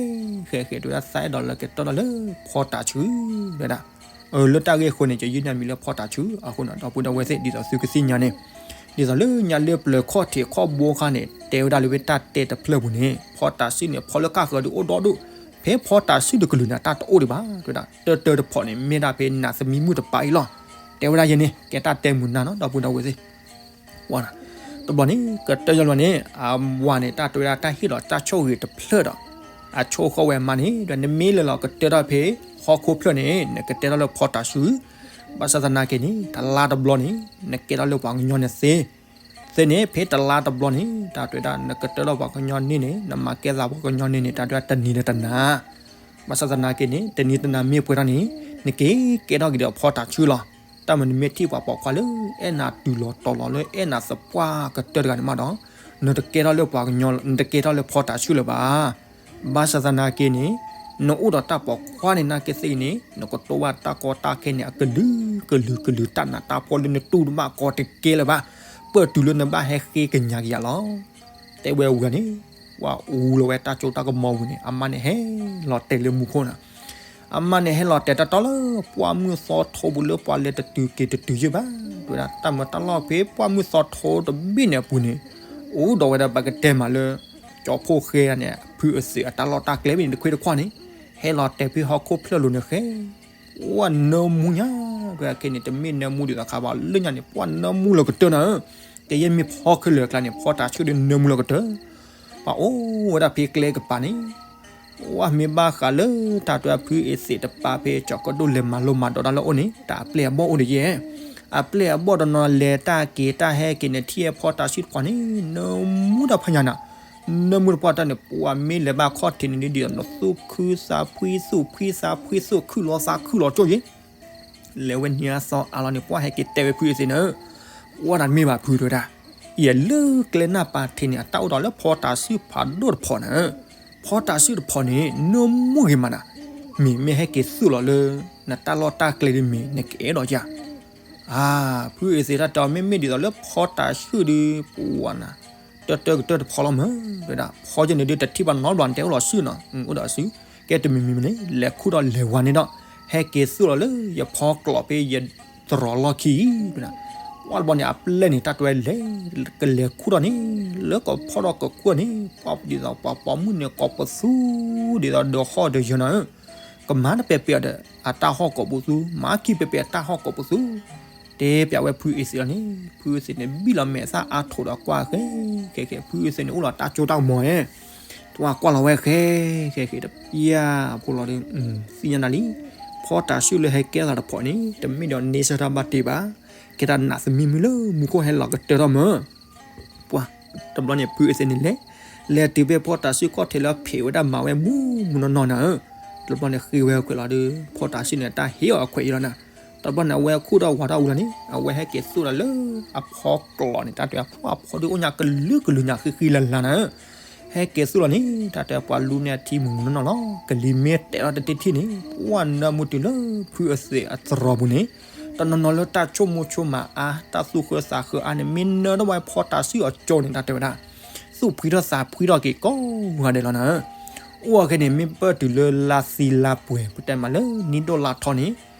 ဃဲ ဃဲ ဒုးသးအဲၣ်ဒိးလၢကတၢၢ်ထီၣ်လၢဖီတၤဆှုဝဲဒၣ်, လၢတၢ်ဂ့ၢ်အဃိန့ၣ် ယယုၢ်န့ၢ်အမံၤလၢဖီတၤဆှုအဃိန့ၣ် ဒီပုၢ်ဒီဝဲၢ်သ့ၣ် ဒ်သိးသုကသ့ၣ်ညါန့ၣ်, ဒ်သိးလၢညါလၢပျၢၤခီၣ်ထံးခီၣ်ဘိခါန့ၣ် တဲဝဲဒၣ်လၢဖဲတၢ်တဲတဖျၢၣ်ပူၤန့ၣ် ဖီတၤဆှုန့ၣ် ဖီလၢကၣ်ဃၢၤဒုးအိၣ်ဒီဒူၣ်, ဖဲဖီတၤဆှုတကလုာ်န့ၣ် တၢ်တအိၣ်ဒံးဘၣ် တဲဝဲဒၣ် တၢတၢတဖီန့ၣ် မ့ၢ်ဒၣ်ဖဲနးသမံမုၣ်တပၤအံၤလီၤ, တဲဝဲဒၣ်ယဲန့ၣ် ကဲတၢ်တဲမုာ်နၤနီၤ ဒီပုၢ်ဒီဝဲၢ်သ့ၣ် တဘျီန့ၣ် ကတၢၢ်ယီၤလီၤန့ၣ် အဝၤန့ၣ် တၢ်တဲဝဲဒၣ်တၢ်ဟ့ၣ်လီၤတၢ်ဆိၣ်ဂ့ၤတဖျၢၣ်ဒီး အဆိၣ်ဃီၣ်ဝဲအမါန့ၣ် ဒီးနမ့ၢ်လဲၤလီၤကတၢၢ်ထီၣ်ဖဲ ဟီၣ်ခိၣ်ဖျၢၣ်န့ၣ် နကကဲထီၣ်လၢဖီတၤဆှု, ဘၣ်ဆၣ်သနာ်က့န့ၣ် တလါတဘျီန့ၣ် နကဲထီၣ်လၢပှၤကညီန့ၣ်သ့, သ့န့ၣ် ဖဲတလါတဘျီန့ၣ် တၢ်တဲဝဲဒၣ် နကတၢၢ်ထီၣ်ပှၤကညီန့ၣ်န့ၣ် နမၤကဲသးပှၤကညီန့ၣ်န့ၣ် တၢ်တဲဝဲဒၣ်တနံၤဒီးတနၤ ဘၣ်ဆၣ်သနာ်က့န့ၣ် တနံၤတနၤမ့ၢ်ပှဲၤထီၣ်န့ၣ် နက့ၤကဲထီၣ်က့ၤဒီးဖီတၤဆှုလီၤ. တၢ်မ့ၢ်နမ့ၢ်ထံၣ်ပှၤပိာ်ခွါလၢ အဲၣ်နၤတုၤလီၤတီၤလီၤလၢအဲၣ်နၤသပှၢ်ကတၢၢ်တဂၤန့ၣ်မးဒီး နတကဲထီၣ်လၢပှၤကညီ နတကဲထီၣ်လၢဖီတၤဆှုလၢၤဘၣ်. ဘၣ်ဆၣ်သနာ်က့န့ၣ် နအိၣ်ဒီးတၢ်ပိာ်ခွါန့ၣ်နာ်က့သ့ၣ်အံၤန့ၣ် နကတိၢ်ဘၣ်တၢ်ကီတၢ်ခဲန့ၣ် အကလုာ်ကလုာ် တၢ်နးတၢ်ဖှီၣ်လၢနတူၢ်တဘၣ်ကီတကဲလၢၤဘၣ်. ပၢၢ်တုၤလၢနဘၣ်ဟဲဃ့ကညးက့ၤယၤလီၤ. တဲဝဲဝံၤန့ၣ် ပှၤအူလီၤဝဲတၢ်စိတၢ်ကမီၤဝံၤန့ၣ် အမါန့ၣ်ဟဲလီၤတဲာ်လၢမူခိၣ်နၤ. အမါန့ၣ်ဟဲလီၤတဲာ်တတီလၢ ပှၢ်မုၢ်သီထိပူၤလၢပှၤလဲၤတတုၤက့ၤတတုၤယဲၢ်ဘၣ်. တဲဝဲဒၣ်တၢ်မၤတၢ်လီၢ်ဖဲပှၢ်မုၢ်သီထိတဘ့ၣ်န့ၣ်အပူၤန့ၣ် အိၣ်ဒီးဝဲဒၣ်ပကတဲမးလၢ ကၠီဖှိၣ်ဃဲန့ၣ် အဖုအသ့ၣ်အတၢ်လီၢ်တၢ်ကျဲဘ့ၣ်န့ၣ် တခွ့တခွါန့ၣ် ဟဲလီၤတဲာ်ဖဲဟီၣ်ခိၣ်ဖျၢၣ်လိၤန့ၣ်ဃဲ ပှၢ်နၢမူညါ တဲဝဲဒၣ်ခဲန့ၣ် တမ့ၢ်နၢမူဒံးသးခါဘၣ် လၢညါန့ၣ် ပှၢ်နၢမူလီၤကတၢၢ်နၤဧၢ. ကယဲၢ်မ့ၢ်ဖီခဲလၢာ်အကျါန့ၣ် ဖီတၤဆှုၣ်ဒီးနၢမူလီၤကတၢၢ်. ပှၤအိၣ်ဝဲဒၣ်ဖဲကျဲကပၤန့ၣ် ပှၢ်မ့ၢ်ဘၣ်ဃးလၢတၢ်တဲအဖုအသ့ၣ်တပၤဖဲကၠီၤကၢၣ်ဒိၣ်လဲၤမၤလိမၤဒိးတၢ်လၢအအိၣ်န့ၣ် တၢ်အပျဲၢ်အဘီၣ်အိၣ်ဒီးယဲၢ် အပျဲၢ်အဘီၣ်တနီၤလဲၤတၢ်က့ၤတၢ်ဟဲက့ၤန့ၣ် ထံၣ်ဖီတၤဆှုၣ်တပှၢ်န့ၣ် နၢမူတၢ်ဖးညါနၤ နၢမူတပှၢ်တၢ်န့ၣ် ပှၢ်မ့ၢ်လဲၤဘၣ်ခီၣ်ထံးန့ၣ်ဒ်ဒီး နသူၣ်ခုသးဖှံ သူၣ်ဖှံသးဖှံ သူၣ်ခုလီၤသးခုလီၤကၠိယဲၢ် လဲၤဝဲနံၤအသီအါလီၤန့ၣ် ပှၢ်ဟဲက့ၤတဲဝဲဖုအသ့ၣ်န့ၣ် ပှၢ်တၢ်မ့ၢ်ဘၣ်ဖုတဲဝဲဒၣ် အံၤလၢကျဲနၢ်ပၤထံးန့ၣ် အတၢ်အိၣ်ဒီးလၢဖီတၤဆှုၣ်ဖးဒိၣ်တဖီန့ၣ်, ဖီတၤဆှုၣ်တဖီန့ၣ် နၢမူဂ့ၤမးနၤ, မ့မ့ၢ်ဟဲက့ၤသူၣ်လီၤလၢ နတၢ်လီၢ်တၢ်ကျဲဒ်မ့ၢ် နကအဲၣ်ဒိးယၤ အါ, ဖုအ့သ့ၣ်တၢ်တဲအီၤ မ့မ့ၢ်ဒ်သိးလၢဖီတၤဆှုၣ်ဒုး ပဝဲနၤ, တၢ်တၢ်ကတၢၢ်တဖီလီၤမး, ဝဲဒၣ် ဖီယဲန့ၣ်ဒုး တထံၣ်ဘၣ်နီတဘျီ နတဲအိၣ်လီၤစုနီၤ, အိၣ်ဒီးအစု, ကဲတမံၤမံၤမ့ၢ်န့ၣ် လဲၤခူၣ်ထီၣ်လဲၤဝါန့ၣ်ဒီး, ဟဲက့ၤသူၣ်လီၤလၢယဖီကျိးဖဲယသရိာ်လီၢ်ခံအံၤ, ဝဲဒၣ်, ဝဲတဘျီန့ၣ် အပျဲၢ်န့ၣ် တၢ်တဲဝဲလဲၤ, ကလဲၤခူၣ်ထီၣ်န့ၣ်, လၢကဖီထီၣ်ကခူၣ်န့ၣ် ပှၤဒ်သိးပှၤပိာ်မုၣ်န့ၣ် ကိးပသူ, ဒ်သိးဒီးဟီၣ်ဒီးယၢၤနၤဧၢ ကမၤတပဲာ်ပဲာ်အီၤဒီး အတၢ်ဟီၣ်ကိးပသူ, မၤခံပဲာ်ပဲာ်အတၢ်ဟီၣ်ကိးပသူ, တဲပျးဝဲဖုအ့သ့ၣ်လီၤန့ၣ်, ဖုအ့သ့ၣ်န့ၣ် ဘံၣ်လီၤမဲာ်သၣ်အါထိးဒီးကွၢ်ဃဲ, ဃဲဃဲ ဖုအ့သ့ၣ်န့ၣ် အိၣ်လီၤတၢ်စိတၢ်ကမီၤဧဲ, တဝၢ်ကွၢ်လီၤဝဲဃဲ, ဃဲဃဲ တပျၢ်ဖိလီၤဒီး, သ့ၣ်ညါနၤလံ, ဖီတၤဆှုၣ်လၢဟဲကဲထီၣ်သးတဖီန့ၣ် တမ့ၢ်ဒီးန့ဆၢၣ်တၢ်ဘၣ်တ့ဘၣ်, ကဲတၢ်နးသမံမုၢ်လၢမူခိၣ်ဟဲလီၤကတၢၢ်ထီၣ်မး ပှၤ, တဘျီန့ၣ် ဖုအ့သ့ၣ်န့ၣ်လဲၤ, လဲၤတုၤဖဲဖီတၤဆှုၣ်ခီၣ်ထံးလၢဖံးဝဲဒၣ်မၤဝဲမူမူနီၢ်နီၢ်နၤဧၢ, တဘျီန့ၣ်ဃ့ဝဲအခွဲးလီၤဒီး ဖီတၤဆှုၣ်န့ၣ် တၢ်ဟ့ၣ်အီၤအခွဲးအံၤလီၤနၤ, တဘျီန့ၣ် အဝဲခူၣ်ထီၣ်ဝးထီၣ်ဝံၤလီၤန့ၣ် အဝဲဟဲက့ၤသူၣ်လီၤလၢအဖီကျိးန့ၣ် တၢ်တဲအဖီအဖီဒုးအိၣ်ညါကလုာ်ကလုာ်ညါဃံဃံလၤလၤနၤဧၢ, ဟဲက့ၤသူၣ်လီၤန့ၣ် တၢ်တဲပှၤလူန့ၢ်အထံမူးမူးနီၢ်နီၢ်လီၤ, ကလံၤမ့ၢ်တဲာ်ထီၣ်တထံၣ်ထံၣ်န့ၣ် ပှၤနၢမူတုၤလၢဖုအ့သ့ၣ်အသရိာ်ပူၤန့ၣ် တနီၤနီၤလၢတၢ်ဆိကမိၣ်ဆိကမးအါ တၢ်သူၣ်ဃၢသးဃၢအါန့ၣ် မ့ၢ်နၢထီၣ်ဝဲဖီတၤဆှုၣ်အစိန့ၣ် တၢ်တဲဝဲဒၣ်, သူၣ်ဖှံထီၣ်သးဖှံထီၣ်က့ၤကိးဂၤဒဲးလီၤနၤဧၢ, အိၣ်အခဲန့ၣ် မ့ၢ်ပၢၢ်တုၤလၢလါသံလါပှဲၤ ပတဲမးလၢနံၣ်ဒိၣ်လါထီန့ၣ်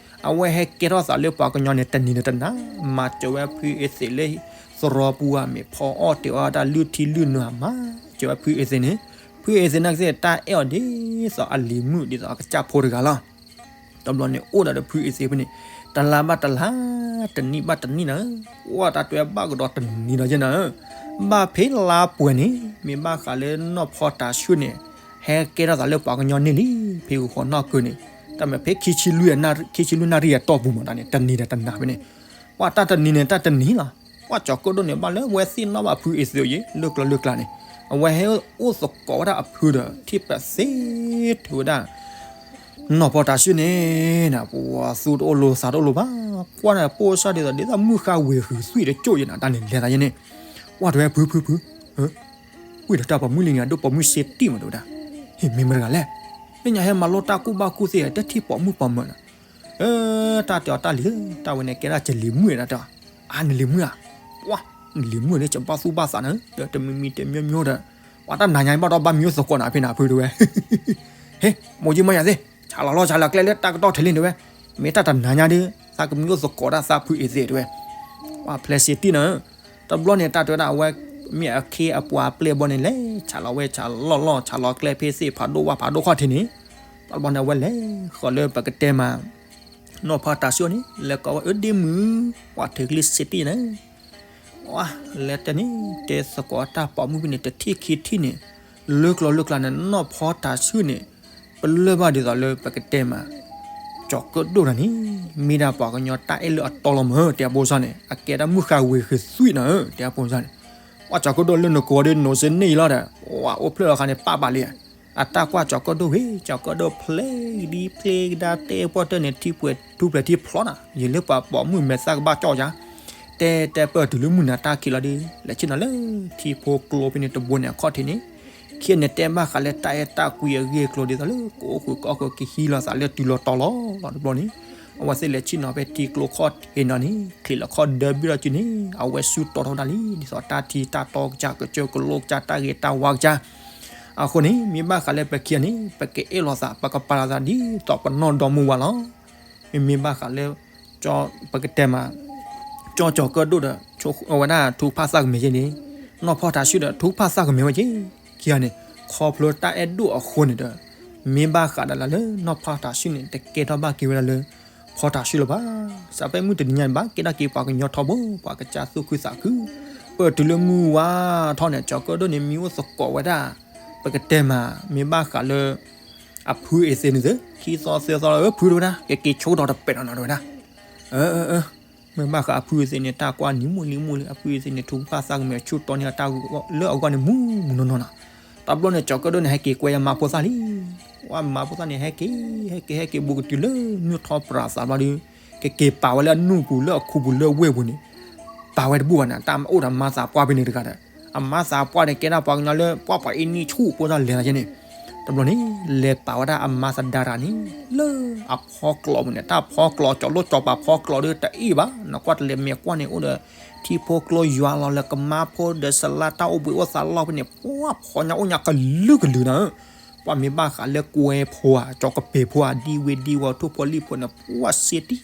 အဝဲဟဲကဲထီၣ်သးလၢပှၤကညီန့ၣ် တနံၤဒီးတနၤ, မၤစၢၤဝဲဖုအ့သ့ၣ်လၢ သရိာ်ပူၤဧါ မ့ၢ်ဖီအီၣ်တ့ၤအီၣ်တၢ်လုၢ်ထံလုၢ်နုာ်ဧါ မၤစၢၤဝဲဖုအ့သ့ၣ်န့ၣ်, ဖုအ့သ့ၣ်နာ်က့သ့ၣ် တၢ်အဲၣ်အီၤဒ်သိးအလံၤမုၣ်ဒ်သိးအကစၢ်ဖိတဂၤလီၤ. တဘျီန့ၣ်အိၣ်ဒီးဖုအ့သ့ၣ်ဖဲန့ၣ် တလါဘၣ်တလါ, တနံၣ်ဘၣ်တနံၣ်နၤဧၢ, ဝဲတၢ်တဲဘၣ်ကဒီးတနံၤဒီးယဲနၤဧၢ, ဘၣ်ဖဲလါပှဲၤန့ၣ် မ့ၢ်ဘၣ်ဃးလၢနီၢ်ဖီတၤဆှုၣ်န့ၣ် ဟဲကဲထီၣ်သးလၢပှၤကညီန့ၣ်လံ, ဖဲဂုၤဃီနီၢ်ကၢန့ၣ် တၢ်မ့ၢ်ဖဲ ခံဆံလွံၢ်နၣ်ရံၣ်အတီၢ်ပူၤမးတၢ်န့ၣ် တနံၤဒီးတနၤဖဲန့ၣ်, ပှၤတၢ်တနံၤန့ၣ် တၢ်တနံၤလီၤ. ပှၤကၠီၤကၢၣ်ဒိၣ်န့ၣ် ဘၣ်လၢဝဲသ့ၣ်နီၣ်ဘၣ်ဖုအ့သ့ၣ်အံၤ လၢကျိၤလၢကျါန့ၣ်, အဝဲဟဲအိၣ်သကိးဝဲဒၣ်အဖုဒီး ထံၣ်ပသ့ထုးဝဲဒၣ် နီၢ်ဖီတၤဆှုၣ်န့ၣ် ပှၤသူတအိၣ်လိၤသးတအိၣ်လိၤဘၣ်, ကွၢ်န့ၣ်ပိၢ်စၢ်ဒ်သိး ဒ်သိးမုၢ်ဃၢ်ဝ့ၤဃုာ်သွံၣ်တကၠိၢ်ယဲနၤ တၢ်န့ၣ်လဲၤသးယဲန့ၣ်, ပှၤတဲဝဲဖုဖုဖု ဝံၣ်ဒီးတၢ်ပိာ်မုၣ်လံန့ၣ် အဒိၣ်ပိာ်မုၣ်စ့တံၢ်မးတဲဝဲဒၣ်, ဟ့ၣ်မ့ၢ်မတၤတဂၤလဲၣ်, လၢညါဟဲမၤလိတၢ်ကူၣ်ဘၣ်ကူၣ်သ့ တထံၣ်ပိာ်မုၣ်ပိာ်မၢၤနၤ, တၢ်တဲအီၤတၢ်လံၤဧၢ, တၢ်ဝဲန့ၣ်ကဲဒၣ်ကလံၤမုၣ်တၢ်တဲအီၤ, အါနလံၤမုၣ်ဧါ, ပှၤ နလံၤမုၣ်န့ၣ် ကဘၣ်သူၣ်ဘၣ်သးနၤဧၢ, ဒီးတမံၤမံၤတမံၤမံၤဒီး, ပှၤတၢ်နၤညါဘၣ်ဒီးဘၣ်မံအိၣ်သကိးနၤဖဲနၤဖုတဲဝဲ ဟ့ၣ် မိၢ်ယံမီၢ်ယၤသ့ၣ်, ဆးလီၤလီၢ်ဆးလီၤကျဲလၢတၢ်ကတီၢ်ထဲလံတဲဝဲ, မ့ၢ်တၢ်တနၤညါဒီး သးကမံအိၣ်သကိးတၢ်သးဖုအ့သ့ၣ်တဲဝဲ, ပှၤဖျဲးစ့တံၢ်နၤဧၢ, တဘျီန့ၣ်တၢ်တဲဝဲဒၣ် အဝဲမ့ၢ်အခ့အပှၤအပျဲၢ်ဘီန့ၣ်လဲၤ ဆးလီၤဝဲဆးလီၢ်လီၢ် ဆးလီၤကျဲဖဲသ့ၣ်ဖးဒိၣ်ဝၣ်ဖးဒိၣ်ခီၣ်ထံးန့ၣ်, တဘျီန့ၣ် အဝဲလဲၤဃီၤလၢပကတဲမး နီၢ်ဖီတၤဆှုၣ်န့ၣ် လဲၤကိးဝဲအၢဒ့မုၣ်, ပှၤထုးကလံၤစ့တံၢ်နၤ ပှၤလဲၤတဲန့ၣ် တဲသကိးတၢ်ပိာ်မုၣ်ဖဲန့ၣ် တထံၣ်ခံထံၣ်န့ၣ်, လၢကျိၤလၢကျါန့ၣ် နီၢ်ဖီတၤဆှုၣ်န့ၣ် ပလၢၢ်ဘၣ်ဒ်သိးလၢပကတဲမး ကၠီၤကၢၣ်ဒိၣ်တဂၤန့ၣ် မ့ၢ်ဒၣ်ပှၤကညီတၢ်အဲၣ်လၢအတီလီၤမး တဲအဖိစၢ်န့ၣ် အကဲဒၣ်မုၢ်ဃၢ်ဝ့ၤဃုာ်သွံၣ်နၤဧၢ တဲအဖိစၢ်န့ၣ်, ပှၤကၠီၤကၢၣ်ဒိၣ်လၢနကိးဒီးနိးစ့န့ၢ်အံၤလီၤဒီး ပှၤအိၣ်ဖျဲၣ်လီၤခါန့ၣ် ပာ်ဘၣ်လံ အတၢ်ကွၢ်ကၠီၤကၢၣ်ဒိၣ်ဂ့ၤ ကၠီၤကၢၣ်ဒိၣ်ဖျဲးကဒံဖျဲးကဒါတဲပှၢ်တၢၢ်န့ၣ် ထံပှဲၤထံဖျီနၤ ယံာ်လၢပှၤပိာ်မုၣ်မဲာ်သၣ်ကဘၣ်ကၠီၣ်ယါ, တဲတဲပၢၢ်တုၤလၢမုၢ်နၤတၢ်ခံးလီၤဒီး လဲၤဆ့ၣ်နီၤလၢထံဖိကျိဖဲန့ၣ်တဘိန့ၣ်အခီၣ်ထံးန့ၣ်, ခံန့ၣ်တဲဘၣ်ဃးလၢတၢ်အဲၣ်တၢ်ကွံအဂ့ၢ်အကျိၤဒ်သိးလၢ ကအိၣ်ဃုာ်ကအီၣ်ဃုာ်ကဟံးလိာ်သးလၢတုၤလီၤတီၤလီၤလီၤတဘျီန့ၣ်, အဝဲသ့ၣ်လဲၤဆ့ၣ်နီၤဖဲထံကျိခီၣ်ထံးနီၤန့ၣ် ချံးလီၤခီၣ်ဒၢဘံၣ်ထီၣ်စုန့ၣ် အဝဲဆူတီထီၣ်ဝဲဒၣ်လံ ဒ်သိးတၢ်ထံတၢ်တီကစၢ် ကစၢၢ်ကလိကစၢ် တၢ်ဂ့ၤတၢ်ဝါကစၢ် အဃိန့ၣ် မ့ၢ်ဘၣ်ဃးလၢပခံဂၤန့ၣ် ပကအဲၣ်လိာ်သး ပကပာ်လိာ်သးဒ်သိးပနီၢ်ဒီမါဝၤလီၤ. မ့မ့ၢ်ဘၣ်ဃးလၢ ပကတဲမး ကၠီကၠီၤကၢၣ်ဒိၣ်ဒီး အဝဲဒၣ်ထုကဖၣ်သၣ်ကမဲာ်က့န့ၣ်, နီၢ်ဖီတၤဆှုၣ်ဒီးထုကဖၣ်သၣ်ကမဲာ်ဝဲက့, ခံဂၤန့ၣ် ခီဖျိတၢ်အဲၣ်ဒိၣ်အဃိန့ၣ်ဒီး မ့ၢ်ဘၣ်ဃးဒီးလၢနီၢ်ဖီတၤဆှုၣ်န့ၣ် တကဲထီၣ်ဘၣ်က့ၤဝဲဒၣ်လၢ ဖီတၤဆှုၣ်လၢၤဘၣ်. စးဖဲမုၢ်တနံၤညါန့ၣ် ဘၣ်ကဲထီၣ်က့ၤပှၤကညီထီဘိ ပှၤကစၢ်သူၣ်ခုသးခု ပၢၢ်တုၤလၢမုၢ်ဝါထီၣ်န့ၣ် ကၠီၤကၢၣ်ဒိၣ်န့ၣ် မံအိၣ်သကိးဝဲဒၣ် ပကတဲမး မ့ၢ်ဘၣ်ဃးလၢ အဖုအ့သ့ၣ်န့ၣ်သ့ၣ် ခံသီသၢသီလီၤ ဖုတဲဝဲဒၣ် ကက့ၤဆိကတီၢ်တပဲာ်နီၤနီၤတဲဝဲဒၣ်. မ့ၢ်ဘၣ်ဃးအဖုအ့သ့ၣ်န့ၣ် တၢ်ကွၢ်နံၤမုၢ်လံမုၢ်လံ အဖုအ့သ့ၣ်န့ၣ် ထုကဖၣ်သၣ်ကမဲာ်ဆူၣ်တီန့ၢ်အတၢ်လၢအဂီၢ်န့ၣ် မူမူနီၢ်နီၢ်နီၤ. တဘျီန့ၣ် ကၠီၤကၢၣ်ဒိၣ်န့ၣ် ဟဲက့ၤကွဲယမါဖိသၣ်လံ. ဝဲမါဖိသၣ်န့ၣ် ဟဲက့ၤ ဟဲက့ၤ ဟဲက့ၤဘူးကတုၤလၢနုၢ်ထီၣ်ပြးသးဘျီဒီး ကက့ၤပာ်ဝဲလၢအနူၢ်ပူၤလၢအခူပူၤလၢအဝဲၢ်ပူၤန့ၣ် လဲၤပာ်ဝဲတဘူၣ်ဘၣ်န့ၣ် တၢ်အိၣ်ဒီးအမါသးပှၢ်ဖဲန့ၣ်တဂၤဒီး အမါသးပှၢ်န့ၣ် ကဲဒၣ်ပှၤကညီလၢ ပှၤပှၤအ့န့ဆူၣ်ဖိတၢ်လဲၤလီၤက့န့ၣ်, တဘျီန့ၣ် လဲၤပာ်ဝဲဒၣ်အမါသဒါတၢ်န့ၣ် လၢအဖီကျိးပူၤန့ၣ် တၢ်ဖီကျိး ကၠီလိၣ်ကၠီပၤဖီကျိးဒီးတအ့ၣ်ဘၣ် နကွၢ်တလဲၤမဲာ်ကွၢ်န့ၣ် အိၣ်ဒီး ထံဖိကျိယွၤလီၤလၢကမါဖိဒီးစလါတၢ်အိၣ်ဘှံးအိၣ်သါလီၢ်ဖဲန့ၣ် ပှၤဖီညါအိၣ်ညါကလုာ်ကလုာ်နၤဧၢ, ပှၤမ့ၢ်ဘၣ်ဃးလၢကွဲဖိဧါ ကၠီကပၤဖိဧါ ဒံဝ့ဒံဝီၤ ထိၣ်ဖိလံၣ်ဖိန့ၣ် ပှၤစ့တံၢ်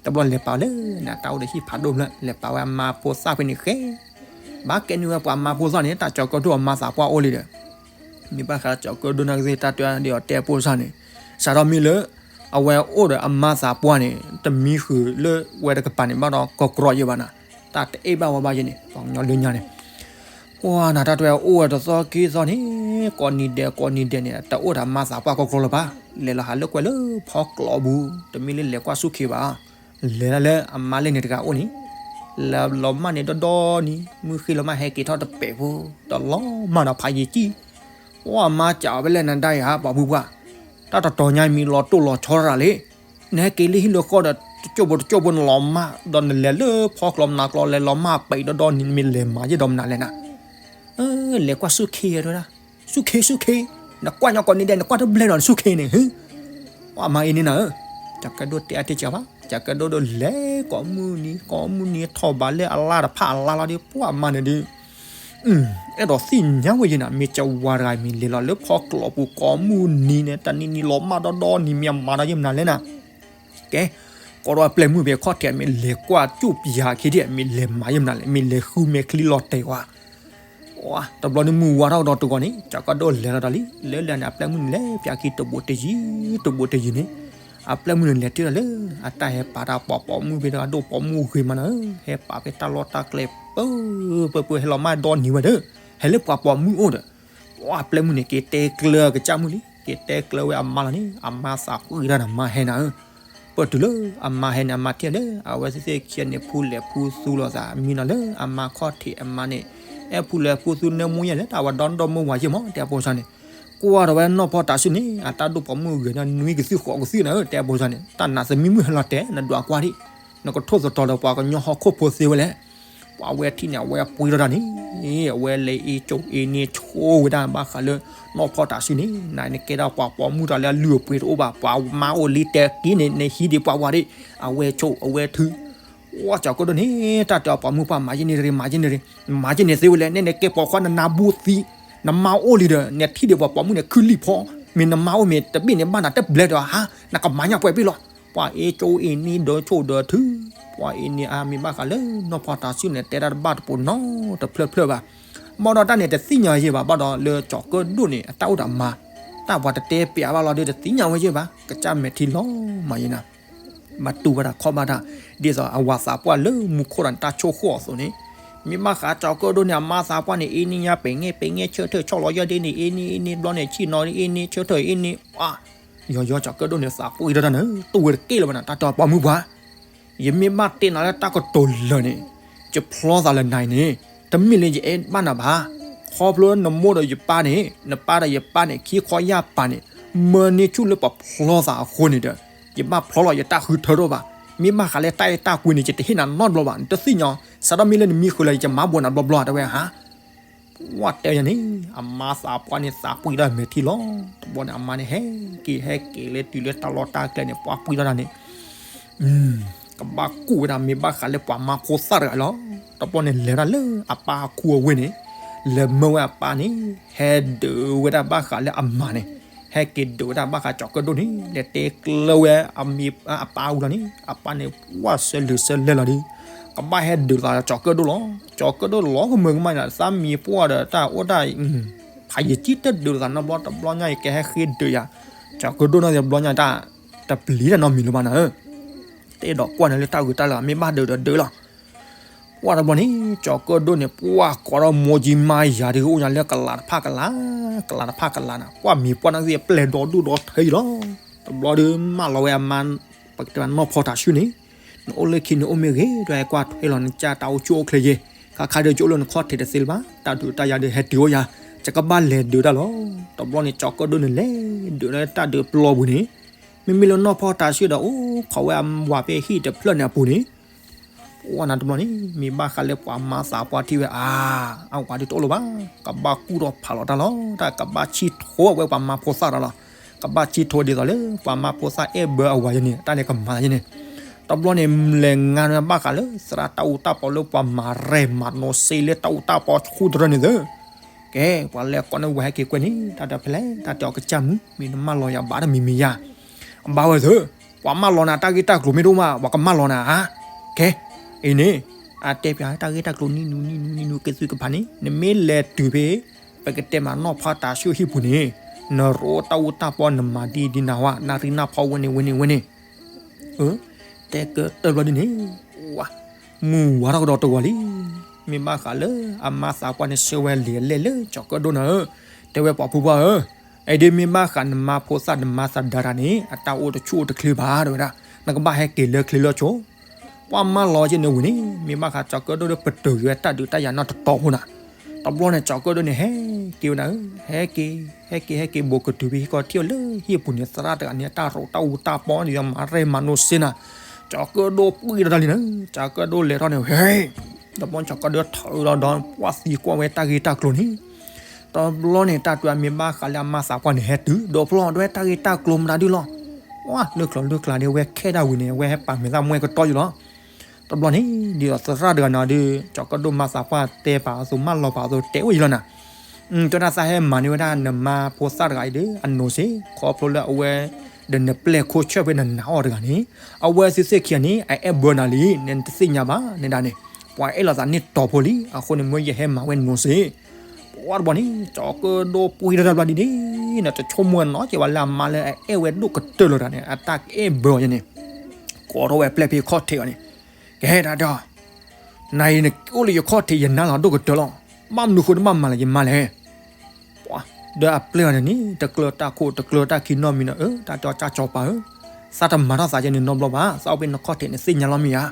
တဘျီလဲၤပာ်လၢနတၢ်အိၣ်ဒီးဟံၣ်ဖးဒိၣ်ဖျၢၣ် လဲၤပာ်ဝဲအမါဖိသၣ်ဖဲန့ၣ်ဃဲ, ဘၣ်ကဲန့ၢ်ဝဲပှၤမါဖိသၣ်န့ၣ် တၢ်ကၠီၤကၢၣ်ဒိၣ်အမါသးပှၢ်အိၣ်လံဒီး မ့ၢ်ဘၣ်ဃးကၠီၤကၢၣ်ဒိၣ်နာ်က့သ့ၣ်တၢ်တဲဒ်အီၤတဲဖိစၢ်န့ၣ်, စးထီၣ်မ့ၢ်လၢ အဝဲအိၣ်ဒီးအမါသးပှၢ်န့ၣ် တမံဃုာ်လၢဝဲတကပၤန့ၣ် ဘၣ်ဒီးကကြီယဲၢ်ဘၣ်နၤ, တၢ်တအဲၣ်ဘၣ်ဝဲဘၣ်ယဲန့ၣ် ပှၤကညီလၢညါန့ၣ် ပှၤနၤတၢ်တဝဲအိၣ်ဝဲတသီက့သီန့ၣ် ကိးနံၤဒဲးကိးနံၤဒဲးန့ၣ် တအိၣ်ဒီးအမါသးပှၢ်ကကြီလၢၤဘၣ်, လဲၤလီၤဟးလၢကွဲလၢဖီကျိးပူၤ တမ့ၢ်လၢလဲၤကွၢ်ဆူၣ်ခ့ဘၣ်, လဲၤဒၣ်လၢအမါလၢန့ၣ်တဂၤအိၣ်န့ၣ်, လီၤမၢ်န့ၣ်ဒီဒီနံၤ မုၢ်ဃ့လီၤမၢ်ဟဲက့ၤထီၣ်တပဲာ်ဖိ, တလီၤမၢ်ဒီးဖးယံာ်ကံၢ်, ပှၤမါစံးဝဲလၢနဒါယၤ ပှၤဖုပှၢ်, တၢ်တတီၤညါမံၤလီၤတိၢ်လီၤဆီတၢ်လံ, နဟဲက့ၤလၢဟံၣ်လၢဃီဒီး တကၠိၢ်ဖိတကၠိၢ်ဖိနလီၤမၢ် ဒီးနလဲၤလၢဖီကျိးမနၤကျိး လဲၤလီၤမၢ်ပဲာ်ဒီဒီနံၤ မ့ၢ်လဲၤမၤယဲၢ်ဒီးမနုၤလဲၣ်နၤ, လဲၤကွၢ်ဆူၣ်ခ့ယဲၢ်တဝဲဒၣ်, ဆူၣ်ခ့ဆူၣ်ခ့, နကွၢ်ညီကိးနံၤဒဲး နကွၢ်တဘျဲၣ်ဒီးနဆူၣ်ခ့န့ၣ် ဟ့ၣ် ပှၤမါအ့န့ၢ်နၤဧၢ, ကၠီၤကၢၣ်ဒိၣ်တဲအါတဲကၢဘၣ်, ကၠီၤကၢၣ်ဒိၣ်ဒီးလဲၤကိးမုၢ်နံၤ ကိးမုၢ်နံၤ ထီၣ်ဘးလၢအလါတဖၣ်အလါလီၤဒီး ပှၤမါန့ၣ်ဒီး အဲၣ်ဒိးသ့ၣ်ညါဝဲယဲနၤ မ့ၢ်ကဝၤတဂၤမ့ၢ်လဲၤလီၤလၢဖီကျိးပူၤကိးမုၢ်နံၤန့ၣ် တနံၤနံၤလီၤမၢ်ဒီဒီနံၤ မ့ၢ်မၤဒီးယဲၢ်မနုၤလဲၣ်နၤ, ကဲ, ကိးဒီးအပျဲၢ်မုၣ်ဖဲခီၣ်ထံး မ့ၢ်လဲၤကွၢ်ကၠိၣ်ပယၤခံဒံး မ့ၢ်လဲၤဃုမဲာ်ချံလီၤတဲာ်ဝဲ တဘျီန့ၣ် မုၢ်ဝါထီၣ်ကဒီးတဂီၤန့ၣ် ကၠီၤကၢၣ်ဒိၣ်လဲၤလီၤဒီးလံ, လၢလၢန့ၣ် အပျဲၢ်မုၣ်န့ၣ် လဲၤပၠးခံတဘိးတယံၤ တဘိးတယံၤန့ၣ်, အပျဲၢ်မုၣ်န့ၣ် လဲၤတုၤဒီးလၢ အတၢ်ဟဲပာ်တၢ်ပှၤပိာ်မုၣ်ဖဲတဂၤဒိၣ် ပိာ်မုၣ်ဂ့ၤမးနၤဧၢ, ဟဲပာ်ဖဲတၢ်လီၢ်တၢ်ကျဲ ပၢ ပၢ ပၢ ဟဲလီၤမၢ်ဒီနံၤဝဲဒီး ဟဲလၢပှၤပိာ်မုၣ်အိၣ်ဒီး ပှၤအပျဲၢ်မုၣ်န့ၣ် က့ၤတဲကျၢၤကစၢ်မုၣ်လံ, က့ၤတဲကျၢၤဝဲအမါလီၤန့ၣ် အမါသးပှၢ်တၢ်န့ၣ် အမါဟဲနၤဧၢ, ပတုၤလၢအမါဟဲန့ၣ် အမါထံၣ်လၢ အဝဲသ့ၣ်သ့ၣ်ခံဂၤန့ၣ် ဖူလဲၤဖူသူလိာ်သး မံနီၤလၢအမါခီၣ်ထံး အမါန့ၣ် အဲၣ်ဖူလဲၤဖူသူ နၢမူယဲၢ်လၢ တၢ်ဝဲဒီနဒီမုၢ်ဝၤယဲၢ်မး တဲအဖိစၢ်န့ၣ်, ကွၢ်ဒီးဝဲနီၢ်ဖီတးဆူၣ်န့ၣ် အတၢ်ဒိၣ်ပိာ်မုၣ်ဂ့ၤန့ၣ် နွံကသံၣ်ဃိးကသံၣ်နၤဧၢ တဲအဖိစၢ်န့ၣ်, တၢ်နးသမံမုၢ်ဟဲလီၤတဲာ် နဒွးကွၢ်ဒံး, နကထိၣ်သတြီၤဒီးပှၤကညီဟီၣ်ခိၣ်ဖိသ့ဝဲလဲၣ် ပှၤဝဲထံၣ်န့ၣ် အဝဲပှ့ၤထီၣ်တၢ်န့ၣ်, အဝဲလဲၤအ့ၣ်ကၠိအ့ၣ်န့ၣ်ဆိဝဲဒၣ်ဘၣ်ဃးလၢ နီၢ်ဖီတးဆူၣ်န့ၣ် နၤန့ၣ်ကဲဒၣ်ပှၤပိာ်မုၣ်တၢ်လၢအလုၢ်အပှ့ၤတအိၣ်ဘၣ် ပှၤမါအိၣ်လံတဲက့ၤန့ၣ် နဟံးဒံးပှၤဝၤဒံး, အဝဲဆိးအဝဲထု, ဝဲကၠီၤကၢၣ်ဒိၣ်န့ၣ် တၢ်တဲအီၤပိာ်မုၣ်ပှၢ် မၤယဲၢ်န့ၣ်တဂ့ၤ မၤယဲၢ်န့ၣ်တဂ့ၤ, မၤယဲၢ်န့ၣ်သ့ဝဲလဲၣ် နဲန့ၣ်ကဲပိာ်ခွါနနါဘိသံ, နမါအိၣ်လံဒီး နထံၣ်ဒံးပှၤပိာ်မုၣ်န့ၣ် ခုလံၣ်ဖီ, မ့ၢ်နမါအိၣ်မ့ၢ်တဘ့ၣ်န့ၣ် ဘၣ်နၤတဘျဲၣ်ဒီးဟါ, နကမၤညၣ်ပှဲၤဘ့ၣ်လီၤ, ပှၤအ့ၣ်ကၠိအ့ၣ်န့ၣ်ဒီးဆိးဒီးထု, ပှၤအ့ၣ်န့ၣ်အါမ့ၢ်ဘၣ်ဃးလၢ နီၢ်ဖီတးဆူၣ်န့ၣ် တဲတၢ်တဘၣ်တပိၤနီတဖျၢၣ်ဖျၢၣ်ဘၣ်, ဘၣ်ဒီးတၢ်န့ၣ်တသ့ၣ်ညါယဲၢ်ဘၣ် ဘၣ်ဒီးလၢကၠီၤကၢၣ်ဒိၣ်န့ၣ် အတၢ်အိၣ်ဒီးမါ, တၢ်ပှၤတတဲပျးဘၣ်လီၤဒီးတသ့ၣ်ညါဝဲယဲၢ်ဘၣ် ကစၢ်မဲာ်ထံလီၤမးယဲၢ်နၤ ဘၣ်တူၢ်ဘၣ်တၢ်ခီၣ်ဘၣ်တၢ်, ဒ်သိးအဝၤသးပှၢ်လၢမူခိၣ်တၢ်န့ၣ် တၢ်ဆိၣ်ဃီၣ်အသိးန့ၣ်, မ့ၢ်ဘၣ်ဃးကၠီၤကၢၣ်ဒိၣ်န့ၣ် အမါသးပှၢ်န့ၣ် အ့ၣ်န့ၣ်ညါပဲာ်ငဲၢ်ပဲာ်ငဲၢ် ဆၢထၢၣ်ဆီၣ်လီၤယဲၢ်ဒ့န့ၣ် အ့ၣ်န့ၣ်အ့ၣ်န့ၣ် ဘျီန့ၣ် ဆ့ၣ်နီၤအ့ၣ်န့ၣ် ဆၢထၢၣ်အ့ၣ်န့ၣ်, ပှၤ ယီၤယီၤကၠီၤကၢၣ်ဒိၣ်န့ၣ် သးပှၢ်တၢ်န့ၣ် တူၢ်ဝဲတက့ၢ်လၢၤဘၣ်နၤ တၢ်တဲအီၤပိာ်မုၣ်ပှၢ် ယမ့ၢ်ဘၣ်တဲနၤလၢတၢ်ကတိၤလၢာ်န့ၣ်, ယဖျီသးလၢနၤအံၤန့ၣ်, တမ့ၢ်လၢယအဲၣ်ဘၣ်နၤဘၣ်. ခီဖျိနမိၢ်ဒီးယပၢ်န့ၣ်, နပၢ်ဒီးယပၢ်န့ၣ် ခံခီယၢ်ပၤန့ၣ်, မၢန့ၢ်ဆူၣ်လၢပဖျီသးအဃိန့ၣ်ဒီး, ယဘၣ်ဖျီလီၤယတၢ်ဃုထၢထီၣ်ဘၣ်. မ့ၢ်ဘၣ်ဃးလၢတၢ်အဲၣ်တၢ်ကွံန့ၣ် ယတဟ့ၣ်နၤနီတဘျီဘၣ်. နတသ့ၣ်ညါ, စးထီၣ်မ့ၢ်လၢနမံဃုာ်လၢယကမၤဘိးနၤဘျီဘျီ တဲဝဲဧါ. ပှၤတဲယၤန့ၣ်, အမါသးပှၢ်န့ၣ် သးပှၢ်တၢ်မဲာ်ထံလီၤ. တဘျီန့ၣ် အမါန့ၣ် ဟဲက့ၤဟဲက့ၤလၢတုၤလၢတၢ်လီၢ်တၢ်ကျဲန့ၣ် ပှၤပှၢ်တၢ်န့ၣ် ကဘၣ်ကူၣ်ဝဲဒၣ် မ့ၢ်ဘၣ်ဃးလၢပှၤမါဖိသၣ်တဂၤလီၤ. တဘျီန့ၣ် လဲၤဒၣ်လၢအပၢ်အခူအဝ့ၢ်န့ၣ်, လဲၤမၢဝဲအပၢ်န့ၣ်, ဟဲဒုးဝဲဒၣ်ဘၣ်ဃးလၢအမါန့ၣ်, ဟဲက့ၤဒုးဝဲဒၣ်ဘၣ်ဃးကၠီၤကၢၣ်ဒိၣ်န့ၣ်, လဲၤတဲကျၢၤဝဲအမ့ၢ်အပၢ်ဝံၤလီၤန့ၣ်, အပၢ်န့ၣ် ပှၢ်ဆၢလၢာ်ဆၢလဲၢ်လီၤဒီး, ကဘၣ်ဟဲဒုးသးဒီးကၠီၤကၢၣ်ဒိၣ်လီၤ. ကၠီၤကၢၣ်ဒိၣ်လီၤကမၢကမၣ်န့ၣ် သးမံပှၢ်ဒီးတၢ်အိၣ်တၢ် ဖးယံာ်ကံၢ်တဒုးလိာ်သးနီတဘျီ, တဘျီညါအံၤကဟဲဃ့ဒုးယၤ, ကၠီၤကၢၣ်ဒိၣ်န့ၣ် တဘျီညါတၢ် တပျံၤတၢ်နီတမံၤလၢၤဘၣ်နၤဧၢ, တအဲၣ်ဒိးကွၢ်န့ၣ်လၢတၢ်ဂုၤတၢ်လၢာ် မ့ၢ်ဘၣ်ဒုးဒီးဒုးလီၤ. ပှၢ်တဘျီန့ၣ် ကၠီၤကၢၣ်ဒိၣ်န့ၣ် ပှၢ်ကိးထီၣ်မိၢ်ကၠံမါယၤဒုးအိၣ်ညါလၢကလးတဖၣ်ကလး, ကလးတဖၣ်ကလးနၤ, ပှၢ်မံပှၢ်န့ၣ်သ့ၣ်ပျဲၢ်ဒီဒူၣ်ဒီထၢအံၤလီၤ. တဘျီဒီးမၢလီၤဝဲအမါ, ပကတဲဘၣ်နီၢ်ဖီတးဆူၣ်န့ၣ်, နအိၣ်လၢခံန့ၣ်အိၣ်မ့ၢ်ဂ့ၤ, ဒွဲကွၢ်ထွဲလီၤနကၢ်တၢ်အိၣ်ဆူၣ်အိၣ်ချ့ယဲၢ်, ခါခါဒီးယအိၣ်လၢနခီၣ်ထံးတသ့လၢၤဘၣ်, တၢ်ဒုးတၢ်ယၤဒီးဟဲတုၤအိၣ်ယၤ, ယကဘၣ်လဲၤဒုးတၢ်လီၤ. တဘျီန့ၣ် ကၠီၤကၢၣ်ဒိၣ်န့ၣ်လဲၤဒုးလၢတၢ်ဒုးပျီပူၤန့ၣ်, မ့မ့ၢ်လၢနီၢ်ဖီတးဆူၣ်ဒီး အိၣ်ခိးဝဲအဝၤဖဲဟံၣ်တဖျၢၣ်န့ၣ်အပူၤန့ၣ်, ပှၤနၤတဘျီန့ၣ် မ့ၢ်ဘၣ်ဃးလၢပှၤမါသးပှၢ်ထံၣ်ဝဲ အါ, အဝၤဒုးတအိၣ်လၢၤဘၣ်, ကဘၣ်ကူၣ်ထီၣ်ဖးလီၤတၢ်လီၤ, တၢ်ကဘၣ်ဆံၣ်ထိးဝဲပှၤမါဖိသၣ်တၢ်လီၤ, ကဘၣ်ဆံၣ်ထိးဒ်သိးလၢ ပှၤမါဖိသၣ်အဲၣ်ဘၢအဝၤယဲန့ၣ် တၢ်န့ၣ်ကမၤယဲန့ၣ်, တဘျီန့ၣ် လဲၤငါဘၣ်ဃးလၢ သရၣ်တၢ်အူတၢ်ပီလၢပှၤမၤရဲၣ်မၤနီၣ်စ့လၢတၢ်အူတၢ်ပီဆူတရၢန့ၣ်သၢ ကဲ, ပှၤလဲၤကိးန့ၢ်ဝဲဟဲက့ၤကွဲန့ၣ် တၢ်တဲဖဲလဲၣ်, တၢ်တဲအီၤကစၢ်မုၣ် မ့ၢ်နမၢလီၤယၤဘၣ်တမံၤမံၤယၤ, အဘၣ်ဝဲသၢ, ပှၤမၢလီၤနၤတၢ်ဂ့ၢ်တၢ်ကျိၤမ့ၢ်တအိၣ်မး ပှၤကမၢလီၤနၤဧါ, ကဲ, အံၤန့ၣ်, အတဲပၠးတၢ်ဂ့ၢ်တၢ်ကျိၤနံၤနူနံၤနူနံၤနူကဲသုကဖးန့ၣ် နမ့ၢ်လဲၤတုၤဖဲ ပကတဲမးနီၢ်ဖီတၤဆှုၣ်ဟံၣ်ပူၤန့ၣ်, နရိတၢ်အူတၢ်ပီနမၤဒ်ဒ်နၤဝဲ နၣ်ရံၣ်နၢ်ဖီဝဲန့ၣ်ဝဲန့ၣ်ဝဲန့ၣ် တဲကတၢၢ်ဘျီဒ်န့ၣ်, ဝါ, မုၢ်ဝါထီၣ်ကဒီးတဂီၤလံ, မ့ၢ်ဘၣ်ဃးလၢအမါသးပှၢ်န့ၣ်ဆှၢဝဲလဲၤအလဲၣ်လၢကၠီၤကၢၣ်ဒိၣ်နၤဧၢ, တဲဝဲပှၤဖိပှၢ်ဧၢ, အဲဒ်မ့ၢ်ဘၣ်ဃးနမါဖိသၣ်နမါသဒါတၢ်န့ၣ် အတၢ်အိၣ်တဆူၣ်အိၣ်တချ့ဘၣ် တဲဝဲဒၣ်, နကဘၣ်ဟဲက့ၤလၢချ့လၢကၠီၤ ပှၤမၢလီၤက့န့ၣ်ဝံၤန့ၣ် မ့ၢ်ဘၣ်ဃးကၠီၤကၢၣ်ဒိၣ်ဒီးပတုာ်က့ၤဝဲတၢ်ဒုးတၢ်ယၤနီတတီၤဖိနၤ, တဘျီန့ၣ် ကၠီၤကၢၣ်ဒိၣ်န့ၣ် ဟဲက့ၤဝဲနၤဧၢ, ဟဲက့ၤ, ဟဲက့ၤ ဟဲက့ၤ ဘူးကတုၤဖဲဟံၣ်ကီၢ်ထံၣ်အီၤလၢဟံၣ်ပူၤန့ၣ် သရၣ်တဂၤန့ၣ် တၢ်ရိတၢ်အူတၢ်ပီန့ၣ် မၤရဲၣ်မၤနီၣ်စ့နၤ, ကၠီၤကၢၣ်ဒိၣ်ပှံၢ်ဒီးတၢ်လံနၤ, ကၠီၤကၢၣ်ဒိၣ်လဲၤထီၣ်န့ၣ် ဟဲ, တဘျီကၠီၤကၢၣ်ဒိၣ်ထီၣ်ဒီး ပှၤသံကွၢ်ဝဲတၢ်ဂ့ၢ်တၢ်ကျိၤန့ၣ် တဘျီန့ၣ် တၢ်တဲအမ့ၢ်ဘၣ်ဃးလၢအမါသးပှၢ်န့ၣ် ဟဲတုၤဒိးဖျီၣ်ဒွဲတၢ်ဂ့ၢ်တၢ်ကျိၤမတၤဒုလီၤ, ဝါ, လၢကျိၤလၢကျါဒီး ဝဲခဲဒၣ်ဝံၤန့ၣ် ဝဲဟဲပာ်မဲာ်သၣ်မွဲကတီၢ်ယံလီၤ, တဘျီန့ၣ် ဒ်သိးသရၣ်တဂၤန့ၣ်ဒီး ကၠီၤကၢၣ်ဒိၣ်မါသးပှၢ်တဲပာ်အသိး မၢလီၤပာ်အသိး တဲဝဲယံလီၤနၤ, တဲဒၣ်သးဟဲမၤန့ၢ်ဝဲဒၣ်နမါဖိသၣ်တဂၤအံၤဒီး အနိးစ့, ခီဖျိလၢအဝဲ ဒီးနပျဲၢ်ခိၣ်ဆၢၣ်ဖဲနနာ်အီၤတဂၤန့ၣ်, အဝဲသ့ၣ်သ့ၣ်ခံဂၤန့ၣ် အအဲၣ်ဘၢနၤလံ, နတသ့ၣ်ညါဘၣ်န့ၣ်ဒၣ်န့ၣ်, ပှၤအဲၣ်လိာ်သးန့ၢ်တီၤဖိလံ, အဃိန့ၣ် မ့ၢ်ယဟဲမၤဝဲနိးစ့ ပှၤတဘျီန့ၣ် ကၠီၤကၢၣ်ဒိၣ်ပှံၢ်ထီၣ်တၢ်ဘျီဒ်န့ၣ်, နတဆိကမိၣ်နီတစဲးဘၣ်လၢအမါလၢအအဲၣ်ဝဲဒိၣ်ကတၢၢ်လီၤတဂၤန့ၣ် အတၢ်ကအဲၣ်ဘၢအီၤန့ၣ်, ကိးထီၣ်ဝဲပျဲၢ်ဖဲခီၣ်ထံးအီၤန့ၣ်, ကဟဲဒၣ်ဒီး, နၤအံၤနအိၣ်လၢယခီၣ်ထံး ယနာ်လီၤဒိၣ်ကတၢၢ်လီၤ, ဘၣ်မနုၤဃိနဘၣ်မၤလၢယမါလဲၣ် ပှၤ, ဒီးအပျဲၢ်အီၤန့ၣ်န့ၣ် တကျၢၤတၢ်ခိၣ်တကျၢၤတၢ်ခံနီတမံၤနီၤ, အၢ တၢ်တဲအီၤကၢ်ကၠီၤပၤဧၢ, သးတမၤထီၣ်သးယဲန့ၣ်နီတဘျီဘၣ်, သးအိၣ်ဖဲနခီၣ်ထံးနသ့ၣ်ညါလီၤမ့ၢ်ဧါ,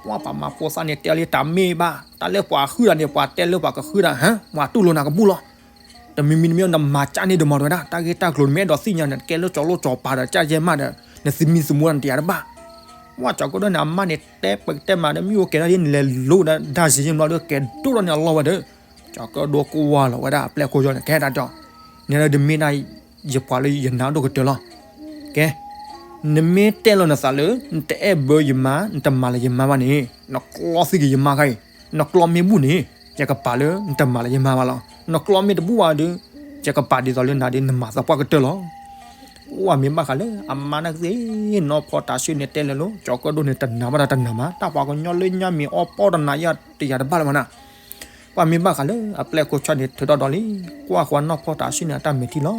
ပှၤပှၤမါဖိသၣ်န့ၣ်တဲအီၤလံ တၢ်မ့ၢ်ဘၣ်, တၢ်လၢပှၤဃုတၢ်န့ၣ် ပှၤတဲလၢပှၤကဃုတၢ်, ဟါ, ပှၤတူၢ်လိာ်နၤကဘူၣ်လီၤ, တမံၤမံၤတမံၤနမၤကၢ်န့ၢ်ဒီးမၤတဝဲဒၣ်, တၢ်ဂ့ၢ်တၢ်ကျိၤနမ့ၢ်အဲၣ်ဒိးသ့ၣ်ညါန့ၣ် နကဲလၢကၠီၤလိၣ်ကၠီၤပၤဒီး ကၢ်ယဲၢ်မးဒီး နသမံသမိးနတယၤတဘၣ် ပှၤကၠီၤကၢၣ်ဒိၣ်န့ၣ် အမါန့ၣ်တဲပကတဲမးဒီး မ့ၢ်အိၣ်ကဲထီၣ်ဒ်န့ၣ်လဲၤလိၤဒီး ဒါစ့ၢ်ကီးဘျီဒီး ကဲဒိၣ်ထီၣ်န့ၣ်အလီၢ်ဝဲဒီး, ကၠီၤကၢၣ်ဒိၣ်ကွၢ်လီၤဝဲဒၣ်အပျဲၢ်ခိၣ်ကၠီန့ၣ် ကဟဲဒၣ်ဒီး, န့ၣ်လၢတမ့ၢ်ဒၣ်ယပှၤလၢယနာ်ဒိၣ်ကတၢၢ်လီၤ. ကဲ, နမ့ၢ်တဲလီၤနသးလၢ နတအဲၣ်ဘၢယမါ နတမၤလၢယမါဘၣ်န့ၣ် နကျီသံက့ၤယမါခါအံၤ, နကျီမ့ၢ်ဘူၣ်န့ၣ် ယကပာ်လၢနတမၤလၢယမါဘၣ်လီၤ. နကျီမ့ၢ်တဘူၣ်ဘၣ်ဒီး ယကပာ်ဒ်သိးလၢနၤဒီး နမၤသးပှၢ်ကတၢၢ်လီၤ. အိၣ်အမ့ၢ်ဘၣ်ဃးလၢအမါနာ်က့သ့ၣ် နီၢ်ဖီတၤဆှုၣ်န့ၣ်တဲလၢၤလီၤ. ကၠီၤကၢၣ်ဒိၣ်န့ၣ် တနာ်ဘၣ်ဒီးတနာ်မး, တၢ်ပှၤကညီလၢညါမ့ၢ်အီၣ်ပီၣ်တနာ်ယၤတယၤတဘၣ်လၢၤမးနၤ. ပှၤမ့ၢ်ဘၣ်ဃးလၢအပျဲၢ်ခိၣ်ဆၣ်န့ၣ် ထုးထီၣ်ဒီးလံ, ကွၢ်ဃီနီၢ်ဖီတၤဆှုၣ်န့ၣ် အတၢ်မဲာ်ထံလီၤ.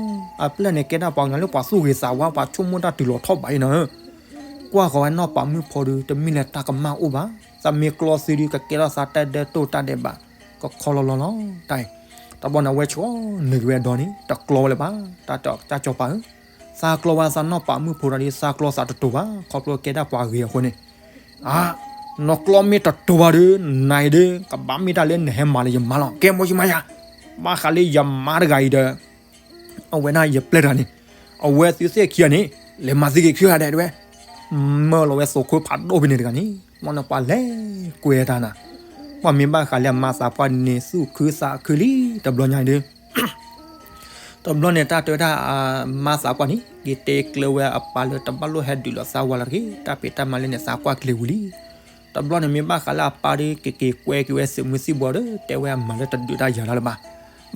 အပျဲၢ်န့ၣ်ကဲဒၣ်ပှၤကညီလၢပှၤသူၣ်ဂ့ၤသးဝါ ပှၤဆိကမိၣ်တၢ်တုၤလီၤထီၣ်ဘးအံၤနၤဧၢ. ကွၢ်ဃီဝဲနီၢ်ပာ်မုၣ်ဖိဒီး တမ့ၢ်လၢတၢ်ကမၣ်အိၣ်ဘၣ်, သးမ့ၢ်ကျီသံဒီး ကကဲထီၣ်သးတၢ်ဒဲတိၢ်တၢ်ဒဲးဘး ကခီလီၤလီၤလီၤ. တၢ်အံၤ တဘျီန့ၣ် အဝဲဆှီနုာ်က့ၤဝဲဒီးန့ၣ် တကျီဝဲလၢၤဘၣ်. တၢ်တဲအီၤ ကၠီၤပၤဧၢ, သးကျီဝဲသးနီၢ်ပာ်မုၣ်ဖိဒီး သးကျီသးတတိၤဘၣ်, ခီဖျိကဲဒၣ်ပှၤဂ့ၤအဃိန့ၣ် အါ, နကျီမ့ၢ်တတိၤဘၣ်ဒီး နၤအံၤဒီး ကဘၣ်မ့ၢ်တၢ်လၢနဟဲမၤလၢယမါလီၤ. ကဲ မိၢ်ယမါယၤ, ဘၣ်ဃးလၢယမါတဂၤအံၤဒီး အဝဲဒၣ်ယပျဲၢ်တဂၤန့ၣ် အဝဲသ့ၣ်သ့ၣ်ခံဂၤန့ၣ် လဲၤမၤသံက့ၤခံဂၤဒဲးတဲဝဲ, မၢလီၤဝဲသိးခိဖးဒိၣ်ဖဲန့ၣ်တဂၤန့ၣ် မ့ၢ်နပှၤလဲၤကွဲတၢ်နၤ, ပှၤမ့ၢ်ဘၣ်ဃးလၢအမါသးပှၢ်န့ၣ် သူၣ်ခုသးခုလံ တဘျီညါအံၤဒီး တဘျီန့ၣ် တၢ်တဲဝဲဒၣ်အမါသးပှၢ်န့ၣ် က့ၤတဲကျၢၤဝဲအပၢ်လၢ တဘၣ်လိၣ်ဟဲဒုးလိာ်သးဝဲလီၤတဂ့ၤ, တၢ်ဖံးတၢ်မၤလၢန့ၣ် သးကွၢ်ကျဲၤဝံၤလံ. တဘျီန့ၣ် မ့ၢ်ဘၣ်ဃးလၢအပၢ်ဒီး က့ၤက့ၤကွဲက့ၤဝဲသုးမုၢ်သံၣ်ဘိဒီး တဲဝဲအမၤလၢတဒုးတၢ်ယၤတၢ်လၢၤဘၣ်.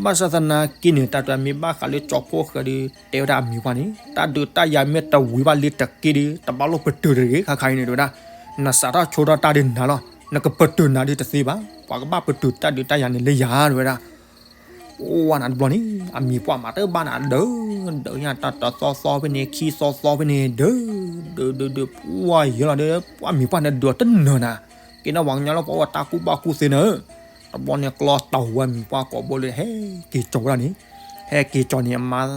ဘၣ်ဆၣ်သနာ်က့န့ၣ် တၢ်တဲမ့ၢ်ဘၣ်ဃးလၢကၠီဖီၣ်ဃဲၤဒီး တဲဝဲဒၣ်အမံၤပှၢ်န့ၣ် တၢ်ဒုးတၢ်ယၤမ့ၢ်တဝံၤဘၣ်လံတက့ၢ်ဒီး တဘၣ်လိၣ်ပတုာ်တဂ့ၤ ခါခါအံၤန့ၣ် တဲဝဲဒၣ်, နစးထီၣ်ဆိထီၣ်တၢ်ဒီးနၤလီၤ, နကပတုာ်နၤဒီးတသ့ဘၣ်, ပှၤကဘၣ်ပတုာ်တၢ်ဒုးတၢ်ယၤန့ၣ်လၢယၤ တဲဝဲဒၣ်. အိၣ်ဝဲနၤတဘျီန့ၣ် အမံၤပှၢ်မၤတဘၣ်နၤဒုး, ဒုးညါတၢ်တသီသီဖဲန့ၣ် ခံသီသီဖဲန့ၣ် ဒုး, ဒုးဒုးဒုး ပှၢ်ယဲလီၤဒီး ပှၢ်မံၤပှၢ်န့ၣ်ဒုးအီၤတနၢၤနၤ, ကဲန့ၣ်ပှၤကညီလၢပှၤအိၣ်တၢ်ကူၣ်ဘၣ်ကူၣ်သ့နၤ, တဘျီန့ၣ်ကျီတီၤဝဲမံၤပှၢ်ကိးဘိလၢဟဲက့ၤကၠီၤဝဲဒၣ်န့ၣ်, ဟဲက့ၤကၠီၤန့ၣ် အမါသ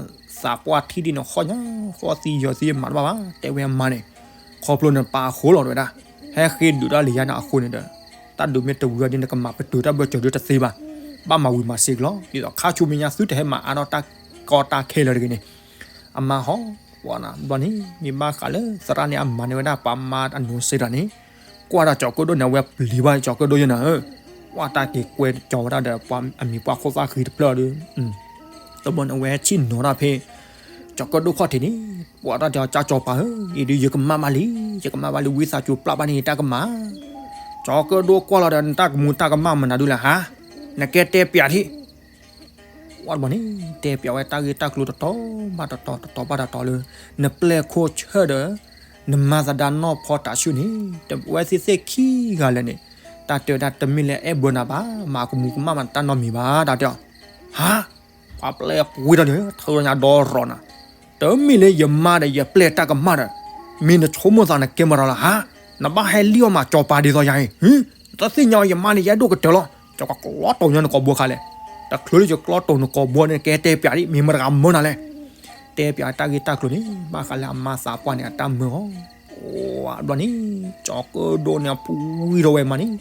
းပှၢ်ထံၣ်ဒ်န့ၣ် ဃီညါဃီသံယီၤသံမၤတဘၣ်ဘၣ် တဲဝဲအမါန့ၣ်, ခီဖျိန့ၣ်ပၢ်အဃိလီၤတဲဝဲဒၣ်, ဟဲဃ့ဒုးတၢ်လၢယၤန့ၣ်အဃိန့ၣ်ဒီး တၢ်ဒုးမ့ၢ်တဝံၤဘၣ်ဒီး နကမၤပတုာ်တၢ်ဘၢၣ်စၢၤဒုးတသ့ဘၣ်, ဘၣ်မၤဝံၤမၤစ့ၤကလီၤ, ဒ်သိးခါဆူမဲာ်ညါသုတဟဲမၤအါထီၣ်တၢ်ကီတၢ်ခဲလၢာ်တဂ့ၤန့ၣ်, အမါဟီ ပှၤနၤ ဘျီန့ၣ် မ့ၢ်ဘၣ်ဃးလၢသရၣ်န့ၣ် အမၤန့ၢ်ဝဲဒၣ်ပှၤမါအနိးစ့တဂၤန့ၣ်, ကွၢ်တၢ်ကၠီၤကၢၣ်ဒိၣ်န့ၣ် အဝဲပျံၤဘၣ်ကၠီၤကၢၣ်ဒိၣ်ယဲနၤဧၢ, ကွၢ်တၢ်က့ၤကွဲကၠီၤဝဲဒၣ်ဒီးပှၤအမံၤပှၢ်ခိၣ်သၣ်ဃံတဖျၢၣ်ဒီး တဘျီန့ၣ် အဝဲဆ့ၣ်နီၤတၢ်ဖဲ ကၠီၤကၢၣ်ဒိၣ်ခီၣ်ထံးန့ၣ်, ပှၤတၢ်တဲအီၤ ကၠီၤပၤဧၢ, အံၤဒုးယကမၣ်ဘၣ်လံ, ယကမၣ်ဘၣ်လံ, ဝံသးစူၤပျၢ်ဘၣ်န့ၣ်ယတၢ်ကမၣ်. ကၠီၤကၢၣ်ဒိၣ်ကွၢ်လီၤဒီး နတၢ်ကမူတၢ်ကမၣ်မနုၤဒုးလဲၣ်ဟါ, နကဲတဲပျးထံၣ် ဝဲတဘျီန့ၣ် တဲပျးဝဲတၢ်ဂ့ၢ်တၢ်ကျိၤတတီၤဘၣ်တတီၤ တတီၤဘၣ်တတီၤလၢ နပျဲၢ်ခိၣ်ဆၢၣ်ဒီး နမါသဒါနီၢ်ဖီတးဆူၣ်န့ၣ် တဝဲသ့ၣ်သ့ၣ်ခံဂၤလၢာ်န့ၣ် တၢ်တဲဝဲဒၣ် တမ့ၢ်လၢအဲၣ်ဘၢနၤဘၣ်, မၤကမူကမၣ်မၤတၢ်နီတမံၤဘၣ် တၢ်တဲအီၤ. ဟါ, ပှၤပျဲၢ်ပှ့ၤထီၣ်န့ၣ် ထၢညါဒီရီၤနၤ, တမ့ၢ်လၢယမါဒီးယပျဲၢ်တၢ်ကမၣ်ဒီး မ့ၢ်နဆိကမိၣ်သးနကဲမၤတၢ်လီၤဟါ, နဘၣ်ဟဲလံၣ်အီၣ်မးကၠီၤပၤဒ်သိးယၤအံၤ, တသ့ၣ်ညါအီၤ ယမါန့ၣ် ယအဲၣ်ဒိၣ်ကတၢၢ်လီၤ, ကၠီၤကကျီတိၤညါနကိာ်ဘိခါလဲၣ်, တချုးလၢယကျီတိၤနကိာ်ဘိန့ၣ် ကဲတဲပျးဒ် မ့ၢ်မတၤဂၤမၢနၤလဲၣ်, တဲပျးတၢ်ဂ့ၢ်တၢ်ကျိၤန့ၣ် ဘၣ်ဃးလၢအမါသးပှၢ်န့ၣ် အတၢ်မၢအီၤ အဘျီန့ၣ် ကၠီၤကၢၣ်ဒိၣ်န့ၣ် အပှံၢ်ထီၣ်ဝဲမါန့ၣ်,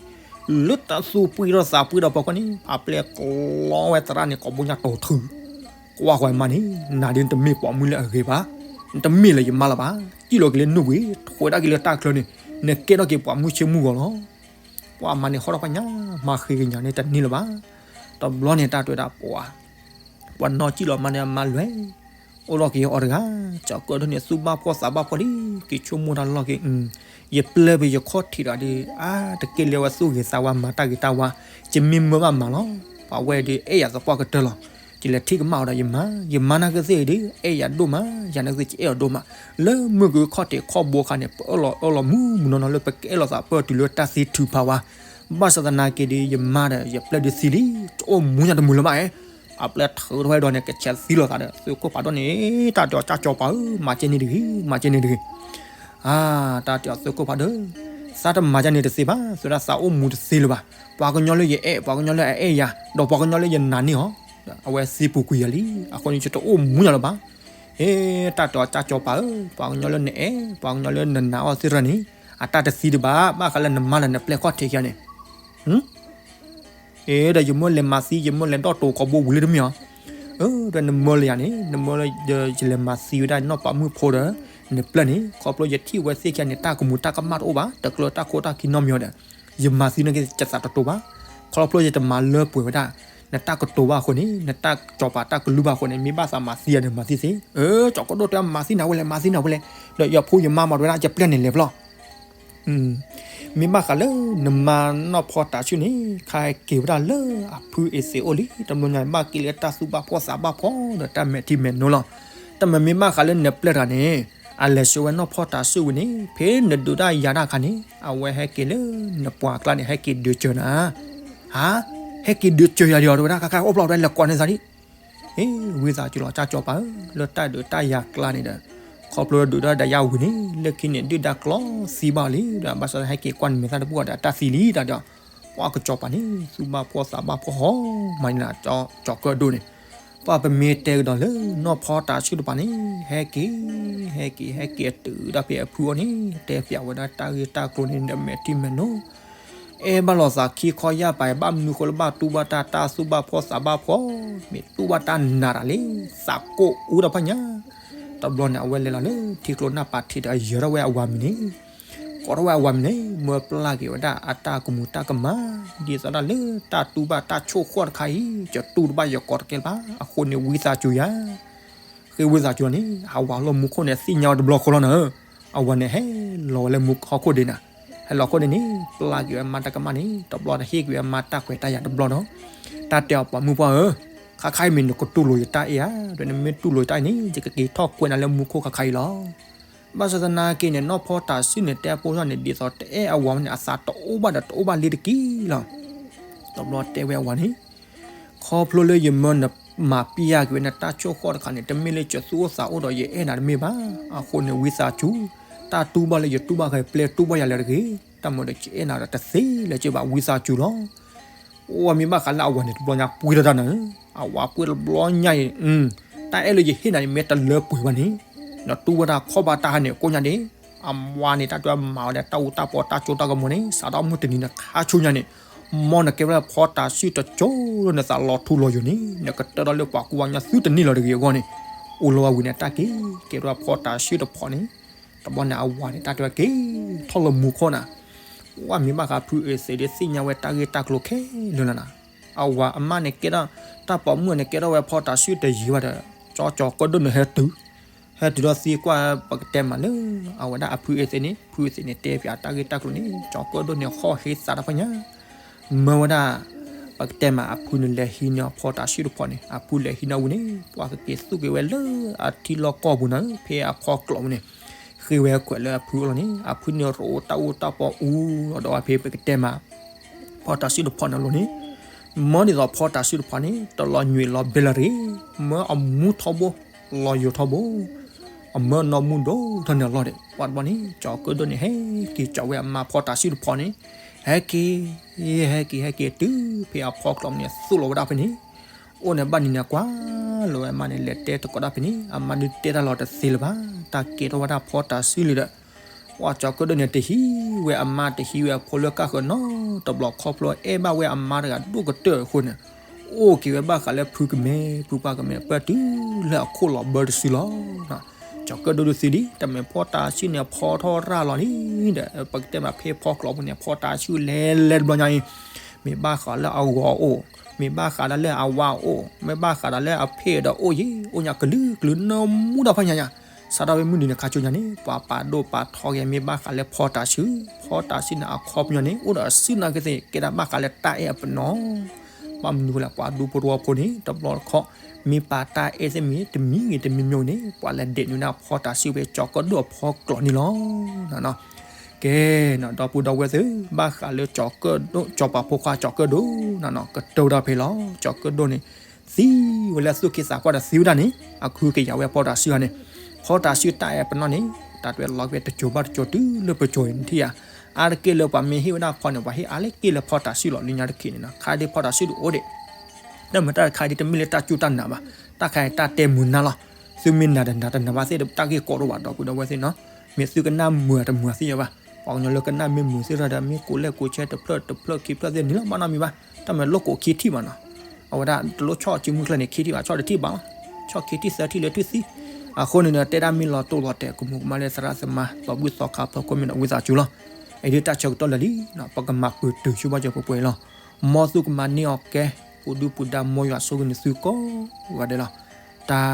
လၢတၢ်သူၣ်ပှံၢ်ထီၣ်သးပှံၢ်ထီၣ်ဖီခိၣ်န့ၣ် အပျဲၢ်ကျီဝဲသရၣ်န့ၣ် ကိာ်ဘိညါတီၤထုး, ကွၢ်ဃီမါန့ၣ် နၤဒ်နတမ့ၢ်ပှၤမုၣ်လၢအဂ့ၤဘၣ်, နတမ့ၢ်လၢယမါလၢၤဘၣ်, စံၣ်လီၤက့ၤလၢနုၢ်ဝံၤ ထွဲဒၣ်က့ၤလၢတၢ်ချၢန့ၣ် နကဲထီၣ်က့ၤပှၤမုၣ်ဆ့မုၢ်ဂီၤလီၤ. ပှၤမါန့ၣ်ဟီၣ်ထီၣ်ပှၤညါ မၤဃ့ကညးန့ၣ်တန့ၢ်လၢၤဘၣ်, တဘျီန့ၣ် တၢ်တဲဝဲဒၣ်ပှၤ ပှၤနီၢ်စံၣ်လီၤမါန့ၣ် အမါလွဲၢ် အိၣ်လီၤက့ၤအီၤတဂၤ, ကၠီၤကၢၣ်ဒိၣ်န့ၣ် သူၣ်ဘၣ်ဖှီၣ်သးဘၣ်ဖှီၣ်လံ, က့ၤဆိကမိၣ်တၢ်လီၢ်က့ၤ, ယပျဲၢ်ဖဲယခီၣ်ထံးဒီးဒုး အါတက့ၢ်လၢအဝဲသူၣ်ဂ့ၤသးဝါမၤတၢ်ဂ့ၤတၢ်ဝါ, ယမ့ၢ်မၢဘၣ်မၤလီၤ, ပှၤဝဲဒုးအဲၣ်ယၤသပှၢ်ကတၢၢ်လီၤ, ယလဲၤထံၣ်ကမၣ်အီၤဒီးယမါ, ယမါနၢ်ကသ့ၣ်ဒုး အဲၣ်ယၤဒိၣ်မး, ယၤနၢ်ကသ့ၣ်ကအဲၣ်အီၤဒိၣ်မး, လၢမုၢ်ကခီၣ်ထံးခီၣ်ဘိအခါန့ၣ် ပအၢၣ်လီၤအၢၣ်လီၤမုၢ်မုၢ်နီၢ်နီၢ်လၢပကအဲၣ်လိာ်သးပၢၢ်တုၤလၢတၢ်သံထုးဖးဝါ, ဘၣ်ဆၣ်သနာ်က့ဒုး ယမါဒီးယပျဲၢ်ဒုးသံလံ, တအိၣ်မူညါတမုာ်လၢၤဘၣ်, အပျဲၢ်ထုးထီၣ်ဝဲဒီးန့ၣ် ကဆဲးသံလိာ်သးဒီး သုးခိၣ်ဖးဒိၣ်န့ၣ် တၢ်တဲအီၤ ကၠီၤပၤဧၢ, မၤကဲန့ၣ်တဂ့ၤ, မၤကဲန့ၣ်တဂ့ၤ, အါ တၢ်တဲအီၤ သုးခိၣ်ဖးဒိၣ်, သးတမၤကဲန့ၣ်တသ့ဘၣ်, သုဒၣ်သးအိၣ်မူတသ့လၢၤဘၣ်, ပှၤကညီလၢယအဲၣ် ပှၤကညီလၢအအဲၣ်ယၤ ဒီးပှၤကညီလၢယနာ်န့ၢ်အီၤ, အဝဲသံပူၤကွံာ်ယၤလံ, အဃိန့ၣ် ယတအိၣ်မူညါလၢၤဘၣ်, ဟ့ တၢ်တဲအီၤ ကၠီၤပၤဧၢ, ပှၤကညီလၢနအဲၣ် ပှၤကညီလၢနနာ်အီၤသ့ၣ်တဖၣ်န့ၣ် အတၢ်တသံဒံးဘၣ်, ဘၣ်ဃးလၢနမါလၢနပျဲၢ်ခီၣ်ထံးခံဂၤန့ၣ် အ့ဒီးယမၢလဲၤမၤသံ ယမၢလဲၤဒီးတိၤကိာ်ဘိဝံၤလၢတမ့ၢ်အီၤ, အၢ ဒီးနမၢလၢယၤန့ၣ် နမၢလၢ ယလဲၤမၤသံဝဲဒၣ်နီၢ်ပၤမုၣ်ဖိဒီး နပျဲၢ်န့ၣ် ခီဖျိယထံၣ်ဝဲသ့ၣ်ခံဂၤန့ၣ် တၢ်ကမူၤတၢ်ကမၣ်တအိၣ်ဘၣ်, တကြၢးတၢ်ခိတၢ်ခံနီတမံၤအီၤဒီး ယမၤသံန့ၣ်က့ၤ ယသးတတိၤဘၣ်, ခီဖျိယတမၤလၢပှဲၤဝဲဒၣ် နတၢ်ကတိၤဘၣ်အဃိန့ၣ် နတၢ်ကၠီၤပၤတၢ်ကလုၢ်ဘၣ်အဃိန့ၣ် မ့ၢ်ဘၣ်သးမၤသံယၤဒီးမၤသံသ့, အၢ ကၠီၤကၢၣ်ဒိၣ်တဲ မၤသံနၤဝဲလဲၣ် မၤသံနၤဝဲလဲၣ်, ဒီးယဖိယမါမၤတဝဲဒၣ် ယပျဲၢ်န့ၣ်လဲၤဖျီ မ့ၢ်ဘၣ်ဃးလၢ နမါနီၢ်ဖီတးဆူၣ်န့ၣ် ခါဟဲက့ၤဝဲဒၣ်လၢအဖုအ့ၤသ့းအိၣ်လံ, တဘျီညါဘၣ်က့ၤလၢတၢ်သူၣ်ဘၣ်ဖှီၣ်သးဘၣ်ဖှီၣ်ဒီးတၢ်မဲာ်ထံမဲာ်နိလီၤ. တၢ်မၤမ့ၢ်ဘၣ်ဃးလၢနပျဲၢ်တဂၤန့ၣ် အလဲၤဆှၢဝဲနီၢ်ဖီတးဆူၣ်ဝံၤန့ၣ် ဖဲနဒုးတၢ်ယၤတၢ်အခါန့ၣ် အဝဲဟဲက့ၤလၢနပှၤကျါန့ၣ် ဟဲက့ၤဒုးစၢၤနၤ, ဟါ, ဟဲက့ၤဒုးစၢၤယၤဒံးအီၤ တဝဲဒၣ် ခါခါအိၣ်ဖျီၣ်ဝဲဒၣ်လဲၤကိးန့ၢ်သးဒံး ဟ့ၣ် ဝံသးစူၤလီၤ ကၠီၤပၤဧၢ, လၢတၢ်ဒုးတၢ်ယၤကျါန့ၣ်ဒီး ခီဖျိဒုးတၢ်ဒီးယၤဝံၤန့ၣ် လၢခံန့ၣ် ဒုၣ်ဒါကျီသံဘၣ်လံဒီး ဘၣ်ဆၣ်ဟဲက့ၤကွၢ်နမဲာ်သၣ်တပူၤဒီး တၢ်သံလံတၢ်ဒီး ပှၤကၠီၤပၤန့ၣ် သူၣ်ဘၣ်ဖှီၣ်သးဘၣ်ဖှီၣ်ဟီမးန့ၣ် ကၠီၤကၢၣ်ဒိၣ်န့ၣ် ပှၤပမ့ၢ်တဲကဒီးလၢနီၢ်ဖီတးဆူၣ်တပၤန့ၣ် ဟဲက့ၤ ဟဲက့ၤ ဟဲက့ၤတုၤဒၣ်ဖဲအဖုအအိၣ်န့ၣ် တဲပျးဝဲဒၣ်တၢ်ဂ့ၢ်တၢ်ကျိၤန့ၣ် ဒီးမဲာ်ထံမဲာ်နိ အဲၣ်ဘၣ်လိာ်သးခံခီယၢ်ပၤ ဘၣ်မနုၤဃိလၢဘၣ်တူၢ်ဘၣ်တၢ် တၢ်သူၣ်ဘၣ်ဖှီၣ်သးဘၣ်ဖှီၣ် မ့ၢ်တူၢ်ဘၣ်တၢ်နးတၢ်လံ သးကိၢ်အူတၢ်ဖးညါ တဘျီန့ၣ် အဝဲလဲၤလီၤလၢထံကျိနၢ်ပၤထံးဒီး ယၢၤထီၣ်ဝဲအဝၤမံၤန့ၣ် ကိးထီၣ်ဝဲအဝၤမံၤန့ၣ် မၢပျၢ်က့ၤဝဲဒၣ်အတၢ်ကမူၤတၢ်ကမၣ် ဒ်သိးဒၣ်လၢတၢ်တူၢ်ဘၣ်တၢ်ဆိၣ်ဃီၣ်တခါအံၤ ယတူၢ်တဘၣ်ယကိးတကဲလၢၤဘၣ် အဃိန့ၣ်ဝံသးစူၤယၤ ဃ့ဝံသးစူၤလီၤန့ၣ် အဝၤလၢမူခိၣ်န့ၣ် သ့ၣ်ညါဝဲတဘျီဃီလီၤနၤဧၢ အဝၤန့ၣ်ဟဲလီၤဝဲလၢမူဟီၣ်ခိၣ်ဒ့နၤ ဟဲလီၤခိၣ်န့ၣ်န့ၣ် ပျၢ်က့ၤဝဲမါတၢ်ကမၣ်န့ၣ် တဘျီဒီးဟ့ၣ်က့ၤဝဲမါတၢ်ခွဲးတၢ်ယာ်တဘျီဒီး တၢ်တဲအီၤပှၤမုၣ်ပှၢ်ဧၢ ခါခါအံၤမ့ၢ်နကတူၢ်လိာ်ယတၢ်အ့ၣ်ဧါ ဒီးနမ့ၢ်တူၢ်လိာ်ယတၢ်အ့ၣ်န့ၣ် ယကက့ၤထီၣ်ကွဲးနၤလၢမူခိၣ်ခါခါအံၤလီၤ ဘၣ်ဆၣ်သနာ်က့န့ၣ် နီၢ်ဖီတၤဆှုၣ်န့ၣ် တဲအဖိန့ၣ် ဒ်သိးတအဲၣ်အဝၤန့ၣ် အသးတအိၣ်ဘၣ်ဒီးတအိၣ်ဘၣ်လံတက့ၢ်လီၤ. တဘျီတဲဝဲအဝၤန့ၣ် ခီဖျိလၢယမၢနမၤပျၢ်က့ၤဝဲနတၢ်ဆိၣ်ဃီၣ်တခါန့ၣ် တမ့ၢ်လၢယသူၣ်အိၣ်သးအိၣ်ဒီးယအဲၣ်နၤတမ့ၢ်ဘၣ်. အဃိန့ၣ်ဝံသးစူၤ တၢ်တူၢ်ဘၣ်လၢယတူၢ်ဘၣ်ဃဲ ပျဲတူၢ်ဘၣ်ယၤလၢတဂ့ၤ. တၢ်မၤဒီးယအဲၣ်နၤဒီးတသ့လၢၤဘၣ် ဝံသးစူၤလီၤ. အိၣ်မ့ၢ်ဘၣ်ဃးလၢအဝၤန့ၣ် တဘျီညါပှ့ၤထီၣ်တၢ်နၤဧၢ, အဝၤပှ့ၤတဘျီညါအံၤ, တၢ်အဲၣ်လၢယဟ့ၣ်နၤန့ၣ် မ့ၢ်တလၢပှဲၤဘၣ်န့ၣ်, နတူၢ်ဘၣ်တၢ်ခီၣ်ဘၣ်တၢ်ဟါန့ၣ် ကိးညါဒ့ၣ်, အဝၤန့ၣ် တၢ်တဲမၤဝဲဒၣ်တၢ်အူတၢ်ပီတၢ်ကၠိတၢ်ကမီၤန့ၣ် စးထီၣ်မုၢ်တနံၤန့ၣ်ခါဆူညါန့ၣ်, မ်နကဲဝဲဒၣ်ဖီတၤဆှုၣ်တကၠိလၢနသးလီၤထူလီၤယိာ်န့ၣ် နကတၢၢ်ထီၣ်လၢပှၤကူပှၤကညီသုတန့ၢ်လီၤတဂ့ၤအဂီၢ်န့ၣ်, အိၣ်လီၤဝဲဝံၤန့ၣ် တၢ်က့ၤကဲထီၣ်ဖီတၤဆှုၣ်တဖီန့ၣ်, တဘျီန့ၣ်အဝၤန့ၣ် တၢ်တဲဝဲက့ၤထီၣ်လၢမူခိၣ်နၤ, ပ ဝဲမ့ၢ်ဘၣ်ဃးဖုအ့သ့းဒ်သ့ၣ်ညါဝဲတၢ်ဂ့ၢ်တၢ်ကျိၤခဲလၢာ်လီၤနီၤ. အဝၤအမါန့ၣ်ကဲထီၣ် တၢ်ပိာ်မုၣ်န့ၣ်ကဲထီၣ်ဝဲဖီတၤဆှုၣ်တယံၤဘၣ်ဒီး ကၠီကၠီၤကၢၣ်ဒိၣ်န့ၣ်ဟဲတုၤ ဟဲတုၤဒီးသံကွၢ်ပကတဲမးလၢ အဝဲဒၣ်အဖုအ့သ့းန့ၣ် ဖုအ့သ့းန့ၣ်တဲဖျါတၢ်ဂ့ၢ်တၢ်ကျိၤန့ၣ် ကၠီကၢၣ်ဒိၣ်န့ၣ်ဟီၣ်ဟ့သးတၢ်ဖီညါ မၢဝဲဒၣ် ပကတဲမးအဖုန့ၣ်လဲၤဟံးန့ၢ်ဖီတၤဆှုၣ်တဖီန့ၣ် အဖုလဲၤဟံးန့ၢ်ဝံၤန့ၣ် ပှၤကက့ၤသူၣ်က့ၤဝဲလၢအထံလီၢ်ကီၢ်ပူၤနီၤ ဖဲအဖီကျိးပူၤန့ၣ် ဃ့ဝဲခွဲးလၢအဖုအိၣ်လီၤန့ၣ် အဖုန့ၣ်ရိးတၢ်အူတၢ်ပီအူလီၤဒီးဝဲဖဲပကတဲမး ဖီတၤဆှုၣ်တဖီန့ၣ်အလိၤန့ၣ် မၢဒ်သိးဖီတၤဆှုၣ်တဖီန့ၣ် တလီၤညွံးလီၤဘဲလၢၤရ့ၣ် မၢအမူထီဘိ လီၤယိာ်ထီဘိ အမၢနီၢ်မူဒိၣ်ထီၣ်န့ၢ်အလီၢ်ဒီး ပှၤတဘျီန့ၣ် ကၠီၤကၢၣ်ဒိၣ်န့ၣ် ဟဲက့ၤကၠီၤဝဲအမါဖီတၤဆှုၣ်တဖီန့ၣ် ဟဲက့ၤ ဟဲက့ၤ ဟဲက့ၤတုၤဖဲအဖီကျိးန့ၣ် သူၣ်လီၤဝဲဒၣ်ဖဲန့ၣ် အိၣ်န့ၣ်ဘၣ်နံၤန့ၣ်ကွၢ်လီၤဝဲအမါန့ၣ် လဲၤတဲတကိးဒၣ်ဖဲန့ၣ် အမါဒုးတဲတၢ်လီၤတသ့လၢၤဘၣ် တၢ်ကဲထီၣ်ဝဲဒၣ်ဖီတၤဆှုၣ်လံဒီး ပှၤကၠီၤကၢၣ်ဒိၣ်န့ၣ်တဟံးဝဲအမါတဟံးဝဲအဖိလၢကၢ်ဃၢၤနီတဘျီခီဖျိအဲၣ်ဘၣ်ဝဲအမါတဂၤဒိၣ်ကတၢၢ်အဃိန့ၣ် အိၣ်က့ၤဝဲဘၣ်ဃးလၢဖုကမဲ ဖုပှၢ်ကမဲ ပၢၢ်တုၤလၢအခိၣ်လီၤဘၢတစုလီၤ. ကၠီၤကၢၣ်ဒိၣ်ဒုးသံလံ တမ့ၢ်ဖီတၤဆှုၣ်န့ၣ်ဖီထီၣ်ရၢ်လီၤလံဒီး ပကတဲမးဖဲဖီကျိးပူၤန့ၣ် ဖီတၤဆှုၣ်လဲၤလဲၤတဘျီညါအံၤ မ့ၢ်ဘၣ်ဃးလၢအဂီၤအိၣ် မ့ၢ်ဘၣ်ဃးဒီးလၢအဝါအိၣ် မ့ၢ်ဘၣ်ဃးဒီးလၢအဖ့ၣ်ဒီးအိၣ်ယံၤ အိၣ်ညါကလုာ်ကလုာ်နီၢ်မူဒီးဖးညါညါ စးထီၣ်ဖဲမုၢ်နံၤန့ၣ်ခါဆူညါန့ၣ် ပှၤပာ်ဒိၣ်ပာ်ထီက့ၤ မ့ၢ်ဘၣ်ဃးလၢဖီတၤဆှုၣ် ဖီတၤဆှုၣ်န့ၣ်အခီပညီန့ၣ် အိၣ်ဒီးအစုနာ်က့သ့ၣ် ကဲဒၣ်ဘၣ်ဃးလၢတၢ်အဲၣ်အပနီၣ် ဘၣ်မနုၤဃိလဲၣ် ပှၤဒူဖိတဝီဖိန့ၣ် တဘျီတခီၣ် မ့ၢ်ပာ်တၢ်အဲၣ်သ့ၣ်မ့ၢ်တမံၤဂ့ၤတမံၤမံၤန့ၣ် ပှၤလဲၤဒဲးနုာ်ဒၣ်ဖီတၤဆှုၣ်ဖဲကၠီၤကၢၣ်ဒိၣ်အဖီကျိးန့ၣ်လီၤ. ကဲနီၤ ဒီပုၢ်ဒီဝဲၢ်သ့ၣ် ဘၣ်ဃးလၢကၠီၤကၢၣ်ဒိၣ် ကၠီၤပၤဖိခွါကၠီၤကၢၣ်ဒိၣ်နီၤနီၤ ကတၢၢ်ဝဲဒၣ်ဖဲလီၤ. ကၠီၤကၢၣ်ဒိၣ်န့ၣ် သံဝဲလၢသူၣ်က့သးပှၢ်ဒီးသံဝဲဒၣ်န့ၣ် အခုကယာ်ဝဲဖီတၤဆှုၣ်ဧါန့ၣ် ဖီတၤဆှုၣ်တၢ်အဲၣ်ပနီၣ်န့ၣ် တၢ်တွဲလီၤက့ၤတစိၤဘၣ်တစိၤတုၤလၢပစိၤအံၤနထံၣ်ဧါ အါတက့ၢ်လၢပှၤမ့ၢ်ဟ့ၣ်ဝဲဒၣ်ဖီန့ၣ် ပှၤဟ့ၣ်အါလၢက့ၢ်လၢဖီတၤဆှုၣ်လီၤ လၢညါတခီန့ၣ်နီၤ ခါဒ်ဖီတၤဆှုၣ်တအိၣ်ဒံး တၢ်မၤတၢ်တခါဒ်တမ့ၢ်လၢတၢ်စူၢ်တၢ်နာ်ဘၣ် တၢ်ခါအံၤတၢ်တဲမုာ်နၢ်လီၤ သုမ့ၢ်နာ်တနာ်တနာ်ဘၣ်သ့ၣ်ဒီး တၢ်ဂ့ၢ်ကီဒိၣ်ဘၣ် ဒီပုၢ်ဒီဝဲၢ်သ့ၣ်နီၤ မ့ၢ်သုကနၣ်မုာ်တမုာ်သ့ၣ်ညါဘၣ် ပှၤကညီလၢကနၣ်မ့ၢ်မုာ်သ့ၣ်ဒီး မ့ၢ်ကိးလဲၣ်ကိးဆဲတဖျၢၣ်တဖျၢၣ်ခံဖျၢၣ်သ့ၣ်န့ၣ်လီၤ ဘၣ်နီတမံၤဘၣ် တၢ်မၤလိၣ်ကိးခံထံၣ်မးနီၤ အဝဲဒၣ်တလိၣ်ဆီၣ်စုမုၢ်ချၢန့ၣ် ခံထံၣ်ဘၣ် ဆီၣ်တထံၣ်ဘၣ်လီၤ ဆီၣ်ခံထံၣ်သၢထံၣ်လၢထံၣ်သံ အဃိန့ၣ်ဒီး တဲဒၣ်မ့ၢ်လီၤတိၢ်လီၤတဲာ် ကမူးကမၣ်လၢသရၣ်သမါ သီဘူၣ်သီခါဖီခိၣ်မ့ၢ်ဒီးဝံသးစူၤလီၤ အံၤဒ်တၢ်ဆၢကတီၢ်လၢာ်လံ ပကမၤပၢၤတုာ်ဆူဘၣ်စၢၤပှဲၤပှဲၤလီၤ မ်သုကမၤန့ၢ်အီၤကဲ ပူၤဒုၣ်ပူၤဒါ မ်ယွၤဆိၣ်ဂ့ၤန့ၢ်သုကိးဂၤဒဲးလီၤ တၢ်